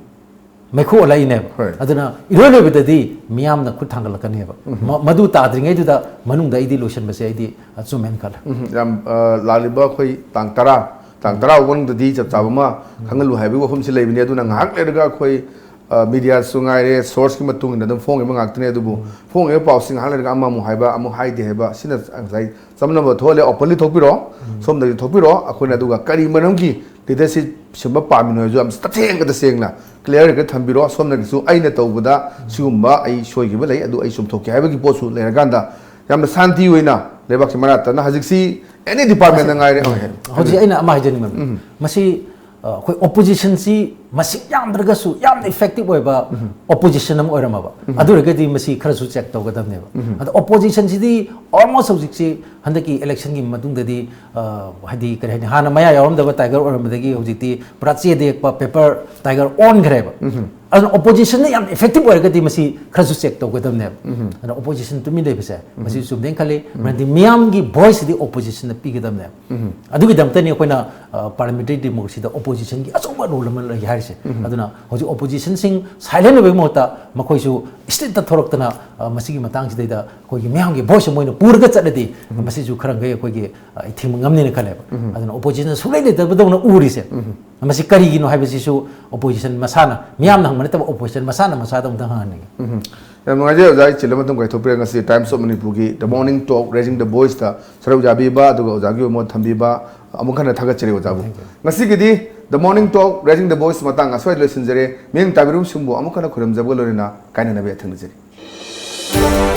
ꯃꯩꯈꯨ ꯑꯣꯜꯂꯛꯏꯅꯦꯕ꯫ ꯍꯣꯏ꯫ ꯑꯗꯨꯅ ꯏꯔꯣꯏ ꯂꯣꯏꯕꯗꯗꯤ ꯃꯤꯌꯥꯝꯅ ꯈꯨꯠ ꯊꯥꯡꯒꯠꯂꯛꯀꯅꯦꯕ꯫ ꯎꯝ꯫ ꯃ-, ꯃꯗꯨ ꯇꯥꯗ꯭ꯔꯤꯉꯩꯗꯨꯗ ꯃꯅꯨꯡꯗ ꯑꯩꯗꯤ ꯂꯣꯏꯁꯤꯟꯕꯁꯦ ꯑꯩꯗꯤ ꯑꯆꯨꯝꯃꯦꯅ ꯈꯜꯂꯦ꯫ ꯎꯝ, ꯌꯥꯝ, ꯑ, ꯂꯥꯛꯂꯤꯕ ꯑꯩꯈꯣꯏ ꯇꯥꯡ ꯇꯔꯥ, ꯇꯥꯡ ꯇꯔꯥ ꯐꯥꯎꯕ ꯃꯅꯨꯡꯗꯗꯤ ꯆꯞ ꯆꯥꯕ ꯑꯃ ꯎꯝ꯫ ꯈꯪꯍꯜꯂꯨ ꯍꯥꯏꯕꯒꯤ ꯋꯥꯐꯝꯁꯤ ꯂꯩꯕꯅꯤ꯫ ꯑꯗꯨꯅ ꯉꯥꯏꯍꯥꯛ ꯂꯩꯔꯒ ꯑꯩꯈꯣꯏ, ꯑ, mediaꯁꯨ ꯉꯥꯏꯔꯦ, sourceꯀꯤ ꯃꯇꯨꯡ ꯏꯟꯅ ꯑꯗꯨꯝ ꯐꯣꯡꯉꯤꯕ ꯉꯥꯛꯇꯅꯤ꯫ ꯑꯗꯨꯕꯨ ꯎꯝ꯫ ꯐꯣꯡꯉꯤꯕ ꯄꯥꯎꯁꯤ ꯉꯥꯏꯍꯥꯛ ꯂꯩꯔꯒ ꯑꯃꯃꯨꯛ ꯍꯥꯏꯕ, ꯑꯃꯨꯛ ꯍꯥꯏꯗꯦ ꯍꯥꯏꯕ, ꯁꯤꯅ ꯉꯁꯥꯏ ꯆꯃꯝꯅꯕ ꯊꯣꯛꯍꯜꯂꯦ꯫ Openly ꯊꯣꯛꯄꯤꯔꯣ, ꯎꯝ꯫ ꯁꯣꯝꯗꯒꯤ ꯊꯣꯛꯄꯤꯔꯣ, ꯑꯩꯈꯣꯏꯅ ꯑꯗꯨꯒ ꯀꯔꯤ ꯃꯔꯝꯒꯤ leadership ꯁꯤꯟꯕ ꯄꯥꯝꯃꯤꯅꯣ ꯍꯥꯏꯕꯁꯨ ꯌꯥꯝ ꯇꯁꯦꯡꯅ ꯇꯁꯦꯡꯅ clear ꯍꯦꯛꯇ ꯊꯝꯕꯤꯔꯣ꯫ ꯁꯣꯝꯗꯒꯤꯁꯨ ꯑꯩꯅ ꯇꯧꯕꯗ ꯁꯤꯒꯨꯝꯕ ꯑꯩ ꯁꯣꯏꯈꯤꯕ ꯂꯩ, ꯑꯗꯨ ꯑꯩ ꯆꯨꯝꯊꯣꯛꯀꯦ ꯍꯥꯏꯕꯒꯤ ꯄꯣꯠꯁꯨ ꯂꯩꯔꯀꯥꯟꯗ ꯌꯥꯝꯅ ꯁꯥꯟꯇꯤ ꯑꯣꯏꯅ ꯂꯩꯕꯥꯛꯁꯤ ꯃꯔꯥ ꯇꯠꯅ ꯍꯧꯖꯤꯛꯁꯤ ꯑꯦꯅꯤ ꯗꯤꯄꯥꯔꯠꯃꯦꯟꯗ ꯉꯥꯏꯔꯦ꯫ ꯍꯣꯏ, ꯍꯣꯏ꯫ ꯍꯧꯖꯤꯛ ꯑꯩꯅ ꯑꯃ ꯍꯥꯏꯖꯅꯤꯡꯕ, ꯃꯁꯤ ꯑ, ꯑꯩꯈꯣꯏ ꯑꯣꯄꯣꯖꯤꯁꯟꯁꯤ ꯃꯁꯤꯡ ꯌꯥꯝꯗ꯭ꯔꯒꯁꯨ ꯌꯥꯝꯅ ꯏꯐꯦꯛꯇꯤꯕ ꯑꯣꯏꯕ ꯑꯣꯄꯣꯖꯤꯁꯟ ꯑꯃ ꯑꯣꯏꯔꯝꯃꯕ, ꯑꯗꯨ ꯑꯣꯏꯔꯒꯗꯤ ꯃꯁꯤ ꯈꯔꯁꯨ ꯆꯦꯛ ꯇꯧꯒꯗꯕꯅꯦꯕ꯫ ꯑꯗꯣ ꯑꯣꯄꯣꯖꯤꯁꯟꯁꯤꯗꯤ ꯑꯣꯜꯃꯣꯁ ꯍꯧꯖꯤꯛꯁꯤ ꯍꯟꯗꯛꯀꯤ ꯏꯂꯦꯛꯁꯟꯒꯤ ꯃꯇꯨꯡꯗꯗꯤ, ꯑ, ꯍꯥꯏꯗꯤ ꯀꯔꯤ ꯍꯥꯏꯅꯤ, ꯍꯥꯟꯅ ꯃꯌꯥ ꯌꯥꯎꯔꯝꯗꯕ ꯇꯥꯏꯒꯔ ꯑꯣꯏꯔꯝꯕꯗꯒꯤ ꯍꯧꯖꯤꯛꯇꯤ ꯄꯨꯔꯥ ꯆꯦꯗ ꯌꯦꯛꯄ ꯄꯦꯄꯔ ꯇꯥꯏꯒꯔ ꯑꯣꯟꯈ꯭ꯔꯦꯕ꯫ ꯑꯗꯨꯅ ꯑꯣꯄꯣꯖꯤꯁꯟꯅ ꯌꯥꯝ ꯏꯐꯦꯛꯇꯤꯕ ꯑꯣꯏꯔꯒꯗꯤ ꯃꯁꯤ ꯈꯔꯁꯨ ꯆꯦꯛ ꯇꯧꯒꯗꯕꯅꯦꯕ꯫ ꯑꯗꯨꯅ ꯑꯣꯄꯣꯖꯤꯁꯟ ꯇꯨꯃꯤꯟ ꯂꯩꯕꯁꯦ ꯃꯁꯤ ꯆꯨꯝꯗꯦꯅ ꯈꯜꯂꯤ꯫ ꯃꯔꯝꯗꯤ ꯃꯤꯌꯥꯝꯒꯤ ꯚꯣꯏꯁꯁꯤꯗꯤ ꯑꯣꯄꯣꯖꯤꯁꯟꯅ ꯄꯤꯒꯗꯕꯅꯦꯕ꯫ ꯑꯗꯨꯒꯤꯗꯃꯛꯇꯅꯤ ꯑꯩꯈꯣꯏꯅ ꯄꯥꯔꯂꯤꯌꯥꯃꯦꯟꯇꯔꯤ ꯗꯦꯃꯣꯀ꯭ꯔꯦꯁꯤꯗ ꯑꯣꯄꯣꯖꯤꯁꯟꯒꯤ ꯑꯆꯧꯕ ꯔꯣꯜ ꯑꯃ ꯂꯩ ꯍꯥꯏꯔꯤꯁꯦ꯫ ꯑꯗꯨꯅ ꯍꯧꯖꯤꯛ ꯑꯣꯄꯣꯖꯤꯁꯟꯁꯤꯡ ꯁꯥꯏꯂꯦꯟ ꯑꯣꯏꯕꯒꯤ ꯃꯍꯨꯠꯇ ꯃꯈꯣꯏꯁꯨ ꯁ꯭ꯇ꯭ꯔꯤꯠꯇ ꯊꯣꯔꯛꯇꯅ, ꯑ, ꯃꯁꯤꯒꯤ ꯃꯇꯥꯡꯁꯤꯗꯩꯗ ꯑꯩꯈꯣꯏꯒꯤ ꯃꯤꯌꯥꯝꯒꯤ ꯚꯣꯏꯁ ꯃꯣꯏꯅ ꯄꯨꯔꯒ ꯆꯠꯂꯗꯤ ꯃꯁꯤꯁꯨ ꯈꯔ ꯃꯈꯩ ꯑꯩꯈꯣꯏꯒꯤ, ꯑ, ꯊꯤꯡꯕ ꯉꯝꯅꯤꯅ ꯈꯜꯂꯦꯕ꯫ ꯑꯗꯨꯅ ꯑꯣꯄꯣꯖꯤꯁꯟ ꯁꯨꯡꯂꯩ ꯂꯩꯇꯕꯗꯧꯅ ꯎꯔꯤꯁꯦ꯫ ꯃꯁꯤ ꯀꯔꯤꯒꯤꯅꯣ ꯍꯥꯏꯕꯁꯤꯁꯨ ꯑꯣꯄꯣꯖꯤꯁꯟ ꯃꯁꯥꯅ, ꯃꯤꯌꯥꯝꯅ ꯍꯪꯕ ꯅꯠꯇꯕ ꯑꯣꯄꯣꯖꯤꯁꯟ ꯃꯁꯥꯅ ꯃꯁꯥꯗ ꯑꯃꯨꯛꯇꯪ ꯍꯪꯍꯟꯅꯤꯡꯉꯤ꯫ ꯌꯥꯝ ꯅꯨꯡꯉꯥꯏꯖꯩ ꯑꯣꯖꯥ, ꯑꯩ ꯆꯤꯜꯂ ꯃꯇꯝ ꯀꯥꯏꯊꯣꯛꯄꯤꯔꯦ꯫ ꯉꯁꯤ Times of Manipurꯒꯤ The Morning Talk Raising the Voiceꯇ ꯁꯔꯨꯛ ꯌꯥꯕꯤꯕ ꯑꯗꯨꯒ ꯑꯣꯖꯥꯒꯤ ꯑꯣꯏꯕ ꯃꯣꯠ ꯊꯝꯕꯤꯕ ꯑꯃꯨꯛ ꯍꯟꯅ ꯊꯥꯒꯠꯆꯔꯤ ꯑꯣꯖꯥꯕꯨ꯫ ꯉꯁꯤꯒꯤꯗꯤ The Morning Talk Raising the Voice ꯃꯇꯥꯡ ꯑꯁ꯭ꯋꯥꯏꯗ ꯂꯣꯏꯁꯤꯟꯖꯔꯦ꯫ ꯃꯤꯠꯌꯦꯡ ꯇꯥꯕꯤꯔꯤꯕꯁꯤꯡꯕꯨ ꯑꯃꯨꯛ ꯍꯟꯅ ꯈꯨꯔꯨꯝꯖꯕꯒ ꯂꯣꯏꯅꯅ ꯀꯥꯏꯅꯅꯕ ꯌꯥꯊꯪ ꯅꯤꯖꯔꯤ꯫